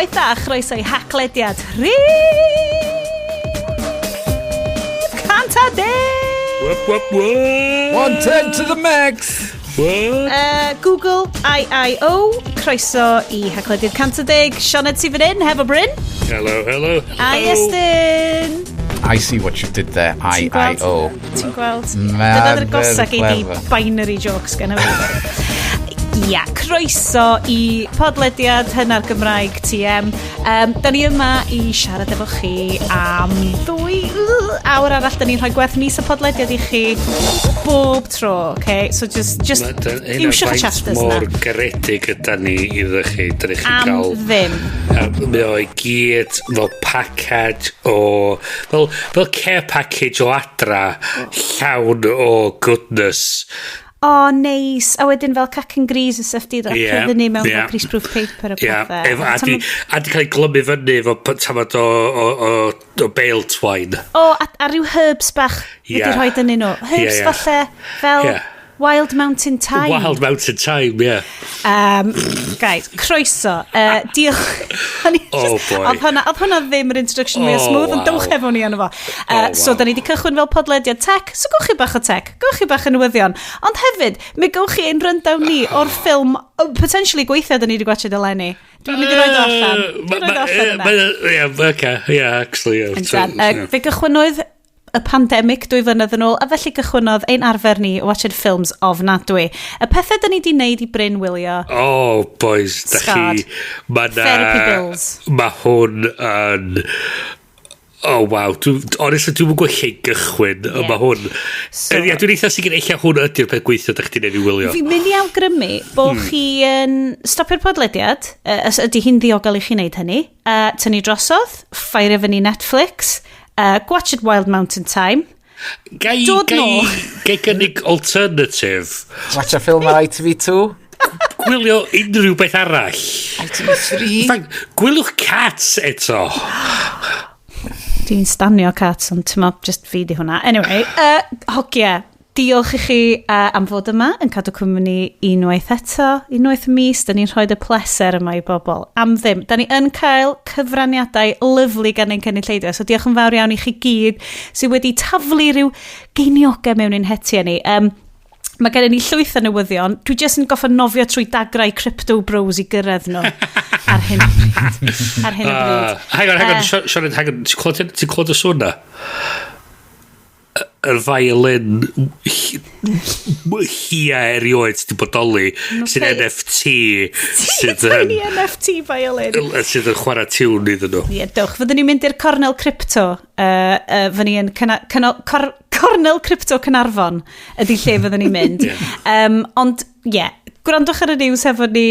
Noswaith dda, chroeso i Haclediad rhif 110! Whoop, whoop, whoop. 110 to the max! What? Google IIO, croeso i Haclediad 110. Sioned sydd fan hyn, hefo Bryn. Hello, hello. A Iestyn. I see what you did there. Ti'n gweld? I-I-O. Ti'n gweld? Ma' Dyna'r agosa very gei di clever. binary jokes gen i fi. Ia, croeso i podlediad Hyna'r Gymraeg TM. Da ni yma i siarad efo chi am 2 awr arall. Da ni'n rhoi gwerth mis y podlediad i chi bob tro, okay? So just iwsiwch y chapters na. Mor garedig yda ni iddo chi. Dyn chi'n Am cael ddim. A mae o i gyd fel package o... Fel care package o adra llawn o goodness. O, oh, neis. A wedyn fel cacen gris a stuff di wrapio fyny mewn fel greaseproof paper a pethau. Efo, a di cael ei glymu fyny efo tamad o bale twine. O, a rhyw herbs bach wedi rhoi yn nhw. Herbs Ie, ie. falle fel Wild Mountain Thyme. Wild Mountain Thyme, ie. Guys, croeso. Diolch. O'n i Oh, boy. Oedd hwnna ddim yr introduction mwy Oh, smooth, ond dewch efo ni arno fo. Oh, So, wow. da ni wedi cychwyn fel podlediad tech, so gowch chi bach o tech, gowch chi bach o newyddion. Ond hefyd, mi gowch chi ein rundown ni o'r ffilm potentially gweithio da ni wedi gwachod eleni. Dwi'n mynd i roid o allan. Dwi'n roid o allan yna. Ie, oce, ie, actually, ie. Yndan. Fe gychwynnodd y pandemig 2 flynedd yn ôl, a felly gychwynnodd ein arfer ni o watched ffilms ofnadwy. Y pethau da ni wedi wneud i Bryn wylio. Oh, boys, da chi. Scarred. Ma na. Therapy bills. Mae hwn yn... Oh, wow. Honestly, dwi'n gwybod lle i gychwyn. Yeah. Mae hwn. So- Ie, dwi'n eitha sicr eich hwn ydy'r peth gweithio da chdi'n ei wylio. Fi'n mynd i awgrymu bod chi yn stopio'r podlediad, os ydy hi'n ddiogel i chi wneud hynny, tynnu drosodd, ffeirio fyny Netflix, gwatchad Wild Mountain Thyme, Gai, dod gai, nôl. gai gynnig alternative. Watch a film ar ITV2. Gwylio unrhyw beth arall. ITV3. In fact, gwyliwch Cats eto. Dwi'n stanio Cats, ond ti'n mo, just fi di hwnna. Anyway, hogia, diolch i chi am fod yma yn cadw cwmni unwaith eto, unwaith y mis, da ni'n rhoi y pleser yma i bobl. Am ddim. Da ni yn cael cyfraniadau lyfli gan ein cynulleidfa, so diolch yn fawr iawn i chi gyd sydd wedi taflu rhyw geiniogau mewn i'n hetiau ni. Mae gennym ni llwyth o newyddion. Dwi jyst yn goffa nofio trwy dagrau Crypto Bros i gyrraedd nhw ar hyn o bryd. Ar hyn o bryd. Hang on, hang on, Sioned, hang on, ti'n clywed y sŵn na? Yr violin hia erioed sydd wedi bodoli, sy'n NFT, sydd yn, Tiny NFT violin. sydd yn chwarae tiwn iddyn nhw. Ie, dewch. Fyddwn ni'n mynd i'r Cornel Crypto. Fyddwn ni yn Cornel Crypto Caernarfon ydy lle fyddwn ni'n mynd. Ond, ie, yeah, gwrandwch ar y news efo ni,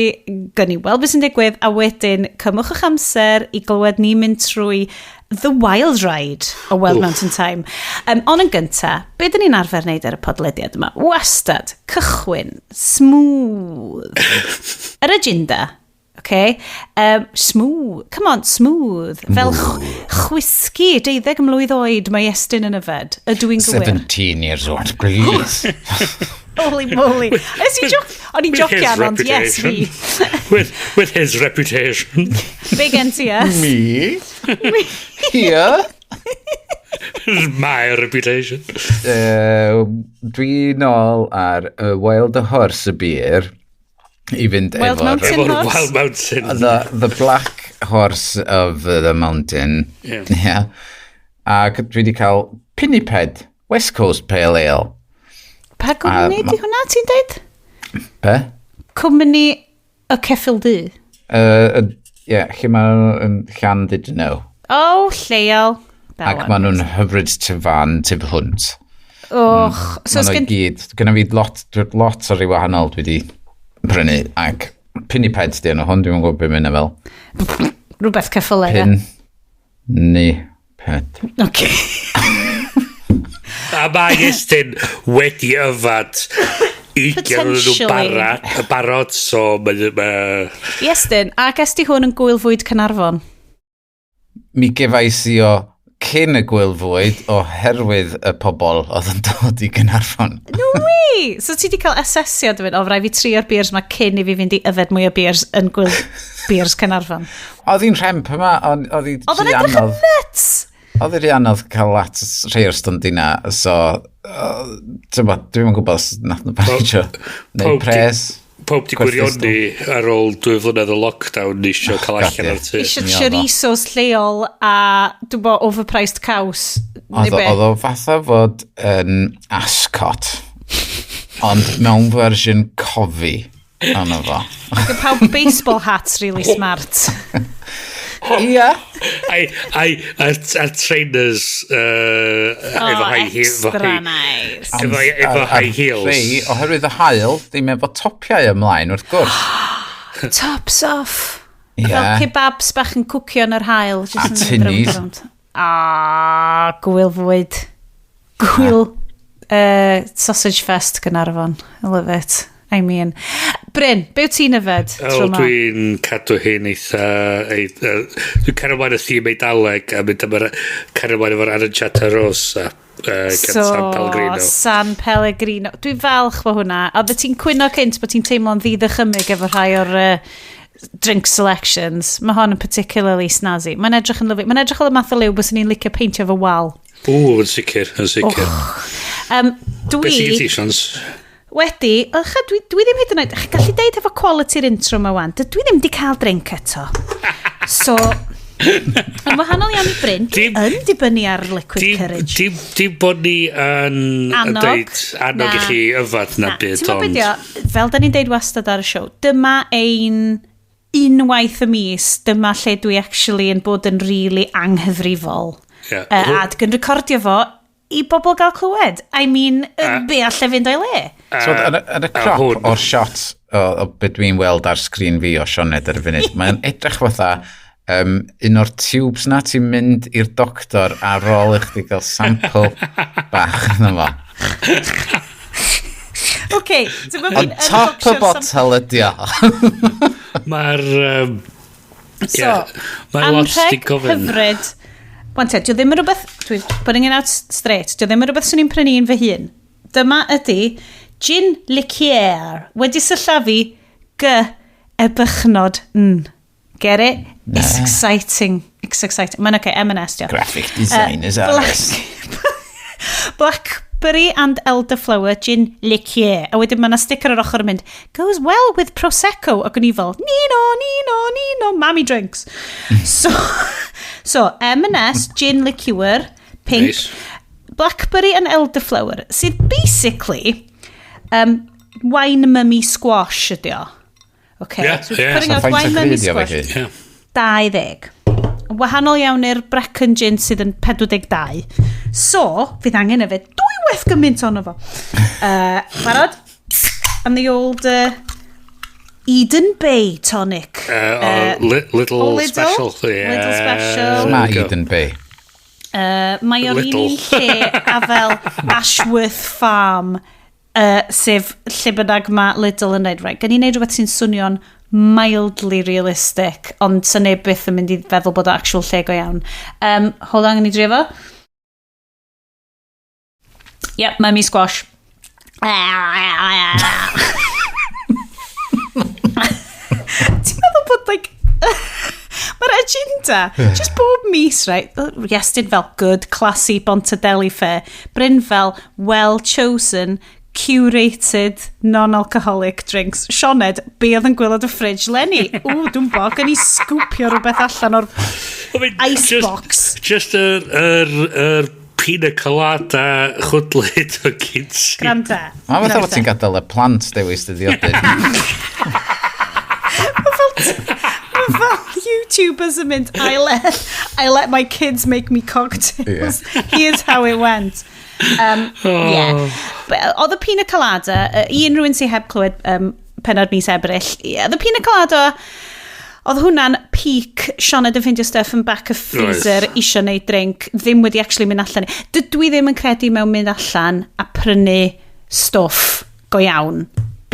gwn ni weld beth sy'n digwydd, a wedyn cymwch eich amser i glywed ni mynd trwy The Wild Ride o Wild Mountain Thyme. Ond yn gynta, be dyn ni'n arfer wneud ar y podlediad yma? Wastad, cychwyn, smooth. Yr agenda, okay? Smooth, come on, smooth. Fel chwisgi, 12 mlwydd oed mae Estyn yn yfed. Ydw i'n gywir? 17 years old, please. Holy moly. Nes i joc... O'n i'n With his jocian, ond yes, fi. With his reputation. Big NTS. Me? Here? My reputation. Dwi nôl ar y Wild Horse y beer i fynd Wild efo'r Mountain Efo'r Horse? Wild Mountain. The Black Horse of the Mountain. Yeah. Ac dwi wedi cael Pinniped West Coast Pale Ale. Pa gwmni di hwnna, ti'n deud? Be? Cwmni y ceffyl du. Yeah, lle maen nhw yn Llandudno. Oh, lleol. That Ac one. maen nhw'n hyfryd tu fan, tu hwnt. Och, so Maen nhw i sgen gyd. Gynna fi lot, lot o rei wahanol dwi wedi prynu. Ac Pinniped di enw hwn, dwi'n gwybod beth mae'n fel. Rhywbeth ceffylau. Pin. Ni. Ped. Okay. A mae Estyn wedi yfad 20 nhw Potentially. barod, so mae Iestyn, a ges di hwn yn gwyl fwyd Caernarfon? Mi gefais i o cyn y gwyl fwyd oherwydd y pobol oedd yn dod i Gaernarfon. No way! So ti di cael asesiad yn mynd, o, rhaid fi trio'r beers ma cyn i fi fynd i yfed mwy o beers yn gwyl beers Caernarfon. Oedd hi'n rhemp yma, ond oedd hi Oedd o'n rhy edrych yn anodd. nuts! Oedd hi'n rhy anodd cael at rhai o'r stondina, so ti'n bod, dwi'm yn gwybod os nath nhw paratio. Neu pres. Pob di Gwerthu gwirioni ar ôl 2 flynedd o lockdown isio cael God, allan ie. o'r tŷ. Isio Mi oedd o. chorizos lleol a, dwi'n bo, overpriced caws. Neu Oedd o be? oedd o fatha fod yn Ascot, ond mewn fersiwn cofi ono fo. Ac y pawb baseball hats really smart. Ia. Ai, a trainers efo Oh, high heel. extra nice. Efo high heels. Rhei, oherwydd y haul, ddim efo topiau ymlaen, wrth gwrs. Tops off. Ie. Fel kebabs bach yn cwcio yn yr haul. Just A yn mynd rownd tinnies. a rownd. Ah, gwyl fwyd. Gwyl Sausage Fest Gaernarfon. I love it. I mean. Bryn, be wyt ti'n yfed O, tro 'ma? dwi'n cadw hyn eitha... Dwi'n cario ymlaen y theme Eidaleg a mynd am yr... Cario ymlaen efo'r Aranciata Rosa gan So, San Pellegrino. San Pellegrino. Dwi'n falch bod hwnna. A oeddet ti'n cwyno cynt bod ti'n teimlo'n ddi-ddychymyg efo rhai o'r drink selections. Mae hon yn particularly snazzy. Mae'n edrych yn lyfli. Mae'n edrych fel y math o liw bys ni'n licio peintio fo wal. Ww, yn sicr, yn sicr. Dwi Beth sy'n ti, Sions? wedi, ych, dwi ddim hyd yn oed, chi'n gallu deud efo quality'r intro yma wan, dydw i ddim di cael drink eto. So, yn wahanol iawn i Bryn, dwi yn dibynnu ar liquid courage. Dim bod ni yn Annog. deud annog i Na. chi yfad na Na, byd, ti'n gwbod ond be 'di o? Fel da ni'n deud wastad ar y siow, dyma ein unwaith y mis, dyma lle dwi actually yn bod yn really anghyfrifol. Ie. A dwi'n recordio fo i bobl gael clywed. I mean, be alle fynd o'i le? So, yn y a crop hwn o'r shot o be dwi'n weld ar sgrin fi o Sioned ar y funud, mae'n edrych fatha un o'r tubes na ti'n mynd i'r doctor ar ôl i chdi gael sample bach yna fo. OK, dyma fi'n Ond top y botel ydi o. Mae'r So, ie, mae lot di anrheg gofyn. hyfryd. Wan te, dio ddim yn rhywbeth, dwi'n putting it out straight, dio ddim yn rhywbeth swn i'n prynu un fy hun. Dyma ydy gin liqueur, wedi sillafu G ebychnod N. Get it? It's exciting. It's exciting. Mae'n okay, M&S, dio. Graphic designers uh, Blackberry and elderflower gin liqueur. A wedyn mae yna sticker ar ochr yn mynd, "Goes well with Prosecco." Ac o'n i fel, "Nino, nino, nino, mammy drinks." So M&S gin liqueur, pink, Nice. blackberry and elderflower, sydd basically wine mummy squash ydi o. Okay, so putting So out faint wine o mummy grid o squash. felly? Yeah. 20. Wahanol iawn i'r Brecon gin sydd yn 42. So, fydd angen yfed dwywaith gymaint ono fo. Barod? And the old Eden Bay tonic. Oh, little o Lidl? special. Yeah. Lidl special. Ma There we go. Eden Bay. Mae o'r un Lidl. un lle a fel Ashworth Farm, sef lle bynnag mae Lidl yn neud. Right, gan i neud rhywbeth sy'n swnio'n mildly realistic, ond sy'n neb byth yn mynd i feddwl bod o actual lle go iawn. Hold on, gan i drio fo. Yep, mummy squash. Ti'n meddwl bod, like, mae'r agenda, just bob mis, right? Iestyn fel good, classy Bontadeli fare. Bryn fel well-chosen, curated, non-alcoholic drinks. Sioned, be oedd yn gwaelod y fridge 'leni? Ww, dwi'n bo, gan i scoopio rhywbeth allan o'r I mean, ice box. Just yr pina colada chwdlyd o gynt. Granda. Mae fatha bod ti'n gadael y plant dewis dy ddiodydd. Mae fel YouTubers yn mynd, I let my kids make me cocktails. Here's how it went." Yeah. But, oedd y pina colada, i unrhyw un sy'n heb clywed penod mis Ebrill, yeah, oedd y pina colada, oedd hwnna'n peak Sioned yn ffeindio stuff yn back of freezer, isio neud drink, ddim wedi actually mynd allan. Dydw i ddim yn credu mewn mynd allan a prynu stwff go iawn,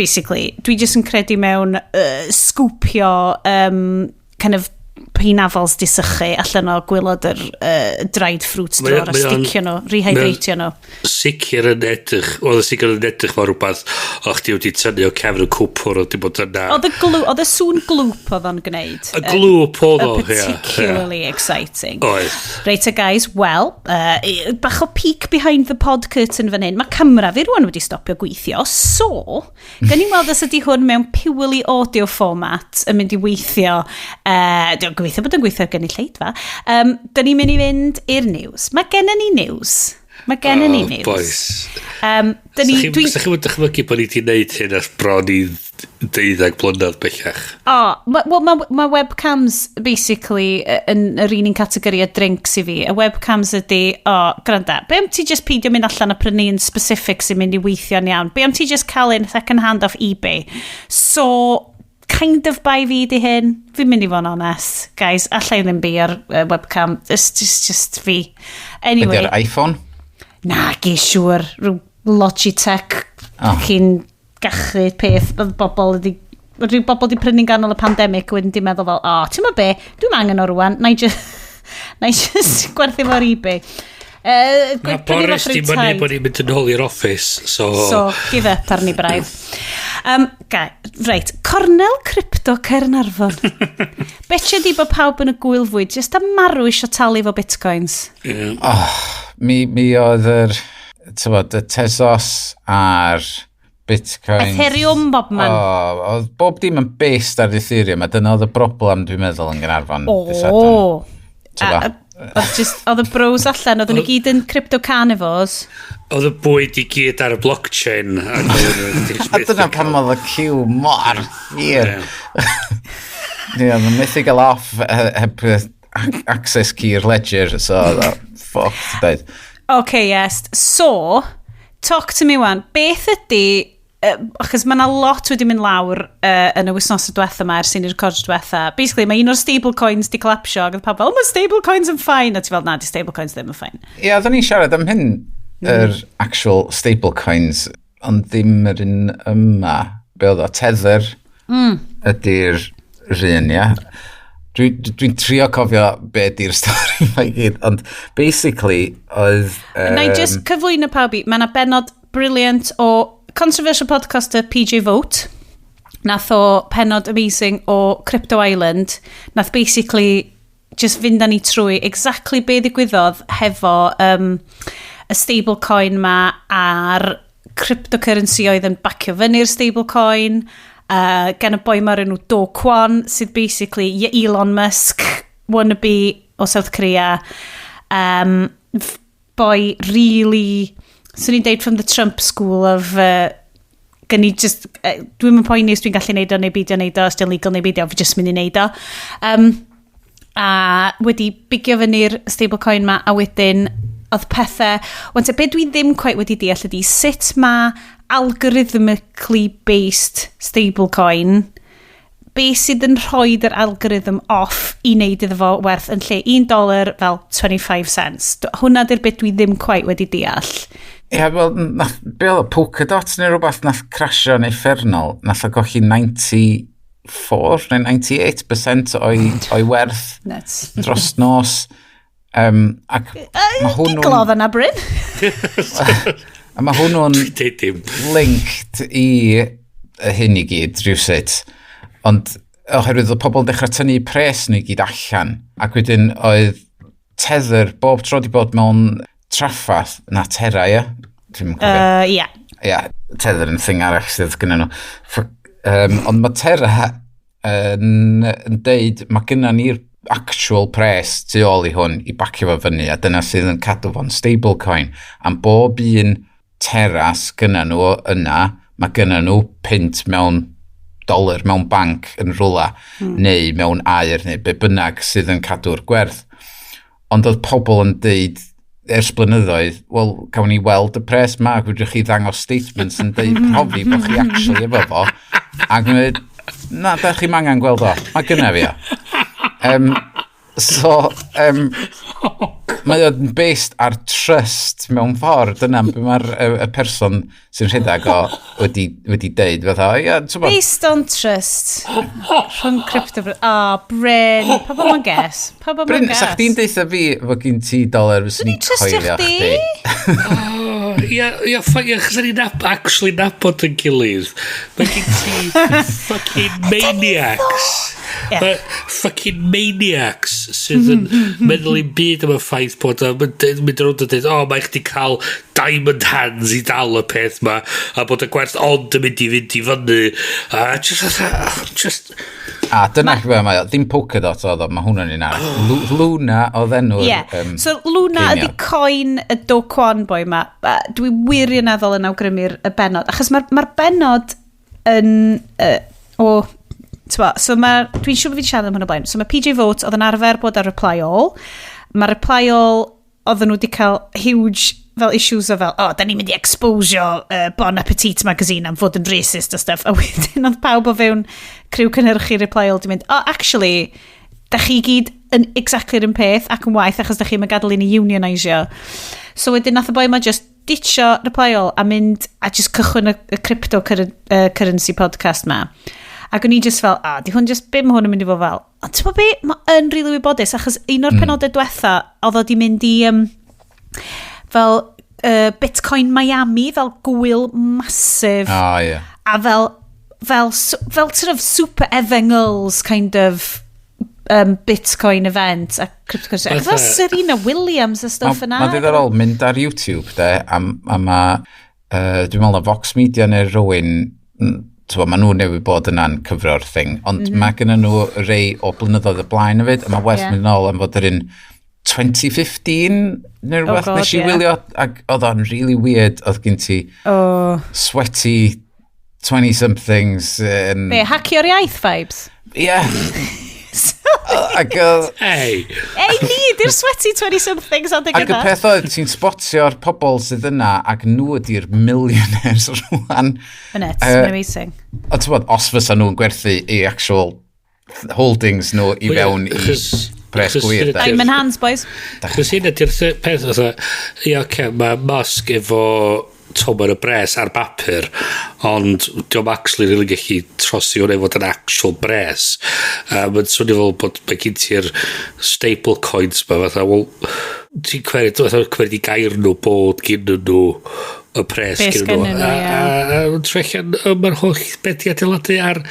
basically. Dwi jyst yn credu mewn scoopio kind of Pinafals di sychu allan o gwaelod yr dried fruit drawer a sticio nhw, rehydratio nhw. Sicr yn edrych, oedd y sicr yn edrych fel rhywbeth o chdi wedi tynnu o cefn y cwpwr oedd wedi bod yna. Oedd y sŵn glwp oedd o'n gwneud. Y glwp oedd o, ie. Particularly exciting. Oedd. Reit, guys, wel, bach o peek behind the pod curtain fan hyn. Mae camera fi rwan wedi stopio gweithio, so, gan i weld os ydy hwn mewn purely audio format yn mynd i weithio. Dwi'n gobeithio bod yn gweithio ar gynulleidfa. Da ni'n mynd i fynd i'r news. Mae gennym ni news. Mae gennym ni news. Boys. Da ni, dwi'n... Sa chi'n dychmygu bod ni wedi gwneud hyn ers bron i 12 blynedd bellach? O, oh, well, ma webcams basically yn yr un categori o drinks i fi. Y webcams ydy, o, oh, gwranda, be am ti just peidio mynd allan a prynu un specific sy'n mynd i weithio'n iawn? Be am ti just cael un second hand off eBay? So, kind of bai fi di hyn. Fi'n mynd i fod yn onest. Guys, allai ddim be ar webcam. It's just fi. Anyway. Ydy'r iPhone? Na, ge siŵr. Rhyw Logitech cyn gachu peth. Oedd bobl wedi... Rhyw bobl wedi prynu'n ganol y pandemig wedyn di meddwl fel, o, oh, ti'n be, dwi'n angen o rwan, na i just gwerthu fo ar eBay. Mae Boris di mynnu bod ni'n mynd yn ôl i'r office, so. So, give up arni braidd. Reit, Cornel Crypto Caernarfon. Betio di bod pawb yn y gwyl fwyd jyst am marw eisiau talu fo bitcoins. Yeah. Oh, mi oedd yr, tywod, y Tezos a'r bitcoins. Ethereum bob man. Oh, oedd bob dim yn based ar Ethereum, a dyna oedd y broblem dwi'n meddwl yn Gaernarfon. O. Oedd just, oedd y bros allan, oedd nhw gyd yn crypto carnivores. Oedd y bwyd i gyd ar y blockchain. A dyna pam oedd y queue mor hir. Ie, oedd yn methu gael off heb access key'r ledger, so fuck, dweud. OK, yes. So, talk to me wan. Beth ydy, achos mae yna lot wedi mynd lawr yn y wythnos diwetha yma ers i ni record diwetha. Basically, mae un o'r stablecoins di collapsio ac oedd pawb fel, "Oh, mae stablecoins yn fine." A ti fel, "Na, di stablecoins ddim yn fine." Ie, oedden ni'n siarad am hyn, yr actual stablecoins, ond ddim yr un yma. Be oedd o? Tether ydy'r un, ia. Dwi'n trio cofio be ydy'r stori yma i gyd, ond basically oedd. Na i just cyflwyno pawb i, mae yna benod brilliant o controversial podcaster PJ Vogt. Nath o penod amazing o Crypto Island. Nath basically just fynd â ni trwy exactly be ddigwyddodd hefo y stablecoin ma a'r cryptocurrency oedd yn bacio fyny'r stablecoin gan y boi ma'r enw Do Kwon sydd basically Elon Musk wannabe o South Korea, boi really, swn i'n deud, from the Trump school of gen i just, dwi'n mynd poeni os dwi'n gallu neud o neu beidio neud o, os di'n legal neu beidio, fi just mynd i neud o. A wedi bigio fyny'r stablecoin ma, a wedyn oedd pethau. Wan te, be dwi ddim quite wedi deall ydy sut mae algorithmically based stablecoin, be sydd yn rhoi yr algorithm off i wneud iddo fo werth yn lle $1 fel 25 cents. Hwna di'r bit dwi ddim quite wedi deall. Ie, yeah, wel, nath, be oedd o, Polkadot neu rhywbeth nath crasio yn uffernol, nath o golli 94 neu 98% o'i werth Nuts. dros nos. Ac mae hwnnw'n Giglodd yna, Bryn. A mae hwnnw'n Deud dim. linked i y hyn i gyd, rhywsut. Ond oherwydd oedd pobl yn dechrau tynnu pres nhw i gyd allan. Ac wedyn oedd Tether bob tro di bod mewn traffath, na Terra, ie? Dwi'm yn cofio. Yeah. Ia, Tether yn thing arall sydd gyda nhw. Ond mae Terra yn deud, mae gynna ni'r actual pres tu ôl i hwn i bacio fo fyny, a dyna sydd yn cadw fo'n stablecoin. Am bob un Terra gynna nhw yna, mae gynna nhw punt mewn dolar mewn banc yn rwla, neu mewn aur, neu be bynnag sydd yn cadw'r gwerth. Ond oedd pobl yn deud ers blynyddoedd, "Wel, cawn ni weld y pres ma, fedrwch chi ddangos statements yn deud profi bod chi actually efo fo?" Ac yn dweud, "Na, da chi'm angen gweld o, mae gynna fi o." So, Mae o'n based ar trust mewn ffordd. Dyna be mae'r y person sy'n rhedeg o wedi deud. Fatha, ia, ti'n bod, Based on trust. Rhwng crypto. Oh, Bryn. Pa bod ma'n guess? Pa bod Bryn, ma'n sa guess? chdi'n deutha fi fod gen ti doler fyswn Dwi'n i'n trystio coelio chdi. chdi. Oh, ia, ia, chos ni'n actually nabod yn gilydd. Mae gen ti fucking maniacs. Ie. Mae fucking maniacs sydd yn meddwl i'n byd am y ffaith bod o'n mynd rownd a dweud, "O, mae chdi cael diamond hands i dal y peth ma, a bod y gwerth ond yn mynd i fynd i fyny." A just, fatha, just, A dyna lle mae o. Ddim Polkadot oedd o, mae hwnna'n un arall. Luna oedd enw'r Ie. So Luna ydy ceiniog. coin y Do Kwon boi ma. Dwi wirioneddol yn awgrymu'r y benod. Achos mae'r ma benod yn o... T'bo, so mae, dwi'n siŵr bod fi wedi siarad am hwn o blaen. So mae PJ Vogt oedd yn arfer bod ar Reply All. Mae Reply All, oedden nhw wedi cael huge fel issues o fel, "Oh, da ni'n mynd i exposio Bon Appetit magazine am fod yn racist a stuff." A wedyn oedd pawb o fewn criw cynhyrchu Reply All di mynd, "Oh, actually, da chi gyd yn exactly'r un peth ac yn waeth achos da chi'n gadael i ni unionisio." So wedyn nath y boi ma just ditcho Reply All a mynd a just cychwyn y crypto currency podcast ma. Ac o'n i just fel, "Ah, di hwn just, be mae hwn yn mynd i fod fel?" Ond ti'n be, mae yn rili really wybodus, achos un o'r penodau diwetha, oedd o di mynd i fel Bitcoin Miami, fel gwyl massive, O, ie. a fel sort of super efengyls kind of Bitcoin event a cryptocurrency. Ac fel Serena Williams a stuff yna. Mae'n ddiddorol mynd ar YouTube, de, a ma, dwi'n meddwl na Vox Media neu rhywun, t'bo, ma nhw newydd bod yna'n cyfro'r thing, ond mae gennym nhw rei o blynyddoedd y blaen hefyd, a mae werth mynd nôl am fod yr un 2015 neu rhywbeth Oh God, nes i ie. wylio, ac oedd o'n really weird, oedd gen ti sweaty 20-somethings yn Be, Hacio'r Iaith vibes? Ie. Ac oedd Hey, Ei, ni, di'r sweaty 20-somethings adeg Ac y yna. peth oedd, ti'n spotio'r pobl sydd yna ac nhw ydy'r millionaires rwan. Nuts, mae'n amazing. Ond ti'n bod, os fysa nhw'n gwerthu i actual holdings nhw i Wel, ie, fewn i pres gwir, de. Diamond hands, boys. Chos hyn ydy'r peth, fatha, ia, oce, mae Musk efo tomen y bres ar bapur, ond dio'm actually really gallu trosi hwnna i fod yn actual bres. Mae'n swnio fel bod mae gen ti'r stable coins ma, fatha, wel, ti'n cwerid, fatha, cwerid i gair nhw bod gen nhw y pres Be gen nhw. sgennyn nhw, ie. A troi allan, mae'r holl beth i adeiladu ar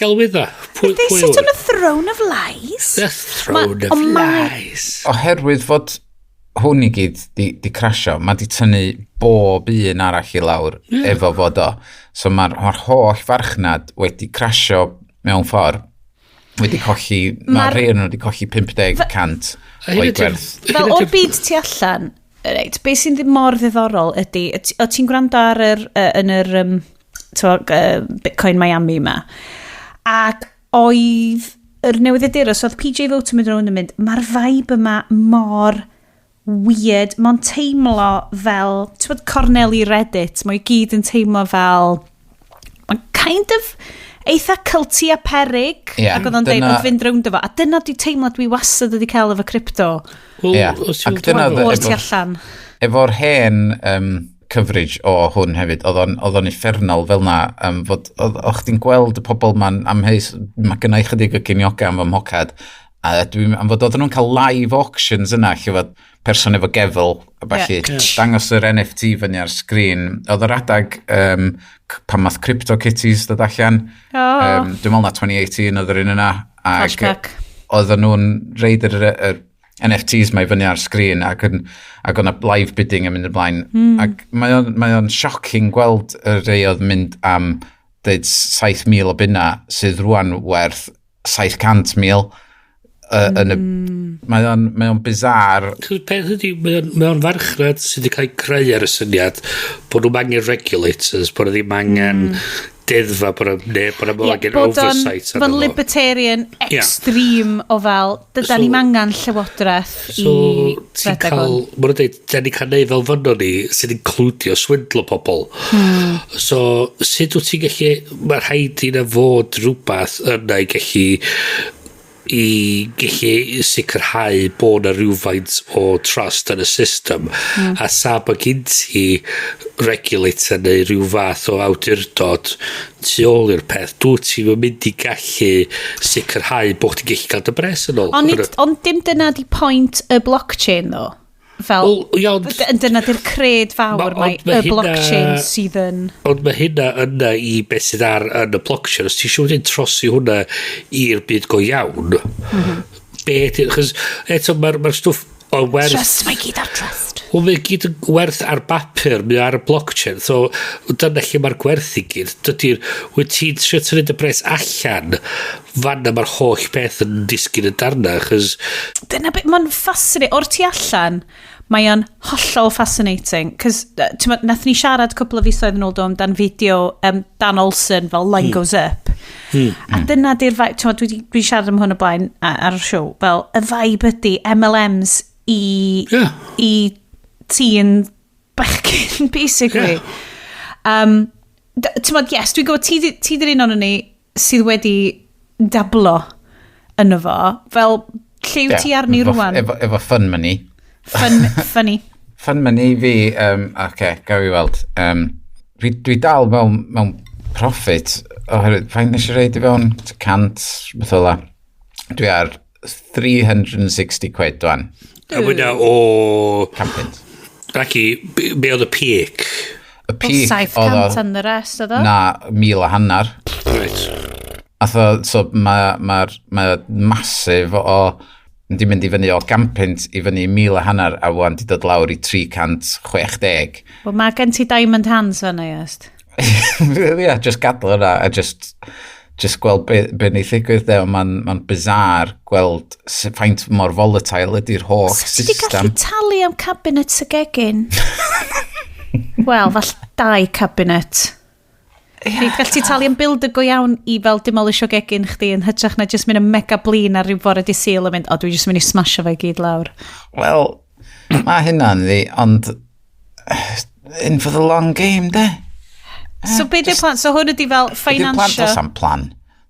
gelwydda. Pwy, They pwy sit yw'r- on a throne of lies. The throne Ma- of ond lies. Oherwydd fod hwn i gyd di crasio, mae di tynnu bob un arall i lawr efo fod o. So mae'r ma holl farchnad wedi crasio mewn ffordd. Wedi colli, mae rhai o'n nhw wedi colli 50% A hyn o'i ydy'r- gwerth. hyn Fel o'r ydy'r- byd tu allan, reit, be sy'n ddim mor ddiddorol ydy, o ti'n gwrando ar yr, yn yr t'mo, Bitcoin Miami ma, ac oedd yr newyddiadurus, so oedd PJ Vogt yn mynd rownd yn mynd, "Mae'r vibe yma mor weird, mae'n teimlo fel, ti'n bod corneli Reddit, mae i gyd yn teimlo fel, mae'n kind of eitha culty a perig," ac oedd o'n deud, oedd fynd rownd efo, a dyna di teimlo dwi wastad wedi cael efo crypto, Wel, Ie, os ti'n ac dyna meddwl- o'r efo- tu allan. Efo'r hen coverage o hwn hefyd, oedd o'n uffernol fel na, fod, oedd chdi'n gweld y pobl ma'n amheus, mae gynna i chydig o ginioga am fy mhocad, a dwi'n, am fod oedden nhw'n cael live auctions yna, lle fod person efo gefel, a ballu, dangos yr NFT fyny ar sgrin. Oedd yr adag pan math CryptoKitties dod allan, dwi'n meddwl na 2018 oedd yr un yna, ac Flashback. oedden nhw'n reid yr NFTs mae fyny ar sgrin ac, ac o'na live bidding yn mynd ymlaen. Ac mae o'n shocking gweld y rei oedd mynd am deud 7,000 o bunna sydd rwan werth 700,000 yn y... Mae o'n bizarre. Chos peth ydy, mae o'n farchnad sydd wedi cael ei creu ar y syniad bod nhw'n angen regulators, bod nhw ddim angen deddfa, bod nhw neu bod nhw'n Ie, angen bod o'n oversight fo'n arno fo. libertarian extreme o fel, dyda So- ni'm angen llywodraeth So, i ti'n redeg cael, hwn. maen nhw'n dweud, da ni cael neud fel fyno ni, sydd includio swindlo pobl. So, sut wyt ti'n gallu, mae rhaid i na fod rhywbeth yna i gallu i gallu sicrhau bod 'na rhywfaint o trust yn y system. A sa bod gen ti regulator neu rhyw fath o awdurdod tu ôl i'r peth, dwi ti'n mynd i gallu sicrhau bod chdi'n gallu cael dy bres yn ôl. Ond on dim dyna di pwynt y blockchain, ddo. Fel, Wel, iawn. Dyna di'r cred fawr mae ond ma' y blockchain sydd yn. Ond mae hynna yna i beth sydd ar yn y blockchain. Os ti eisiau wedyn trosi hwnna i'r byd go iawn, be ydy? Chos eto mae'r ma stwff o werth. Trust, mae gyd ar trust. Wel, mae gyd yn werth ar bapur, mae ar y blockchain. So, dyna lle mae'r gwerth i gyd. Dydy'r... Wyt ti'n trio tynnu dy bres allan, fanna mae'r holl beth yn disgyn yn darna, chos. Dyna beth, mae'n fascinating. O'r tu allan, mae o'n hollol fascinating. Cos, ti'n, nath ni siarad cwpl o fisoedd yn ôl, do, amdan fideo Dan Olsen fel "Line Goes Up". A dyna di'r vibe, ti'n, dwi siarad am hwn o blaen ar y show, fel y vibe ydy MLMs i, i teen bechgyn, basically. Ti'n modd, yes, dwi'n gwybod, ti di'r un o'n ni sydd wedi dablo yno fo. Fel, lle wyt ti arni rwan? Efo fun money. Fun, funny. Fun money fi, okay, gael fi weld. Dwi dal mewn profit, oherwydd, faint nes i reid i fewn? 100, beth ola. Dwi ar 360 quid dwan. A mwynna o 100 punt. Ac i, be oedd y peak? Y peak 700 and the rest, oedd o? Na, 1,500. Right. Atho, so mae ma massive o di mynd i fyny o 100 punt i fyny i 1,500 a wan di dod lawr i 360. Wel, mae gen ti diamond hands fanna, yes. Ie, yeah, just gadal yna a just gweld be neith ddigwydd de, ond mae'n ma bizarre gweld faint mor volatile ydy'r holl Sa ti di gallu system. talu am cabinet y gegin? Wel, fall dau cabinet. Yeah. Gall ti talu am builder go iawn i fel demolisio gegin chdi yn hytrach na just mynd yn mega blin ar ryw fore di Sul a mynd, "O, dwi just mynd i smasho fe i gyd lawr." Wel, mae hynna'n ddi, ond in for the long game, de. So be di'r plan? So hwn ydi fel Ydy'r plan, financial. Does am plan.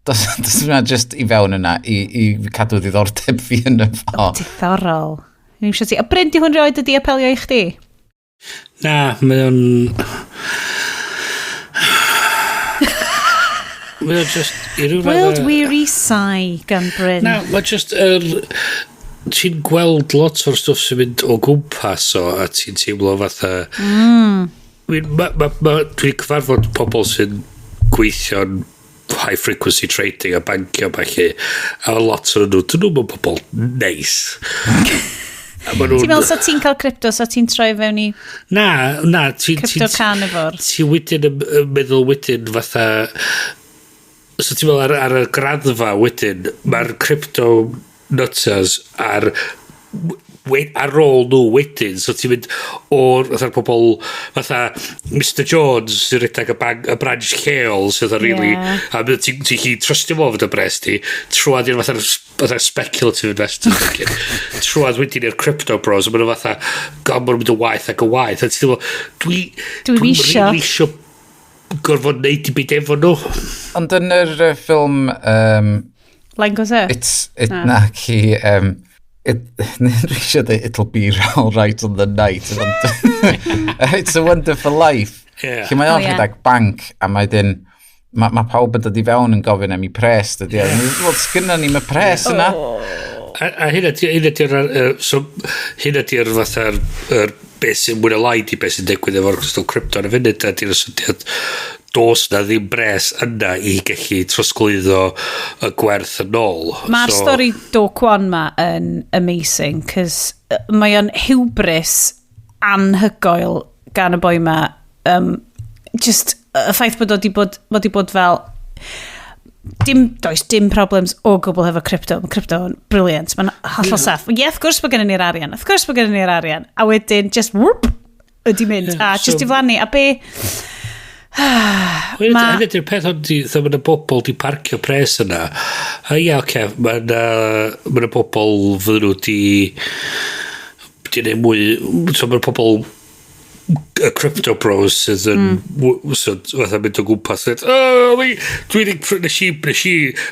Does yna just i fewn yna i cadw ddiddordeb fi yn y fo. Diddorol. Ni'n eisiau ti. A Bryn, di hwn rioed ydi apelio i chdi? Na, mae o'n just i ryw World radda weary sigh gan Bryn. Na, mae just ti'n gweld lot o'r stwff sy'n mynd o gwmpas o a ti'n teimlo fatha. Dwi'n cyfarfod pobl sy'n gweithio'n high frequency trading a bancio falle, a lot o'n nhw, dyn nhw'n pobl neis. A ma' Ti'n meddwl sa ti'n cael crypto, sa ti'n troi fewn i Na, na, ti'n crypto carnivore? Ti wedyn yn meddwl wedyn fatha. So ti'n meddwl ar y graddfa wedyn, mae'r crypto nutters ar ôl nhw wedyn, so ti'n mynd o'r fatha'r pobl fatha Mr Jones sy'n rhedeg y, bank, y branch lleol sydd yn really a mynd ti'n ti chi trystio fo fod y bres ti trwad i'r fatha speculative investors wedyn, trwad wedyn i'r crypto bros, a maen nhw fatha god, maen nhw'n mynd yn waeth ac yn waeth a ti'n meddwl dwi Dwi'm dwi'm isio. really isio gorfod neud i byd efo nhw. Ond yn yr ffilm Line Goes Up? It's, it, Na. na, ci, dwi eisiau dweud "It'll be all right on the night". Ond It's a Wonderful Life. Lle mae o'n Oh, ie. rhedeg banc a mae dyn, mae pawb yn dod i fewn yn gofyn am ei pres, dydy. Wel, sgynna ni mae pres yna. A hynna di'r so, hynna di'r fatha'r yr beth sy'n mwy na lai di beth sy'n digwydd efo'r stwff crypto ar y funud a di'r syniad dos na ddim bres yna i gallu trosglwyddo y gwerth yn ôl. Mae'r So, stori Do Kwon ma yn amazing, cos mae o'n hubris anhygoel gan y boi ma. Just y ffaith bod o di bod fel dim, does dim problems o gwbl hefo crypto. Mae crypto yn brilliant. Mae'n hollol saff. Ie, wrth gwrs bod gennym ni'r arian. Wrth gwrs bod gennym ni'r arian. A wedyn, just whoop, ydi mynd. A just diflannu. A be. Wel, hynny di'r peth ond di, dda mae 'na bobl di parcio pres yna. A ia, oce, mae yna ma bobl fydden nhw di neud mwy, so mae pobl y crypto bros sydd yn so, fatha mynd o gwmpas dweud, "Oh, dwi wedi nes i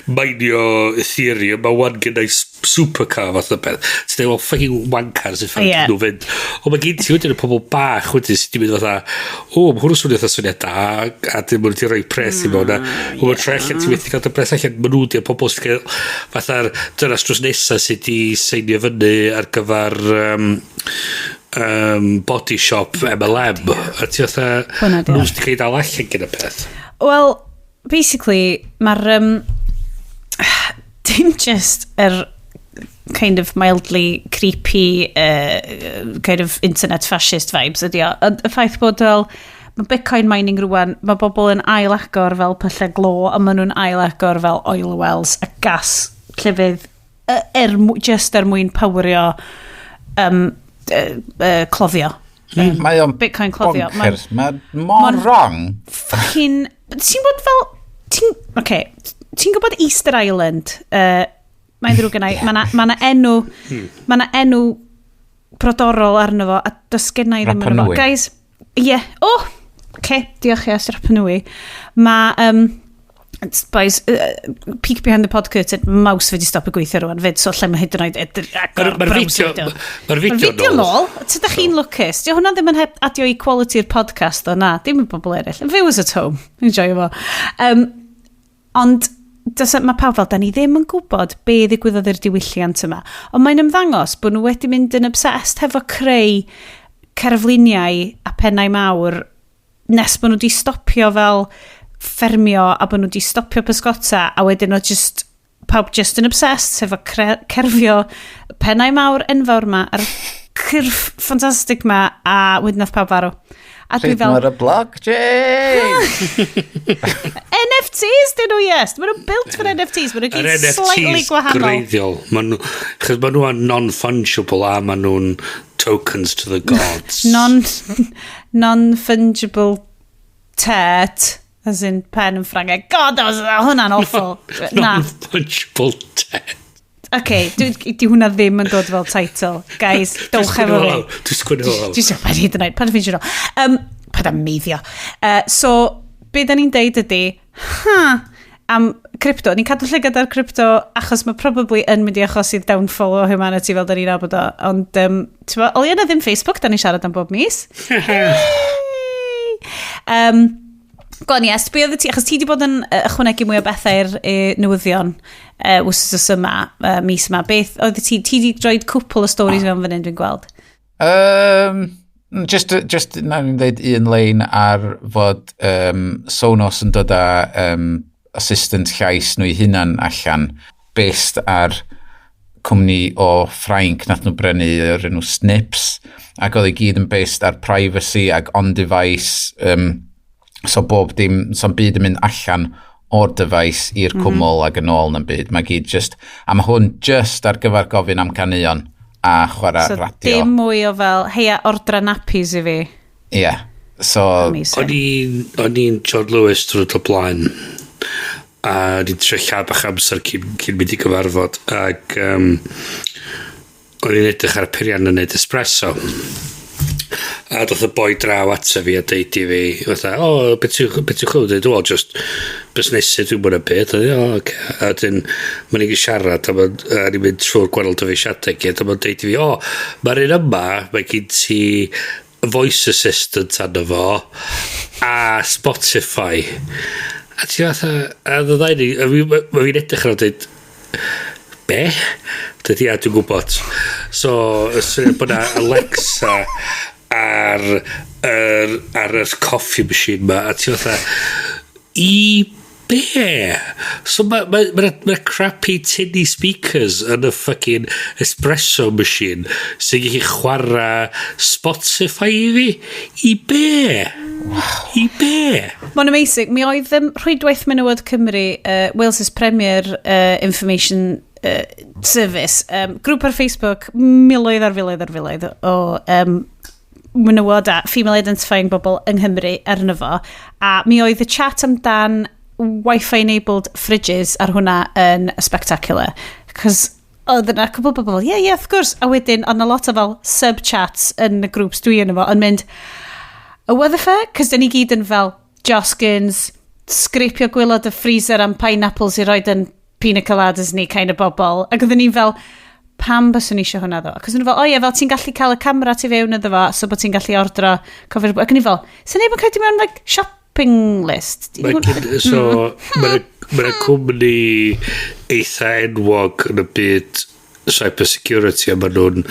meinio Ethereum, mae wan gen i supercar," fath o beth. Ti'n dweud, "Well, fucking wankers," if nhw fynd. Ond mae gen ti wedyn y pobl bach wedyn sydd wedi mynd fatha, "O, mae hwnnw'n swnio fatha syniad da," a dim nhw wedi rhoi pres i mewn. A mae'n troi allan, ti wedi cael dy pres allan, maen nhw di'r pobl sydd wedi cael fatha'r dynas drws nesaf sydd wedi seinio fyny ar gyfer Body Shop MLM. A ti fatha, Hwnna 'di o. nhw sydd wedi cael ei dal allan gyda peth. Wel, basically, mae'r dim just yr kind of mildly creepy kind of internet fascist vibes ydi o. Ond y ffaith bod fel, mae Bitcoin mining rwan, mae bobl yn ail-agor fel pyllau glo a maen nhw'n ail-agor fel oil wells a gas llefydd just er mwyn powerio cloddio. Mae o'n Bitcoin cloddio. Bonkers. Mae mor wrong. Fucking... Ti'n bod fel... Ti'n... Okay, ti'n gwybod Easter Island? Mae'n ddrwg gennau. Mae na, ma na enw... Mae na enw brodorol arno fo, a does gennau ddim Rapa arno fo. Nui. Guys, ie. Yeah. Oh! Okay, diolch i Rapa Nui. Mae... Boys, peek behind the pod curtain, mouse fi di stopio gweithio rwan fyd, so lle mae hyd yn oed agor Mae'r browser fideo fideo. Mae'r Mae'r fideo fideo nôl. Tydych chi'n lwcus. Di hwnna ddim yn heb adio i quality'r podcast o na. Dim y bobl eraill. Viewers at home. Enjoy fo. Ond mae pawb fel, da ni ddim yn gwybod be ddigwyddodd i'r diwylliant yma. Ond mae'n ymddangos bod nhw wedi mynd yn obsessed hefo creu cerfluniau a pennau mawr nes bod nhw wedi stopio fel ffermio a bod nhw wedi stopio pysgota, a wedyn oedd just pawb just yn obsessed efo cerfio pennau mawr enfawr ma a'r cyrff ffantastig ma, a wedyn nath pawb farw. A dwi Pryd fel, mae'r blockchain! NFTs dyn nhw, yes. Maen nhw'n built for NFTs. Maen nhw Yr gyd slightly NFTs gwahanol. Greiddiol. Ma' nhw, chos ma' nhw yn non-fungible a ma' nhw'n tokens to the gods. Non-fungible tête, as in pen yn Ffrangeg. God, that was, hwnna'n awful. Na. Non-fungible tête. Okay, di hwnna ddim yn dod fel title. Guys, dowch efo fi. Dwi'n sgwennu fo lawr. Dwi'n sgwennu, paid hyd yn oed, paid ffeindio nhw. Paid am meiddio. So, be da ni'n deud ydy, ha, am crypto. Ni'n cadw llygad ar crypto achos mae probably yn mynd i achosi'r downfall o humanity fel da ni'n nabod o. Ond, ti'n bo, o leia na ddim Facebook, da ni'n siarad am bob mis. Hey! Go on, yes, be oedd ti, achos ti di bod yn ychwanegu mwy o bethau i'r newyddion wythnos yma, mis yma. Beth oedd ti, ti di droed cwpl o stories fewn fan hyn dwi'n gweld? Just na ni'n dweud un lein ar fod Sonos yn dod â assistant llais nhw eu hunan allan based ar cwmni o Ffrainc nath nhw brynu o'r enw Snips, ac oedd i gyd yn based ar privacy ac on-device, so bob dim, so'n byd yn mynd allan o'r device i'r cwmwl ac yn ôl na'n byd. Mae gyd just, a mae hwn just ar gyfer gofyn am caneuon a chwarae So radio. dim mwy o fel, "Heia, ordra nappies i fi." Ie. Yeah. So, Amazing. O'n i'n John Lewis drwy'r o blaen a o'n i'n trio lladd bach amser cyn mynd i gyfarfod ac o'n i'n edrych ar y peiriant yn neud espresso a doth y boi draw ato fi a deud i fi fatha, "O, beth ti'n chwilio?" Dweud, "Wel, just busnesu dwi'n mwyn y beth." A, "O, oce." A wedyn mae'n i'n siarad a ma'n a ni'n mynd trwy'r gwahanol dyfeisiadau gyd a mae'n deud i fi, "O, mae'r un yma, mae gen ti voice assistant arno fo a Spotify." A ti fatha, a ddau ni, a ma fi'n edrych ar o dweud, "Be?" Dweud, "Ia, dwi'n gwybod." So, y syniad bod na Alexa ar yr coffee machine ma, a ti fatha, i be? So mae ma crappy tinny speakers yn y fucking espresso machine sy'n gallu chwarae Spotify i fi? I be? I be? Mae'n amazing. Mi oedd Rhwydwaith Menywod Cymru, Wales's Premier Information Service, grŵp ar Facebook, miloedd ar filoedd ar filoedd o menywod a female identifying bobl yng Nghymru arno fo. A mi oedd y chat amdan Wi-Fi enabled fridges ar hwnna yn spectacular. Cos oedd yna cwbl o bobl, Yeah, of course." A wedyn, oedd yna lot o fel sub-chats yn y grŵps dwi yn efo, yn mynd, Y weather fair? Cos dyn ni gyd yn fel Joskins, sgripio gwylod y freezer am pineapples i roed yn pina coladas ni kind of bobl. Ac oedden ni fel, pam byswn ni eisiau hwnna ddo? Ac oedden nhw fel, o ie, fel ti'n gallu cael y camera tu fewn iddo fo, so bod ti'n gallu ordro cofio'r. Ac o'n i fel, sy'n neb yn credu mewn like, shopping list? So, mae'n ma cwmni eitha enwog yn y byd cyber security a maen nhw'n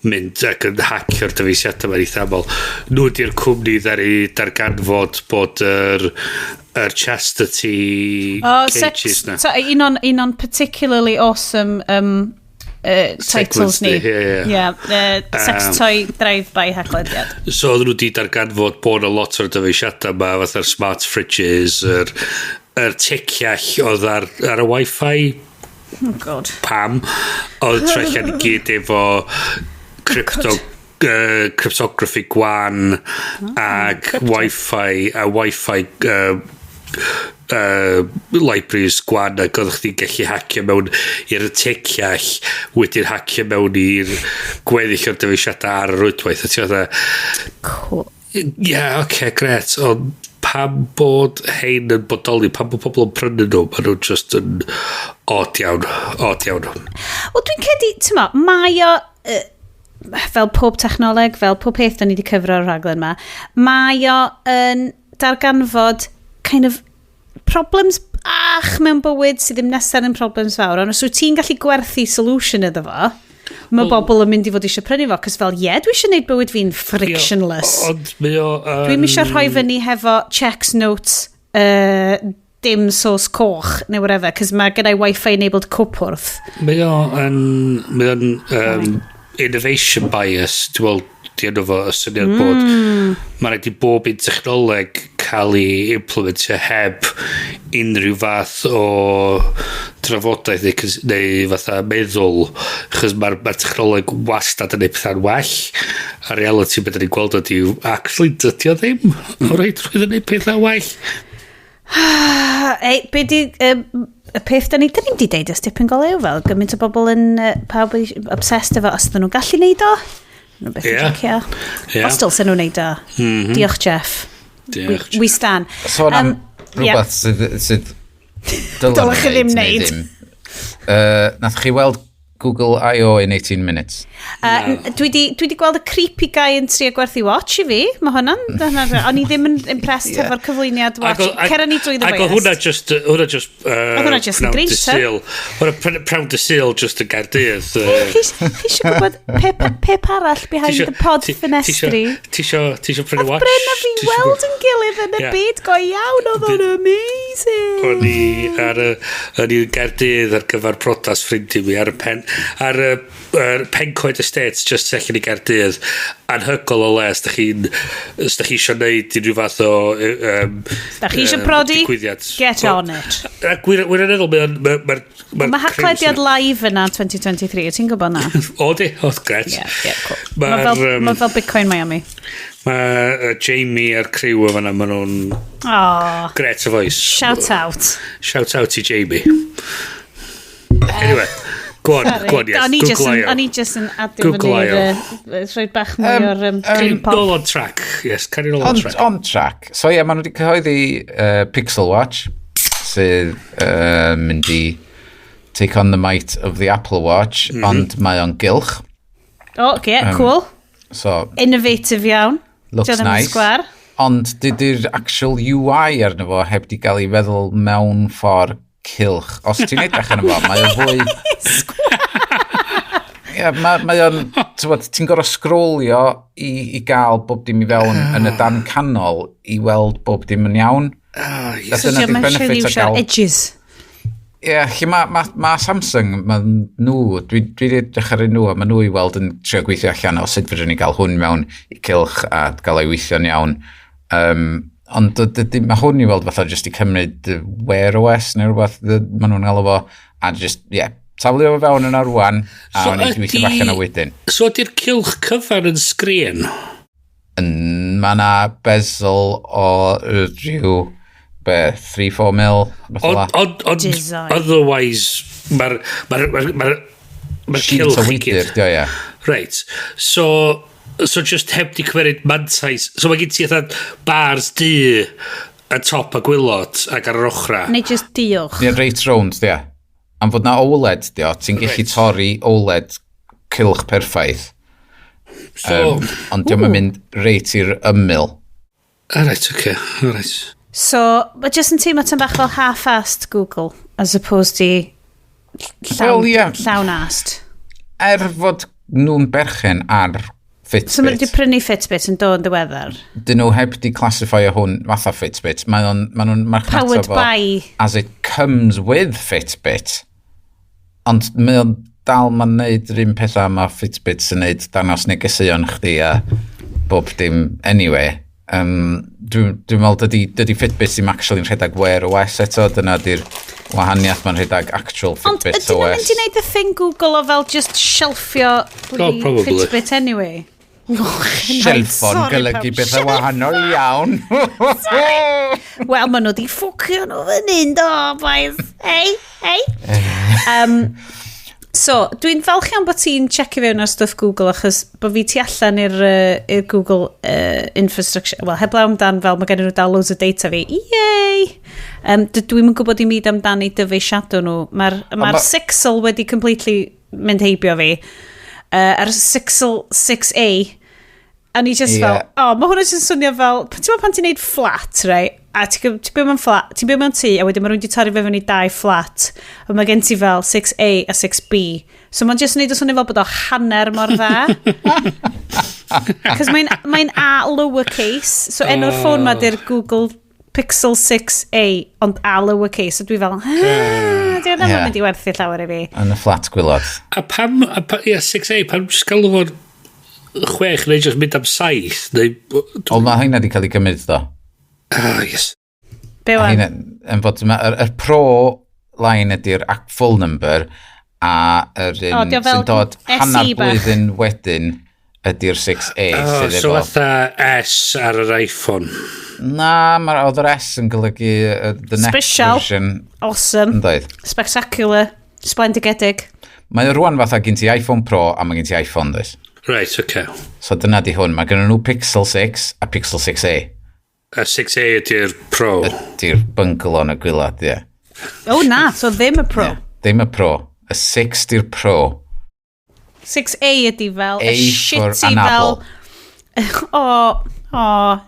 mynd ac yn hacio'r dyfeisiadau mae'n eitha aml. Nhw di'r cwmni ddari darganfod bod yr chastity oh, cages na. So, un o'n particularly awesome titles ni. Yeah. Yeah, sex toy drive-by haglediad. So oedden nhw wedi darganfod bod yna lot o'r dyfeisiadau yma, fatha'r smart fridges, yr teciall oedd ar y Wi-Fi. Oh God. Pam? Oedd trellian i gyd efo crypto, cryptography gwan ag Wi-Fi a Wi-Fi libraries gwan ac oeddech chdi'n gallu hacio mewn i'r teciall wedyn hacio mewn i'r gweddill o'r dyfeisiadau ar y rwydwaith a ti fatha Cool. Ie, yeah, oce, okay, gret, ond pam bod hein yn bodoli, pam bod pobl yn prynu nhw, maen nhw'n just yn odd iawn, odd iawn. Wel, dwi'n credu, ti'n mo, mae o, fel pob technoleg, fel pob peth da ni wedi cyfro o'r rhaglen yma, mae o yn darganfod kind of problems bach mewn bywyd sydd ddim nesaf yn problems fawr, ond os wyt ti'n gallu gwerthu solution iddo fo, mae bobl yn mynd i fod eisiau prynu fo, cos fel, ie, yeah, dwi eisiau gwneud bywyd fi'n frictionless. Ond mae o Dwi'n eisiau rhoi fyny hefo checks, notes, dim sos coch, neu whatever, cos mae gennau Wi-Fi enabled cwpwrdd. Mae o'n innovation bias, dwi'n meddwl, di enw fo, y syniad bod mae rhaid i bob un technoleg cael ei implementio heb unrhyw fath o drafodaeth neu fatha meddwl, chos mae'r ma technoleg wastad yn neud pethau'n well, a reality beth ni'n gweld ydy actually dydy o ddim o reidrwydd yn neud pethau'n well. Ei, be di, y peth da ni'n di deud ys tipyn go lew fel, gymaint o bobl yn, pawb yn obsessed efo os ydyn nhw'n gallu neud o. Nhw'n beth yn Ie. jocio. Ie. Os dylsen nhw'n neud o. Diolch, Jeff. Diolch. We stan. Sôn am rhywbeth sydd dylen Dylech chi ddim neu neud. ddim. Nath chi weld Google I.O. in 18 minutes? Dwi di gweld y creepy guy yn trio gwerthu watch i fi. Mae hwnna'n... O'n i ddim yn impressed hefo'r cyflwyniad watch. Cera ni drwy Ac oedd hwnna just, hwnna just, Oedd hwnna just yn pnawn great, dy Sul. Hwnna pnawn dy Sul just yn Gaerdydd. Chi eisiau gwybod pep arall behind the pod ffenestri? Ti isio prynu watch? Bryn a fi Ti isio weld yn gilydd yn y byd go iawn, oedd o'n amazing. O'n i ar y, o'n i yn Gaerdydd ar gyfer priodas ffrindiau mi ar y pen, ar y, ar Pencoed Estates just tu allan i Gaerdydd, anhygoel o le os da chi isio neud unrhyw fath o Da chi isio prodi? digwyddiad. Get on it. A wirioneddol, mae Mae haclediad live yna 2023, wyt ti'n gwybod na? O di, o, gret. Yeah, cool. Mae fel, ma fel Bitcoin Miami. Mae Jamie a'r criw o fanna, maen nhw'n Oh, gret o fois. Shout out. Shout out i Jamie. Anyway, go on, go on, yes. O'n i just Google yn, I.O. o'n i just yn adio Google fyny I.O. rhoi bach mwy o'r cream pop. Nôl on track, yes, carry on On, track. On track. So ie, yeah, maen nhw wedi cyhoeddi Pixel Watch, sydd mynd i take on the might of the Apple Watch, ond mae o'n gylch. Oh, okay, cool. So, Innovative iawn. Looks Dio ddim yn nice. sgwar. Ond dydy'r actual UI arno fo heb di gael ei feddwl mewn ffordd cylch. Os ti'n edrych arno fo, mae o fwy. Ie, yeah, mae o'n... T'wbod, ti'n gorfod scrollio i gael bob dim i fewn yn y dan canol i weld bob dim yn iawn. Ah, yes. A So dyna di'r mae'n benefit o iwsio'r gael edges. Ie, yeah, lle mae ma, ma Samsung, ma nhw, dwi wedi edrych ar nhw, a ma nhw i weld yn trio gweithio allan o sut fedrwn ni gael hwn mewn i cylch a gael ei weithio'n iawn. Ond mae hwn i weld fatha jyst i cymryd y Wear OS neu rhywbeth ma nhw'n galw fo, a just, ie, yeah, taflu o fewn yna rwan, a So so o'n i gweithio allan o wedyn. So ydy'r cylch cyfan yn sgrin? Mae yna bezel o rhyw, be, 3-4 mil, beth fel Ond, 'na. ond, Design. otherwise, mae'r ma ma ma ma Sheet o cylch i wydr, gyd. dio, ie. Reit, so So just heb di cymeryd mantais. So mae gen ti fatha bars du y top a gwaelod ac ar yr ochra. Neu just diolch. Ie, reit rownd, dia. Am fod na OLED, dio, ti'n gallu torri OLED cylch perffaith. So, Ond dio'm yn mynd reit i'r ymyl. Alright, okay, alright. So, mae just yn teimlo tan bach fel half-assed Google, as opposed to llawn, Wel, ie. llawn-assed. Er fod nhw'n berchen ar Fitbit. So maen nhw wedi prynu Fitbit yn dod yn ddiweddar. Dyn nhw heb di classifio hwn fatha Fitbit. Mae nhw'n marchnata Powered fo by. as it comes with Fitbit. Ond mae o'n dal, mae'n neud yr un pethau mae Fitbit sy'n neud, dangos negeseuon chdi a bob dim anyway. Dwi'n meddwl dydy Fitbit ddim actually yn rhedeg Wear OS eto, dyna di'r wahaniaeth, mae'n rhedeg actual Ond Fitbit ydyn nhw'n OS. mynd i wneud y thing Google o fel just shelfio bloody Probably. Fitbit anyway? Shelfo'n Sorry, golygu pawb. bethau wahanol iawn. Wel, maen nhw di ffwcio nhw fan hyn, do, boys. Hey, hey. So, dwi'n falch iawn bod ti'n checio fewn ar stwff Google, achos bod fi tu allan i'r Google infrastructure. Wel, heblaw amdan fel mae gen nhw dal loads o data fi. Yay! Dwi'm yn gwybod i mi amdan eu dyfeisiadau nhw. Mae'r Sixel wedi completely mynd heibio fi. Ar Sixel 6A. A ni just fel, oh, mae hwnna jyst yn swnio fel, ti'n meddwl pan ti'n neud flat, right? A ti'n byw mewn flat, ti'n byw mewn tŷ, a wedyn mae rhywun wedi torri fe fewn i dau flat. A mae gen ti fel 6A a 6B. So mae'n just yn neud o swnio fel bod o hanner mor dda. Cos mae'n A lowercase. So enw'r ffôn ma di'r Google Pixel 6A, ond A lowercase. So dwi fel, ah, di hwnna'n mynd i werthu llawer i fi. Yn y fflat gwaelod. A pam, ie, 6A, pam just galw fo'n 6 neu just mynd am 7, neu? O, mae hynna wedi cael ei gymryd, do. Ah, yes. Be A wan? hynna, yn fod, yr Pro line ydy'r full number, a yr O, un dio fel sy'n dod SE hanner bach. blwyddyn wedyn ydy'r 6A Oh, sydd so efo. fatha S ar yr iPhone. Na, oedd yr S yn golygu the next Special. version. Awesome. Yn doedd. Spectacular. Splendigedig. Mae o rwan fatha gen ti iPhone Pro a mae gen ti iPhone, does. Right, okay. So dyna di hwn. Mae gen nhw Pixel 6 a Pixel 6A. A 6A ydy'r Pro. Ydy'r bungalow yn y gwaelod, ie. Oh na, so ddim y Pro. Ie. Ddim y Pro. Y 6 di'r Pro. 6A ydy fel A y for shitty fel. anabl. O, o,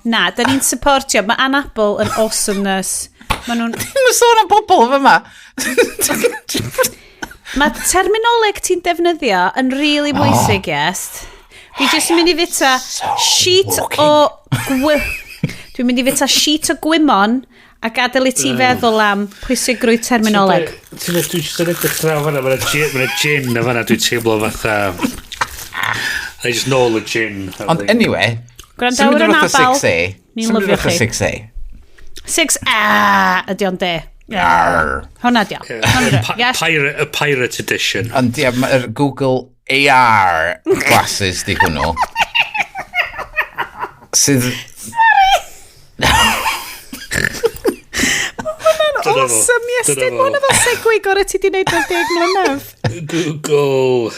na, da ni'n supportio. Mae anabl yn awesomeness. Mae nhw'n. Ddim yn sôn am bobl fyma. Mae terminoleg ti'n defnyddio yn really bwysig, yes. Fi jyst yn mynd i fita sheet o Dwi'n mynd i fita sheet o gwymon a gadael i ti feddwl am pwysigrwydd terminoleg. Ti'n meddwl, dwi'n just yn edrych draw fanna, mae'n ma gin na fanna, dwi'n teimlo fatha. I just nôl y gin. Ond anyway, Gwrandawyr symud yn wrth y abal, 6A. ni'n Symud lyfio wrth y chi. 6A. 6A ydy o'n de. Arr. Hwna di o. Hwnna di o. Yes. Pirate, y Pirate Edition. Ond ie, mae'r Google AR glasses di hwnnw. Sydd. Dyna fo. Awesome, yes, Dyna dyn. fo. Hwna fel segue gorau ti di wneud mewn 10 mlynedd. Google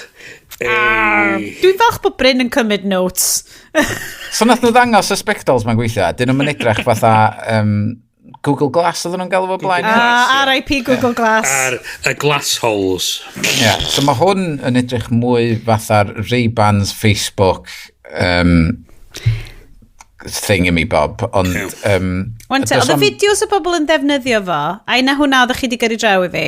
A. Dwi'n falch bod Bryn yn cymryd notes. So nath nhw ddangos y spectols ma'n gweithio. Dyn nhw'n edrych fatha Google Glass oedden nhw'n galw fo blaen. Google Glass, Ah, ie. RIP Google Glass. Ar y glass holes. Yeah. So mae hwn yn edrych mwy fatha'r Ray-Bans Facebook thingamy bob, ond Wan te, does oedd y o'm- fideos o bobl yn defnyddio fo, a un hwnna oeddech chi wedi gyrru draw i fi,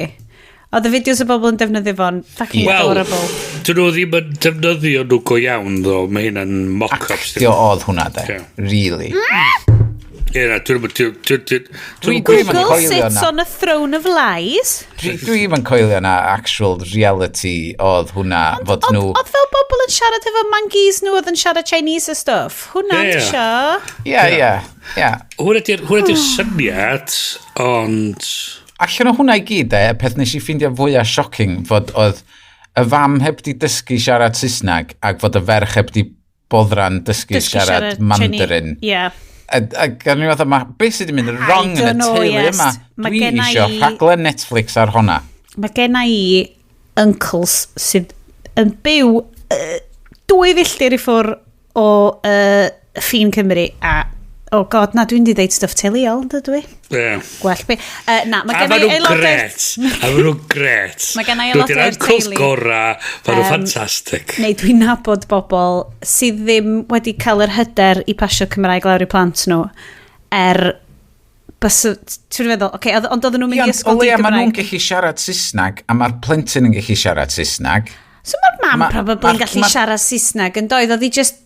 oedd y fideos o bobl yn defnyddio fo'n fucking Wel, adorable. dyn nhw ddim yn defnyddio nhw go iawn, ddo. Mae hynna'n mock-ups. Actio oedd hwnna, de. Ie. Really. Ie, na, dwi'n Dwi'm yn Google coelio sits na. on a throne of lies. Dwi'm yn coelio na actual reality oedd hwnna, fod Oedd nhw. oedd fel bobl yn siarad efo mangees nhw oedd yn siarad Chinese a stuff. Hwnna, Ie. yeah. isio. Ie. Hwnna di'r syniad, ond. Allan o hwnna i gyd, de, y peth nes i ffeindio fwyaf shocking fod oedd y fam heb di dysgu siarad Saesneg ac fod y ferch heb di boddran dysgu, Dysgu siarad Mandarin. Chinese. Yeah. A gan i fatha, ma, beth sydd wedi mynd wrong yn y don't know, teulu yes. yma? Ma' Dwi genna isio rhaglen Netflix ar honna. Mae gen i uncles sydd yn byw 2 filltir i ffwr o ffin Cymru a oh god, na, dwi'n di ddeud stwff teuluol, dydw i? Yeah. Gwell be. Na, mae A gen ma i nhw'n aelodau'r... gret. A ma nhw'n gret. Mae genna i Nhw di'r aelodau'r uncles teulu. gora. Ma nhw'n ffantastig. Neu dwi'n nabod bobl sydd ddim wedi cael yr hyder i pasio Cymraeg lawr i plant nhw er bys, ti'n feddwl, okay, ond oedden nhw'n mynd i Ie, ond o ysgol leia ma' nhw'n di-Gymraeg. gallu siarad Saesneg, a mae'r plentyn yn gallu siarad Saesneg. So mae'r mam probably yn gallu siarad siarad Saesneg yn doedd, oedd hi just,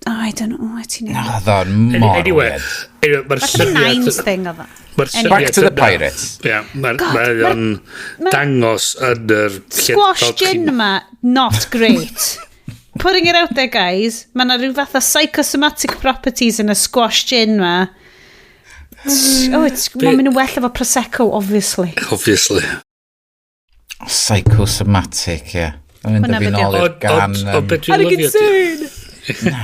oh, I don't know, oh, ti'n No, oedd o'n mor Anyway, weird. anyway, mae'r Falle Nines syniad... thing oedd o. Mae'r Anyway. Back to the syniad yna- pirates. Ie, God, mae o'n dangos yn yr... Squash gin yma, not great. Putting it out there, guys, mae yna rhyw fath o psychosomatic properties yn y squash gin ma. Oh, it's, mae'n mynd yn well efo Prosecco, obviously. Obviously. Psychosomatic, ie. Mae'n mynd Hwnna â fi be' nôl i'r Ond, gan... ond, ond beth dwi'n I'd lyfio... insane!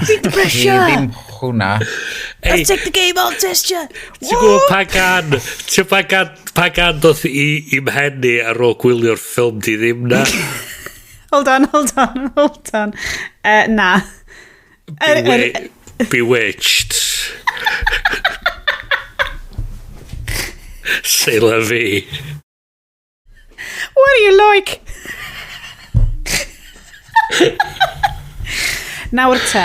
Beat the Fi pressure! ddim hwnna. Ei, Let's take the game on, Testia! Ti'n gwybod pa gan, ti'n gwybod pa gan, pa gan doth i, i mhen i ar ôl gwylio'r ffilm di ddim na? Hold on, hold on, hold on. Na. Bewitched. C'est la vie. What do you like? Nawr te.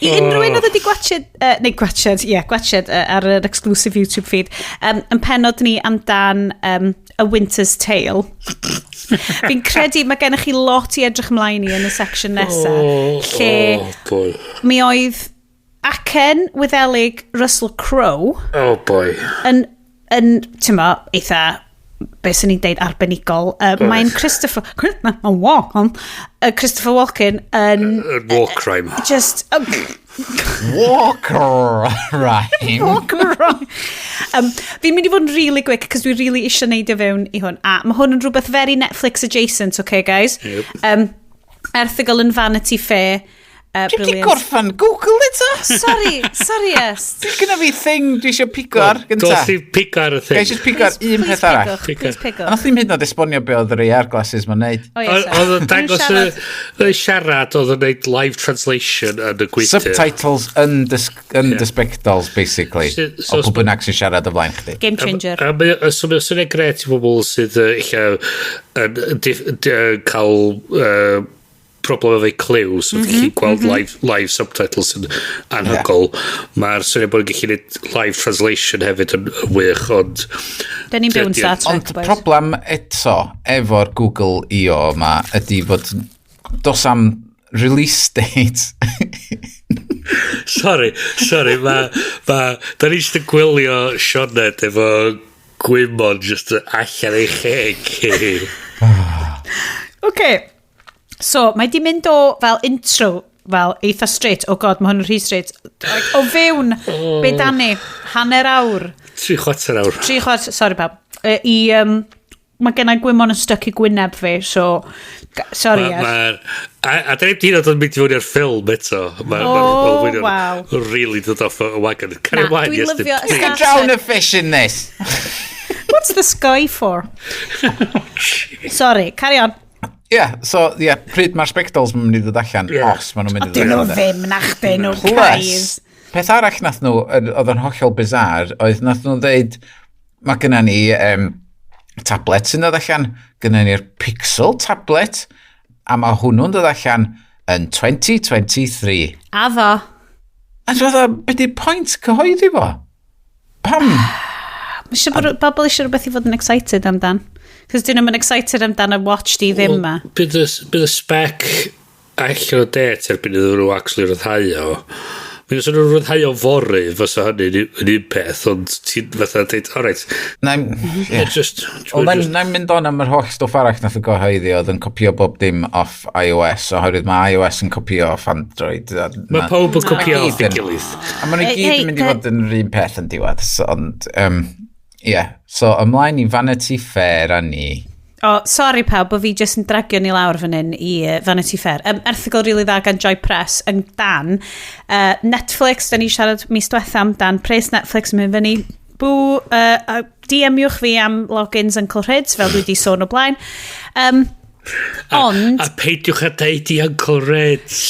I unrhyw un oedd wedi gwachod, neu gwachod, ie, yeah, gwachod ar yr exclusive YouTube feed, yn penod ni amdan A Winter's Tale. Fi'n credu mae gennych chi lot i edrych ymlaen i yn y section nesaf, lle Oh boy. mi oedd acen Wyddelig Russell Crowe Oh boy. yn, yn ti'n mo, eitha beth sy'n ni'n deud arbenigol. Mae'n Christopher, Christopher Walken, Christopher Walken yn War crime. just... War crime. Walk around. Fi'n mynd i fod yn really quick, cos dwi really eisiau neidio fewn i hwn. A mae hwn yn rhywbeth very Netflix adjacent, okay guys? Yep. Erthygl yn Vanity Fair. Dwi wedi Brilliant. gorffan Google eto. Sorry, sorry, yes. Gyda fi thing dwi eisiau pigo ar gynta. Dos i pigo ar y Gai thing. just pigo ar un peth arall. Please A pigwch. nath ddim hyd yn oed esbonio be oedd yr AR glasses ma'n neud. Oh, yes, Oedd o'n dangos y Siarad. y siarad, oedd o'n neud live translation yn y gwydyr. Subtitles yn the, yn the spectols, basically. So- O pwy bynnag sy'n siarad o flaen chdi. Game changer. A mae so mae o'n syniad gret i bobl sydd ella yn cael problem efo'u clyw, so mm -hmm, gallu gweld live subtitles yn anhygoel. Yeah. Mae'r syniad bod yn gallu gwneud live translation hefyd yn wych, ond... Da ni'n byw yn Star Trek, Ond boys. problem eto efo'r Google I.O. yma ydy fod dos am release date. Sorry, sorry, ma, da ni jyst yn gwylio Sioned efo gwymon jyst allan ei cheg. Okay. So, mae di mynd o fel intro, fel eitha straight. Oh god, mae hwn yn rhy straight. Like, o fewn, be dan ni, hanner awr, 3/4 awr. 3/4, sorry pawb, i, mae gennau gwymon yn stuck i gwyneb fi, so, sorry, yes. A da ni'n hyd yn oed yn mynd i fewn i'r ffilm eto. Mae'r Oh, wow. Really dod off y wagon. Carry Na, ymlaen, dwi'n Iestyn, lyfio please. You can drown a fish in this. What's the sky for? Sorry, carry on. Yeah, so, yeah, pryd mae'r spectols yn mynd i ddod allan, Yeah. os maen nhw'n mynd i Dyn ddod nhw allan. ddim na chdyn nhw, Plus, guys. peth arall nath nhw, oedd yn hollol bizar, oedd nath nhw ddeud, mae gynna ni tablet sy'n dod allan, gynna ni'r Pixel tablet, a mae hwnnw'n dod allan yn 2023. A ddo. A dwi'n meddwl, be di'r pwynt cyhoeddi fo? Pam? Mae eisiau bod bobl eisiau rhywbeth i fod yn excited amdan. Cos dyn nhw'n excited amdan y watch di ddim ma. Bydd y spec allan o date erbyn iddyn nhw actually ryddhau o. Mi os nhw'n rhyddhau o fory, fysa hynny'n yn un peth, ond ti'n fatha deud, alright, Na'n yeah. just... Wel, na'n mynd on am yr holl stwff arall nath y gyhoeddi oedd yn copio bob dim off iOS, oherwydd mae iOS yn copio off Android. Mae pawb yn copio off ei yn- gilydd. A maen nhw i Ei, gyd ei, yn mynd i fod yn yr un peth yn diwedd. So, ond, yeah. So, ymlaen i Vanity Fair a ni. O, sorry pawb, bod fi jyst yn dragio ni lawr fan hyn i Vanity Fair. Erthygl rili dda gan Joy Press yn dan. Netflix, da ni siarad mis diwetha amdan pres Netflix yn mynd fyny. Bw, DM-iwch fi am logins Uncle Rhids, fel dwi wedi sôn o blaen. Ond, A peidiwch a deud i Uncle Reds.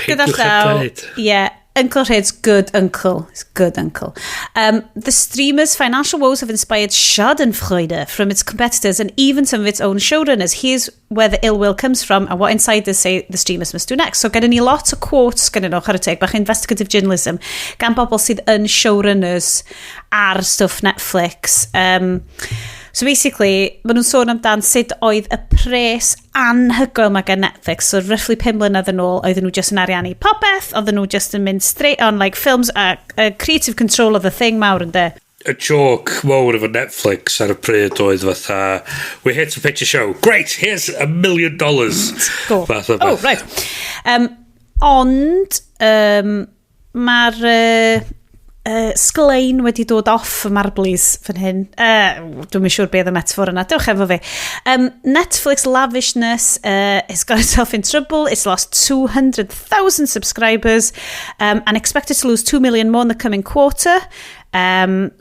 Gyda Peidiwch â llaw, dweud. Yeah, Uncle Rhyd's good uncle. He's good uncle. The streamer's financial woes have inspired schadenfreude from its competitors and even some of its own showrunners. Here's where the ill will comes from and what insiders say the streamers must do next. So gyda ni lot o quotes gyda nhw, chwarae teg, bach investigative journalism, gan bobl sydd yn showrunners ar stwff Netflix. So basically, maen nhw'n sôn amdan sut oedd y pres anhygoel mae gan Netflix. So roughly 5 mlynedd yn ôl, oedden nhw just yn ariannu popeth, oedden nhw just yn mynd straight on like films a creative control of the thing mawr yn de. Y joke mawr efo Netflix ar y pryd oedd fatha, "We're here to pitch a show. Great, here's $1 million." Go. Fath o Oh, beth. right. Ond mae'r sglein wedi dod off y marblis fan hyn. Dwi'm yn siŵr beth y metaphor yna. Dewch efo fi. Netflix lavishness has got itself in trouble. It's lost 200,000 subscribers and expected to lose 2 million more in the coming quarter,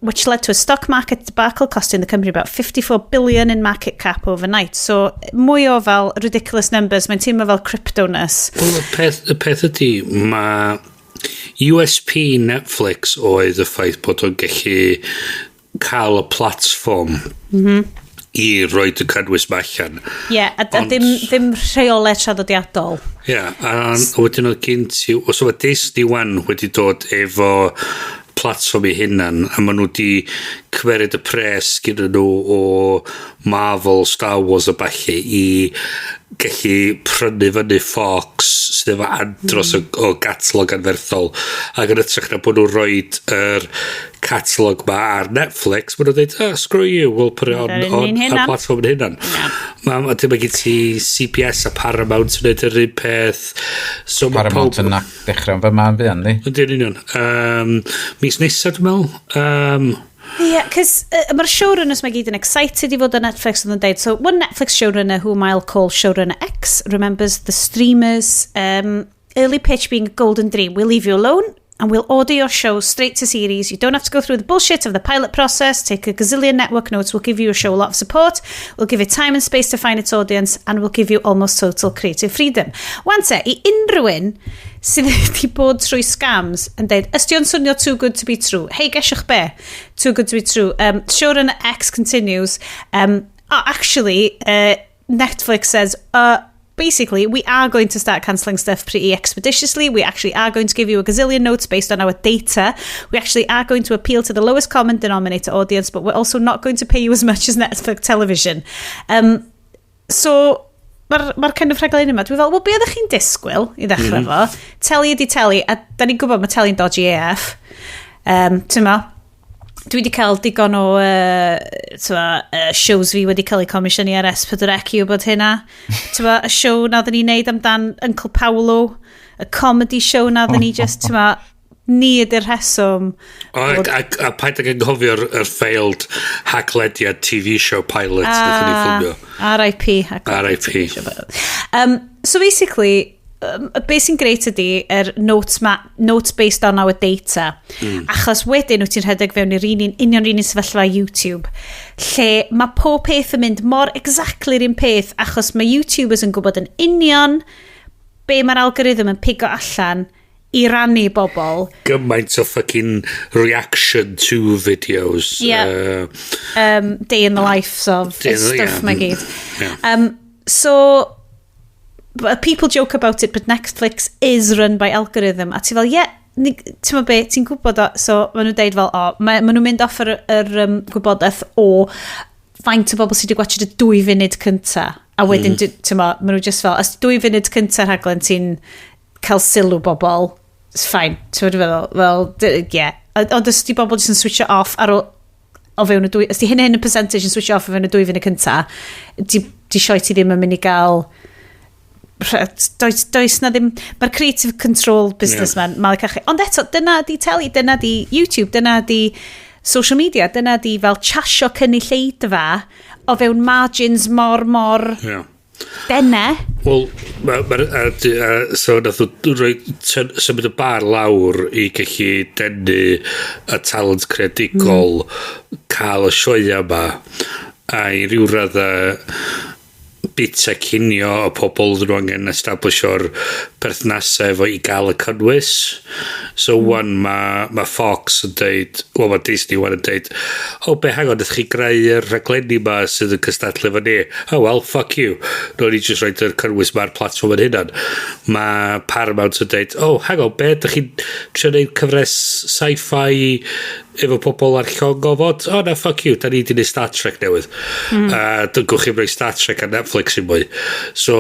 which led to a stock market debacle costing the company about 54 billion in market cap overnight. So, mwy o fel ridiculous numbers. Mae'n teimlo fel cryptoness. Wel, y peth ydy, mae USP Netflix oedd y ffaith bod o'n gallu cael y platform i roed y cynnwys ma allan. Ie, yeah, a ddim rheolau traddodiadol. Ie, yeah, a wedyn oedd gen ti, os oedd Disney wan wedi dod efo platform i hunan, a maen nhw wedi cymeryd y pres gyda nhw o Marvel, Star Wars a ballu i gallu prynu fyny Fox sydd efo andros o catalog anferthol, ac yn hytrach na bod nhw'n rhoi yr catalog ma ar Netflix, maen nhw'n dweud, "Oh, screw you, we'll put it on Ni'n ar hunan." platform yn hunan." Yeah. Mae dim gen ti CBS a Paramount yn neud yr un peth. So ma' Paramount pawb yn dechrau yn fyma yn fuan, di? Yndyn union. Mis nesaf, dwi'n meddwl. Ie, yeah, cos mae'r showrunners mae gyd yn excited i fod ar Netflix oedd yn deud. So, one Netflix showrunner whom I'll call Showrunner X remembers the streamers' early pitch being a golden dream. "We'll leave you alone and we'll order your show straight to series. You don't have to go through the bullshit of the pilot process, take a gazillion network notes. We'll give you a show a lot of support. We'll give it time and space to find its audience and we'll give you almost total creative freedom." Wan te, i unrhyw un sydd wedi bod trwy scams yn deud, "Ysdi o'n swnio too good to be true?" Hei, gesiwch be? Too good to be true. Showrunner X continues, "Oh, actually, Netflix says, basically, we are going to start cancelling stuff pretty expeditiously. We actually are going to give you a gazillion notes based on our data. We actually are going to appeal to the lowest common denominator audience, but we're also not going to pay you as much as Netflix television." So, mae'r kind of rhaglen yma, dwi fel, wel, be oeddech chi'n disgwyl i ddechrau fo? Teli ydi teli, a da ni'n gwybod mae teli'n dodgy AF. Ti'n ma, dwi wedi cael digon o shows fi wedi cael eu comisiynu ar S4C i wybod hynna. Ti'n ma, y show na oedden ni'n neud amdan Uncle Paolo, y comedy show na oedden ni just, ti'n ma, ni ydy'r rheswm. O, a paid ag anghofio'r yr failed Haclediad TV show pilot ah, ni ffilmio. RIP. RIP. So basically, beth sy'n greit ydy yr notes, ma, notes based on our data. Achos wedyn wyt ti'n rhedeg fewn i'r un union un sefyllfa YouTube, lle mae pob peth yn mynd mor exactly'r un peth, achos mae YouTubers yn gwybod yn union be mae'r algorithm yn pigo allan i rannu bobl. Gymaint o fucking reaction to videos. Yeah. Day in the lives of stuff mae gyd. So, but people joke about it, but Netflix is run by algorithm. A ti fel, yeah, ti'n ma be, ti'n gwybod o, so maen nhw'n deud fel, o, ma nhw'n mynd off yr gwybodaeth o faint o bobl sydd wedi gwachod y 2 funud cynta. A wedyn, ti'n ma, maen nhw just fel, os 2 funud cynta rhaglen ti'n cael sylw bobl, it's fine. Ti'n meddwl, fel, yeah. Ond os di bobl jyst yn switcho off ar ôl, o fewn y dwy, os di hyn y percentage yn switcho off o fewn y 2 funud cynta, di sioe ti ddim yn mynd i gael does na ddim, mae'r creative control businessman, yeah. Malu cachu. Ond eto, dyna di teli, dyna di YouTube, dyna di social media, dyna di fel chasio cynulleidfa o fewn margins mor dene. Wel, so nath o roi symud y bar lawr i gallu denu y talent creadigol, cael y sioea yma, a i ryw radda bita cinio, y pobl oedden nhw angen establish-o'r perthnasau efo i gael y cynnwys. So wan ma Fox yn deud, wel, mae Disney wan yn deud, "O be, hang on, ydych chi greu yr rhaglenni ma sydd yn cystadlu efo ni? Oh well, fuck you. No, ni just roid yr cynnwys ma'r platform yn hynny." Mae Paramount yn deud, "Oh, hang on, be, ydych chi'n trio neud cyfres sci-fi efo pobl ar llong gofod? Oh na, fuck you, da ni di neud Star Trek newydd. Dygwch chi'n rhoi Star Trek ar Netflix i mwy." So,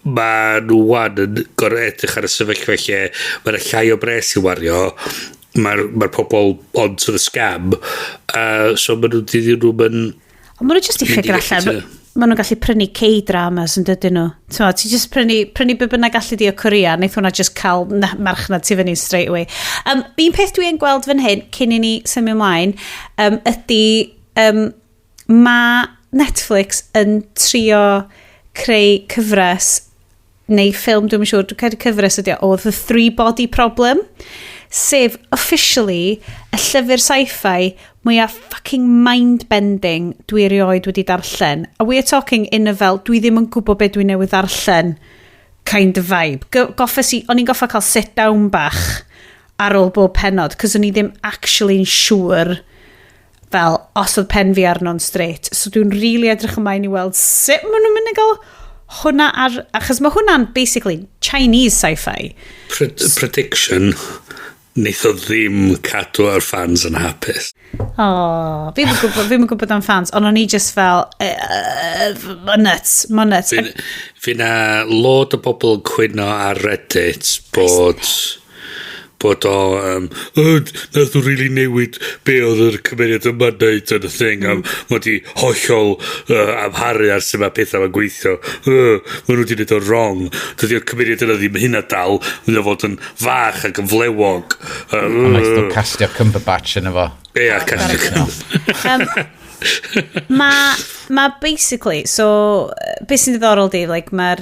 mae nhw wan yn gorfod edrych ar y sefyllfa lle mae'n llai o bres i wario, mae'r ma pobl onto the scam, so maen nhw di nhw yn Ond maen nhw jyst i mynd i figure gallu allan, maen nhw'n gallu prynu K-dramas yn dydyn nhw. T'mo, ti just prynu be bynnag gallu di o Korea, wneith hwnna just cael marchnad ti fyny straight away. Un peth dwi yn gweld fan hyn, cyn i ni symud ymlaen, ydy mae Netflix yn trio creu cyfres neu ffilm, dwi'n siŵr, dwi'n credu cyfres ydy o, o The Three Body Problem, sef officially y llyfr sci-fi mwyaf fucking mind-bending dwi erioed wedi darllen. A we are talking in a fel, dwi ddim yn gwybod beth dwi newydd ddarllen kind of vibe. Goffes i, o'n i'n goffa cael sit down bach ar ôl bob pennod, cos o'n i ddim actually yn siŵr fel os oedd pen fi arno'n straight. So dwi'n really edrych ymlaen i weld sut maen nhw'n mynd i gael hwnna ar... Achos mae hwnna'n basically Chinese sci-fi. Prediction, wneith o ddim cadw ar fans yn hapus. Oh, fi'm yn gwybod am fans, ond o'n i just fel, ma nuts, ma nuts. Fi na lot o bobl yn cwyno ar Reddit bod o oh, nath o really newid be oedd yr cymeriad yma'n neud yn y thing mm. Mae di hollol amharu ar sut mae pethau ma'n gweithio, ma nhw wedi neud o wrong, dydy'r cymeriad yna ddim hynna dal, mae'n fod yn fach ac yn flewog. Ond naeth nhw castio Cumberbatch yn efo. Ie, castio. Ma basically, so, beth sy'n diddorol di, like, mae'r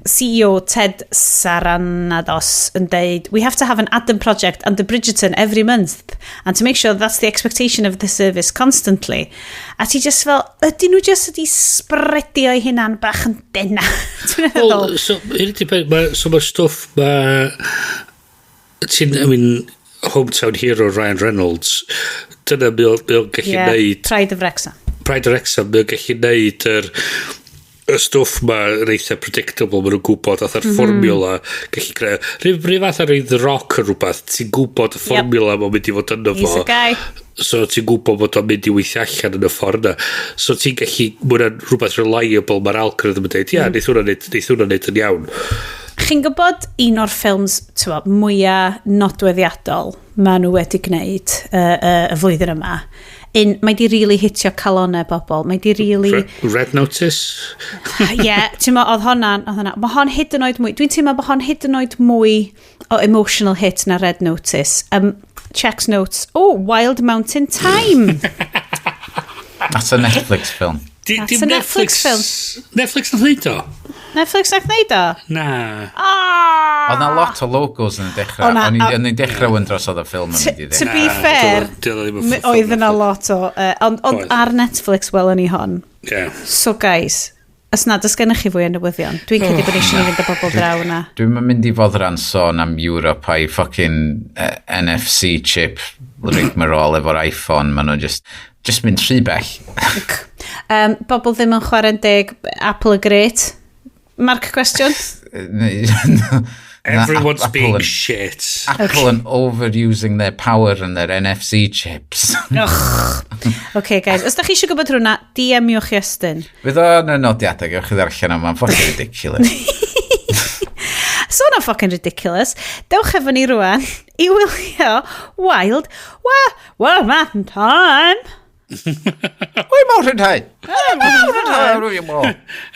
CEO Ted Sarandos yn deud, "We have to have an Adam Project and a Bridgerton every month, and to make sure that's the expectation of the service constantly." A ti just fel, ydyn nhw just ydi spreadio eu hunan bach yn dena? Ti'n meddwl? Wel, so, hyn ydi peth, so mae'r stwff, mae... Ti'n, I mean, Hometown Hero Ryan Reynolds, dyna mae o'n gallu neud, Pride of Wrexham. Pride of Wrexham, mae o'n gallu neud y stwff ma yn eitha predictable, maen nhw'n gwybod, atha'r formula, gallu creu, rhyw fath ar The Rock yn rhywbeth, ti'n gwybod y formula mae'n mynd i fod yno He's fo. a guy. So ti'n gwybod bod o'n mynd i weithio allan yn y ffordd yna. So ti'n gallu, mae hwnna'n rhywbeth reliable, mae'r algorithm yn dweud, ia, neith hwnna neud yn iawn. Chi'n gwybod un o'r ffilms t'mo, mwyaf nodweddiadol maen nhw wedi gwneud y flwyddyn yma? Un, mae di really hitio calonau bobl. Mae di really... Red Notice? Ie, yeah, ti'n mo, oedd hwnna'n... Oedd hwnna. Mae hon hyd yn oed mwy... Dwi'n teimlo bod hon hyd yn oed mwy o emotional hit na Red Notice. Checks notes. Oh, Wild Mountain Thyme. That's a Netflix film. That's Dim a Netflix film. Netflix nath neud o? Netflix nath neud o? Na. Ah! Oedd na lot o logos yn y dechrau. O na, O'n i'n dechrau wyndro os oedd y ffilm yn mynd i To ddechrau. be fair, Dio ddim yn ffilm oedd yna Netflix. lot o... Ond Oedd. ar Netflix welon ni hon. Ie. So guys, os nad oes gennych chi fwy o newyddion, dwi'n credu bod eisiau ni fynd â bobl draw yna. Dwi'n mynd i foddran sôn am Europe a'i fucking NFC chip rigmarole efo'r iPhone. Maen nhw just mynd rhy bell. Bobl ddim yn chwarae'n deg, Apple y great. Mark question? Everyone's Apple being yn- shit. Apple yn overusing their power and their NFC chips. OK, guys, os da chi eisiau gwybod hwnna, DM-iwch Iestyn. Fydd o yn y nodiadau, gewch chi ddarllen am, mae'n fucking ridiculous. So hwnna'n fucking ridiculous. Dewch efo ni rwan i wylio Wild Wild Mountain Thyme. Wy mawr yn hau!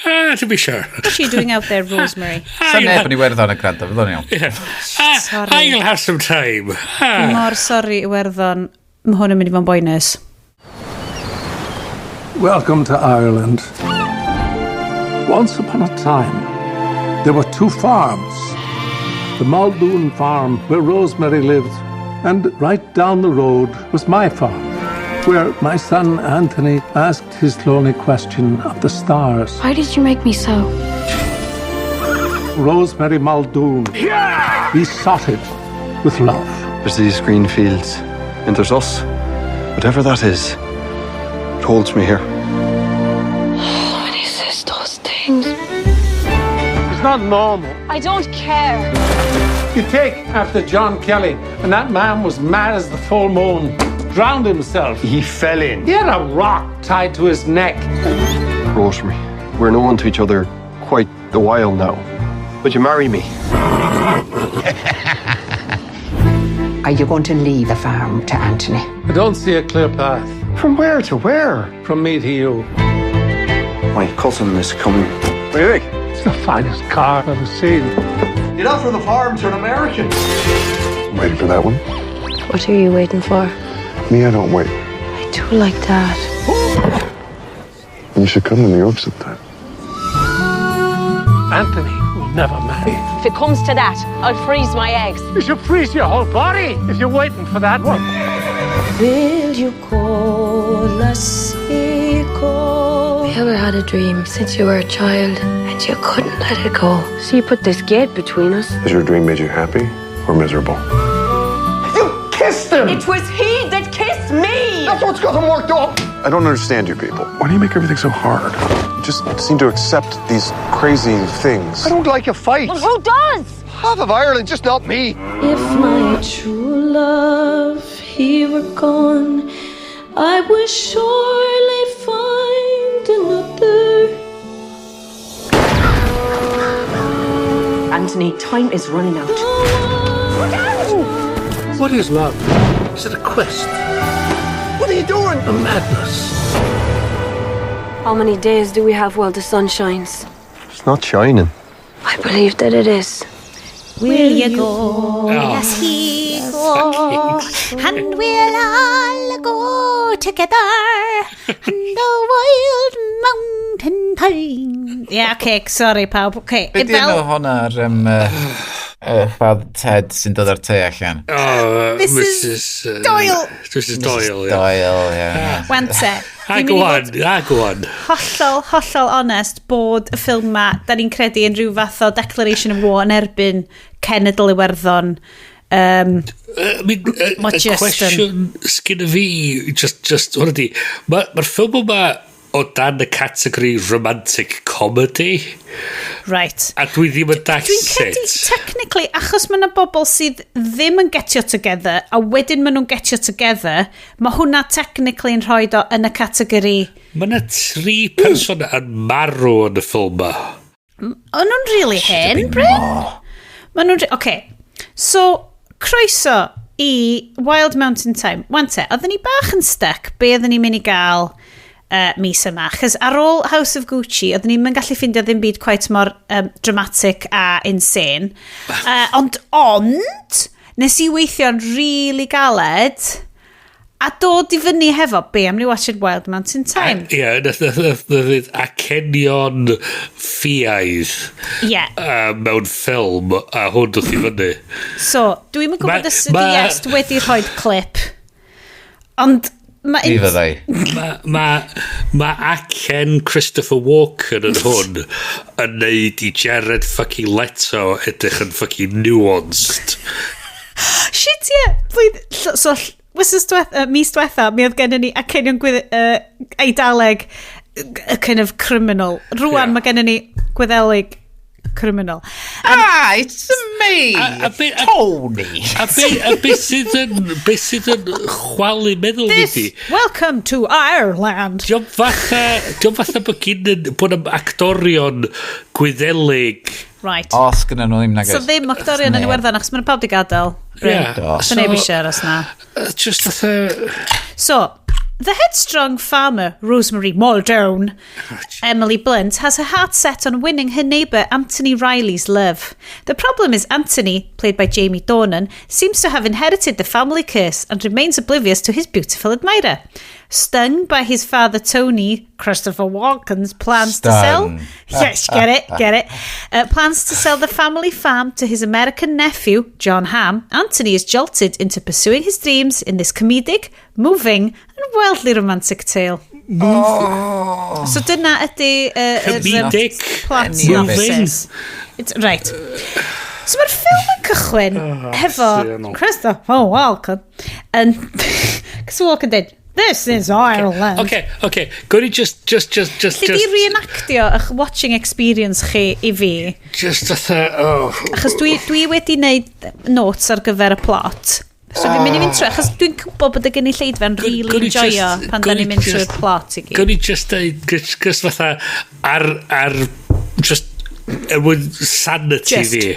Ah, to be sure. What's she doing out there, Rosemary? Sa neb yn Iwerddon yn gwrando, fydd o'n iawn. Ah, Sorry. I'll have some time. Ah. Mor sori Iwerddon, mae hwn yn mynd i fod yn boenus. Welcome to Ireland. Once upon a time, there were two farms. The Muldoon farm, where Rosemary lived, and right down the road was my farm. Where my son Anthony asked his lonely question of the stars. Why did you make me so? Rosemary Muldoon. Yeah! Besotted with love. There's these green fields, and there's us. Whatever that is, it holds me here. Oh, when he says those things. It's not normal. I don't care. You take after John Kelly, and that man was mad as the full moon. Drowned himself. He fell in. He had a rock tied to his neck. Rosemary, we're known to each other quite a while now. Would you marry me? Are you going to leave the farm to Anthony? I don't see a clear path. From where to where? From me to you. My cousin is coming. What do you think? It's the finest car I've ever seen. You'd offer the farm to an American. I'm waiting for that one. What are you waiting for? Me, I don't wait. I do like that. You should come to New York sometime. Anthony will never marry. If it comes to that, I'll freeze my eggs. You should freeze your whole body if you're waiting for that one. Will you call us equal? You ever had a dream since you were a child and you couldn't let it go? So you put this gate between us. Has your dream made you happy or miserable? You kissed him! It was he that kissed me! That's what's got him worked up! I don't understand you people. Why do you make everything so hard? You just seem to accept these crazy things. I don't like a fight. Well, who does? Half of Ireland, just not me. If my true love he were gone, I would surely find another. Anthony, time is running out. What is love? Is it a quest? What are you doing? A madness? How many days do we have while the sun shines? It's not shining. I believe that it is. Will you go? Yes, he go. And we'll all go together. And the wild mountain thyme. Yeah, okay, sorry pawb. Okay, Be di enw hwnna ar Fab Ted sy'n dod ar te allan? Oh, Mrs. Doyle. Mrs. Doyle, ie. Doyle, ie. Wan te. A go on, a go on. Hollol, hollol onest bod y ffilm ma, da ni'n credu yn rhyw fath o declaration of war yn erbyn cenedl Iwerddon. I mean, Ma' y just cwestiwn sgyn fi, just, hwnna di, mae'r ffilm yma o dan y categori romantic comedy, Right. a dwi ddim yn dall Dwi'n credu, sut. technically, achos mae yna bobl sydd ddim yn getio together, a wedyn maen nhw'n getio together, mae hwnna technically yn rhoi o yn y categori. Mae yna tri person yn marw yn y ffilm yma. O'n nhw'n really hen, Bryn? Maen nhw'n... Okay. So, croeso i Wild Mountain Thyme. Wan te, oedden ni bach yn stuck be oedden ni'n mynd i gael mis yma. Chos ar ôl House of Gucci, oedden ni'n mynd gallu ffindio ddim byd quite mor dramatic a insane. Ond, nes i weithio'n really galed a dod i fyny hefo be am ni watched Wild Mountain Thyme. Ie, nath acenion ffiaidd mewn ffilm, a hwn dod i fyny. So, dwi'n yn gwybod os ydi Iest wedi rhoi clip. Ond mae Mi fyddai. Ma acen Christopher Walken yn hwn yn neud i Jared fucking Leto edrych yn fucking nuanced. Shit, ie. Yeah. So, wythnos mis diwetha, mi oedd gennym ni acenion Eidaleg, y kind of criminal. Rwan, mae gennym ni Gwyddelig criminal. Ah, it's me, Tony. A be sydd yn chwalu meddwl fi This, di? welcome to Ireland. Diolch fatha bod gyn bod am actorion Gwyddelig. Right. Os gyda nhw ddim nag So ddim actorion yn Iwerddon, achos maen nhw pawb di gadael. Bryn. Ie. So neb eisiau aros na. Just fatha. So, the headstrong farmer, Rosemary Muldoon, Emily Blunt, has her heart set on winning her neighbour Anthony Riley's love. The problem is Anthony, played by Jamie Dornan, seems to have inherited the family curse and remains oblivious to his beautiful admirer. Stung by his father Tony, Christopher Walken's plans to sell... Yes, get it, get it. Plans to sell the family farm to his American nephew, John Hamm. Anthony is jolted into pursuing his dreams in this comedic, moving and wildly romantic tale. Oh. So dyna ydy Comedic, plot synopsis. It's, right. So mae'r ffilm yn cychwyn hefo Christopher Walken yn Christopher Walken dweud, "This is Ireland." Okay. Gwni just Lle di reenactio eich watching experience chi i fi? Just fatha, oh. Achos dwi wedi wneud notes ar gyfer y plot. So dwi'n mynd i fynd trwy, achos dwi'n gwybod bod y gynulleidfa'n really enjoyo pan da ni'n mynd trwy'r plot i gyd. Gwni just deud, just fatha, ar, just, er mwyn sanity just fi.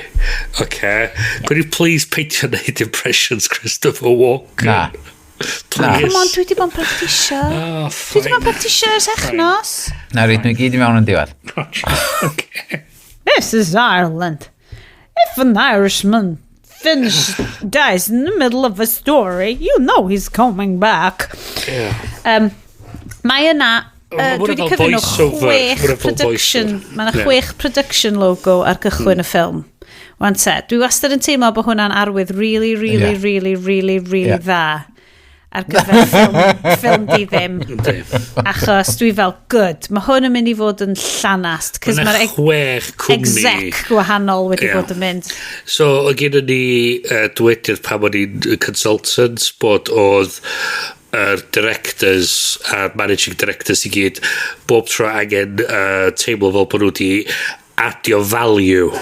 Okay. Could you please peidio wneud impressions Christopher Walken? Na. Please. Come on, dwi wedi bod yn practisio. Oh, Dwi wedi bod yn practisio ers echnos. Na, reit nhw i gyd i mewn yn diwedd. Okay. This is Ireland. If an Irishman dies in the middle of a story, you know he's coming back. Yeah. Mae yna dwi wedi cyfri nhw 6 production, mae yna 6 production logo ar gychwyn y ffilm. Wan te, dwi wastad yn teimlo bod hwnna'n arwydd really, really, really, really, really dda ar gyfer ffilm di ddim. Achos dwi fel, good, mae hwn yn mynd i fod yn llanast, cos mae'r 6 cwmni exec gwahanol wedi bod yn mynd. So, oedd gen ni dwedydd pan o'n i'n consultants bod oedd yr directors a'r managing directors i gyd bob tro angen teimlo fel bod nhw wedi adio value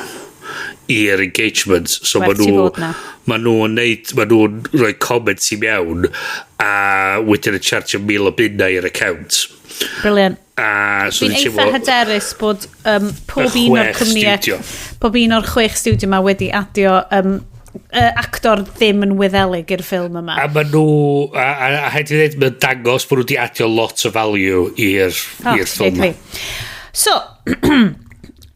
i'r engagement. So ma nhw'n neud, ma nhw'n rhoi comments i mewn a wedyn yn charge 1,000 o bunnau i'r account. Brilliant. So dwi'n eitha hyderus bod pob un o'r cwmnïau, pob un o'r 6 studio ma wedi adio actor ddim yn Wyddelig i'r ffilm yma. A ma nhw, a haid i ddweud, mae'n dangos bod nhw wedi adio lot o value i'r ffilm yma. So,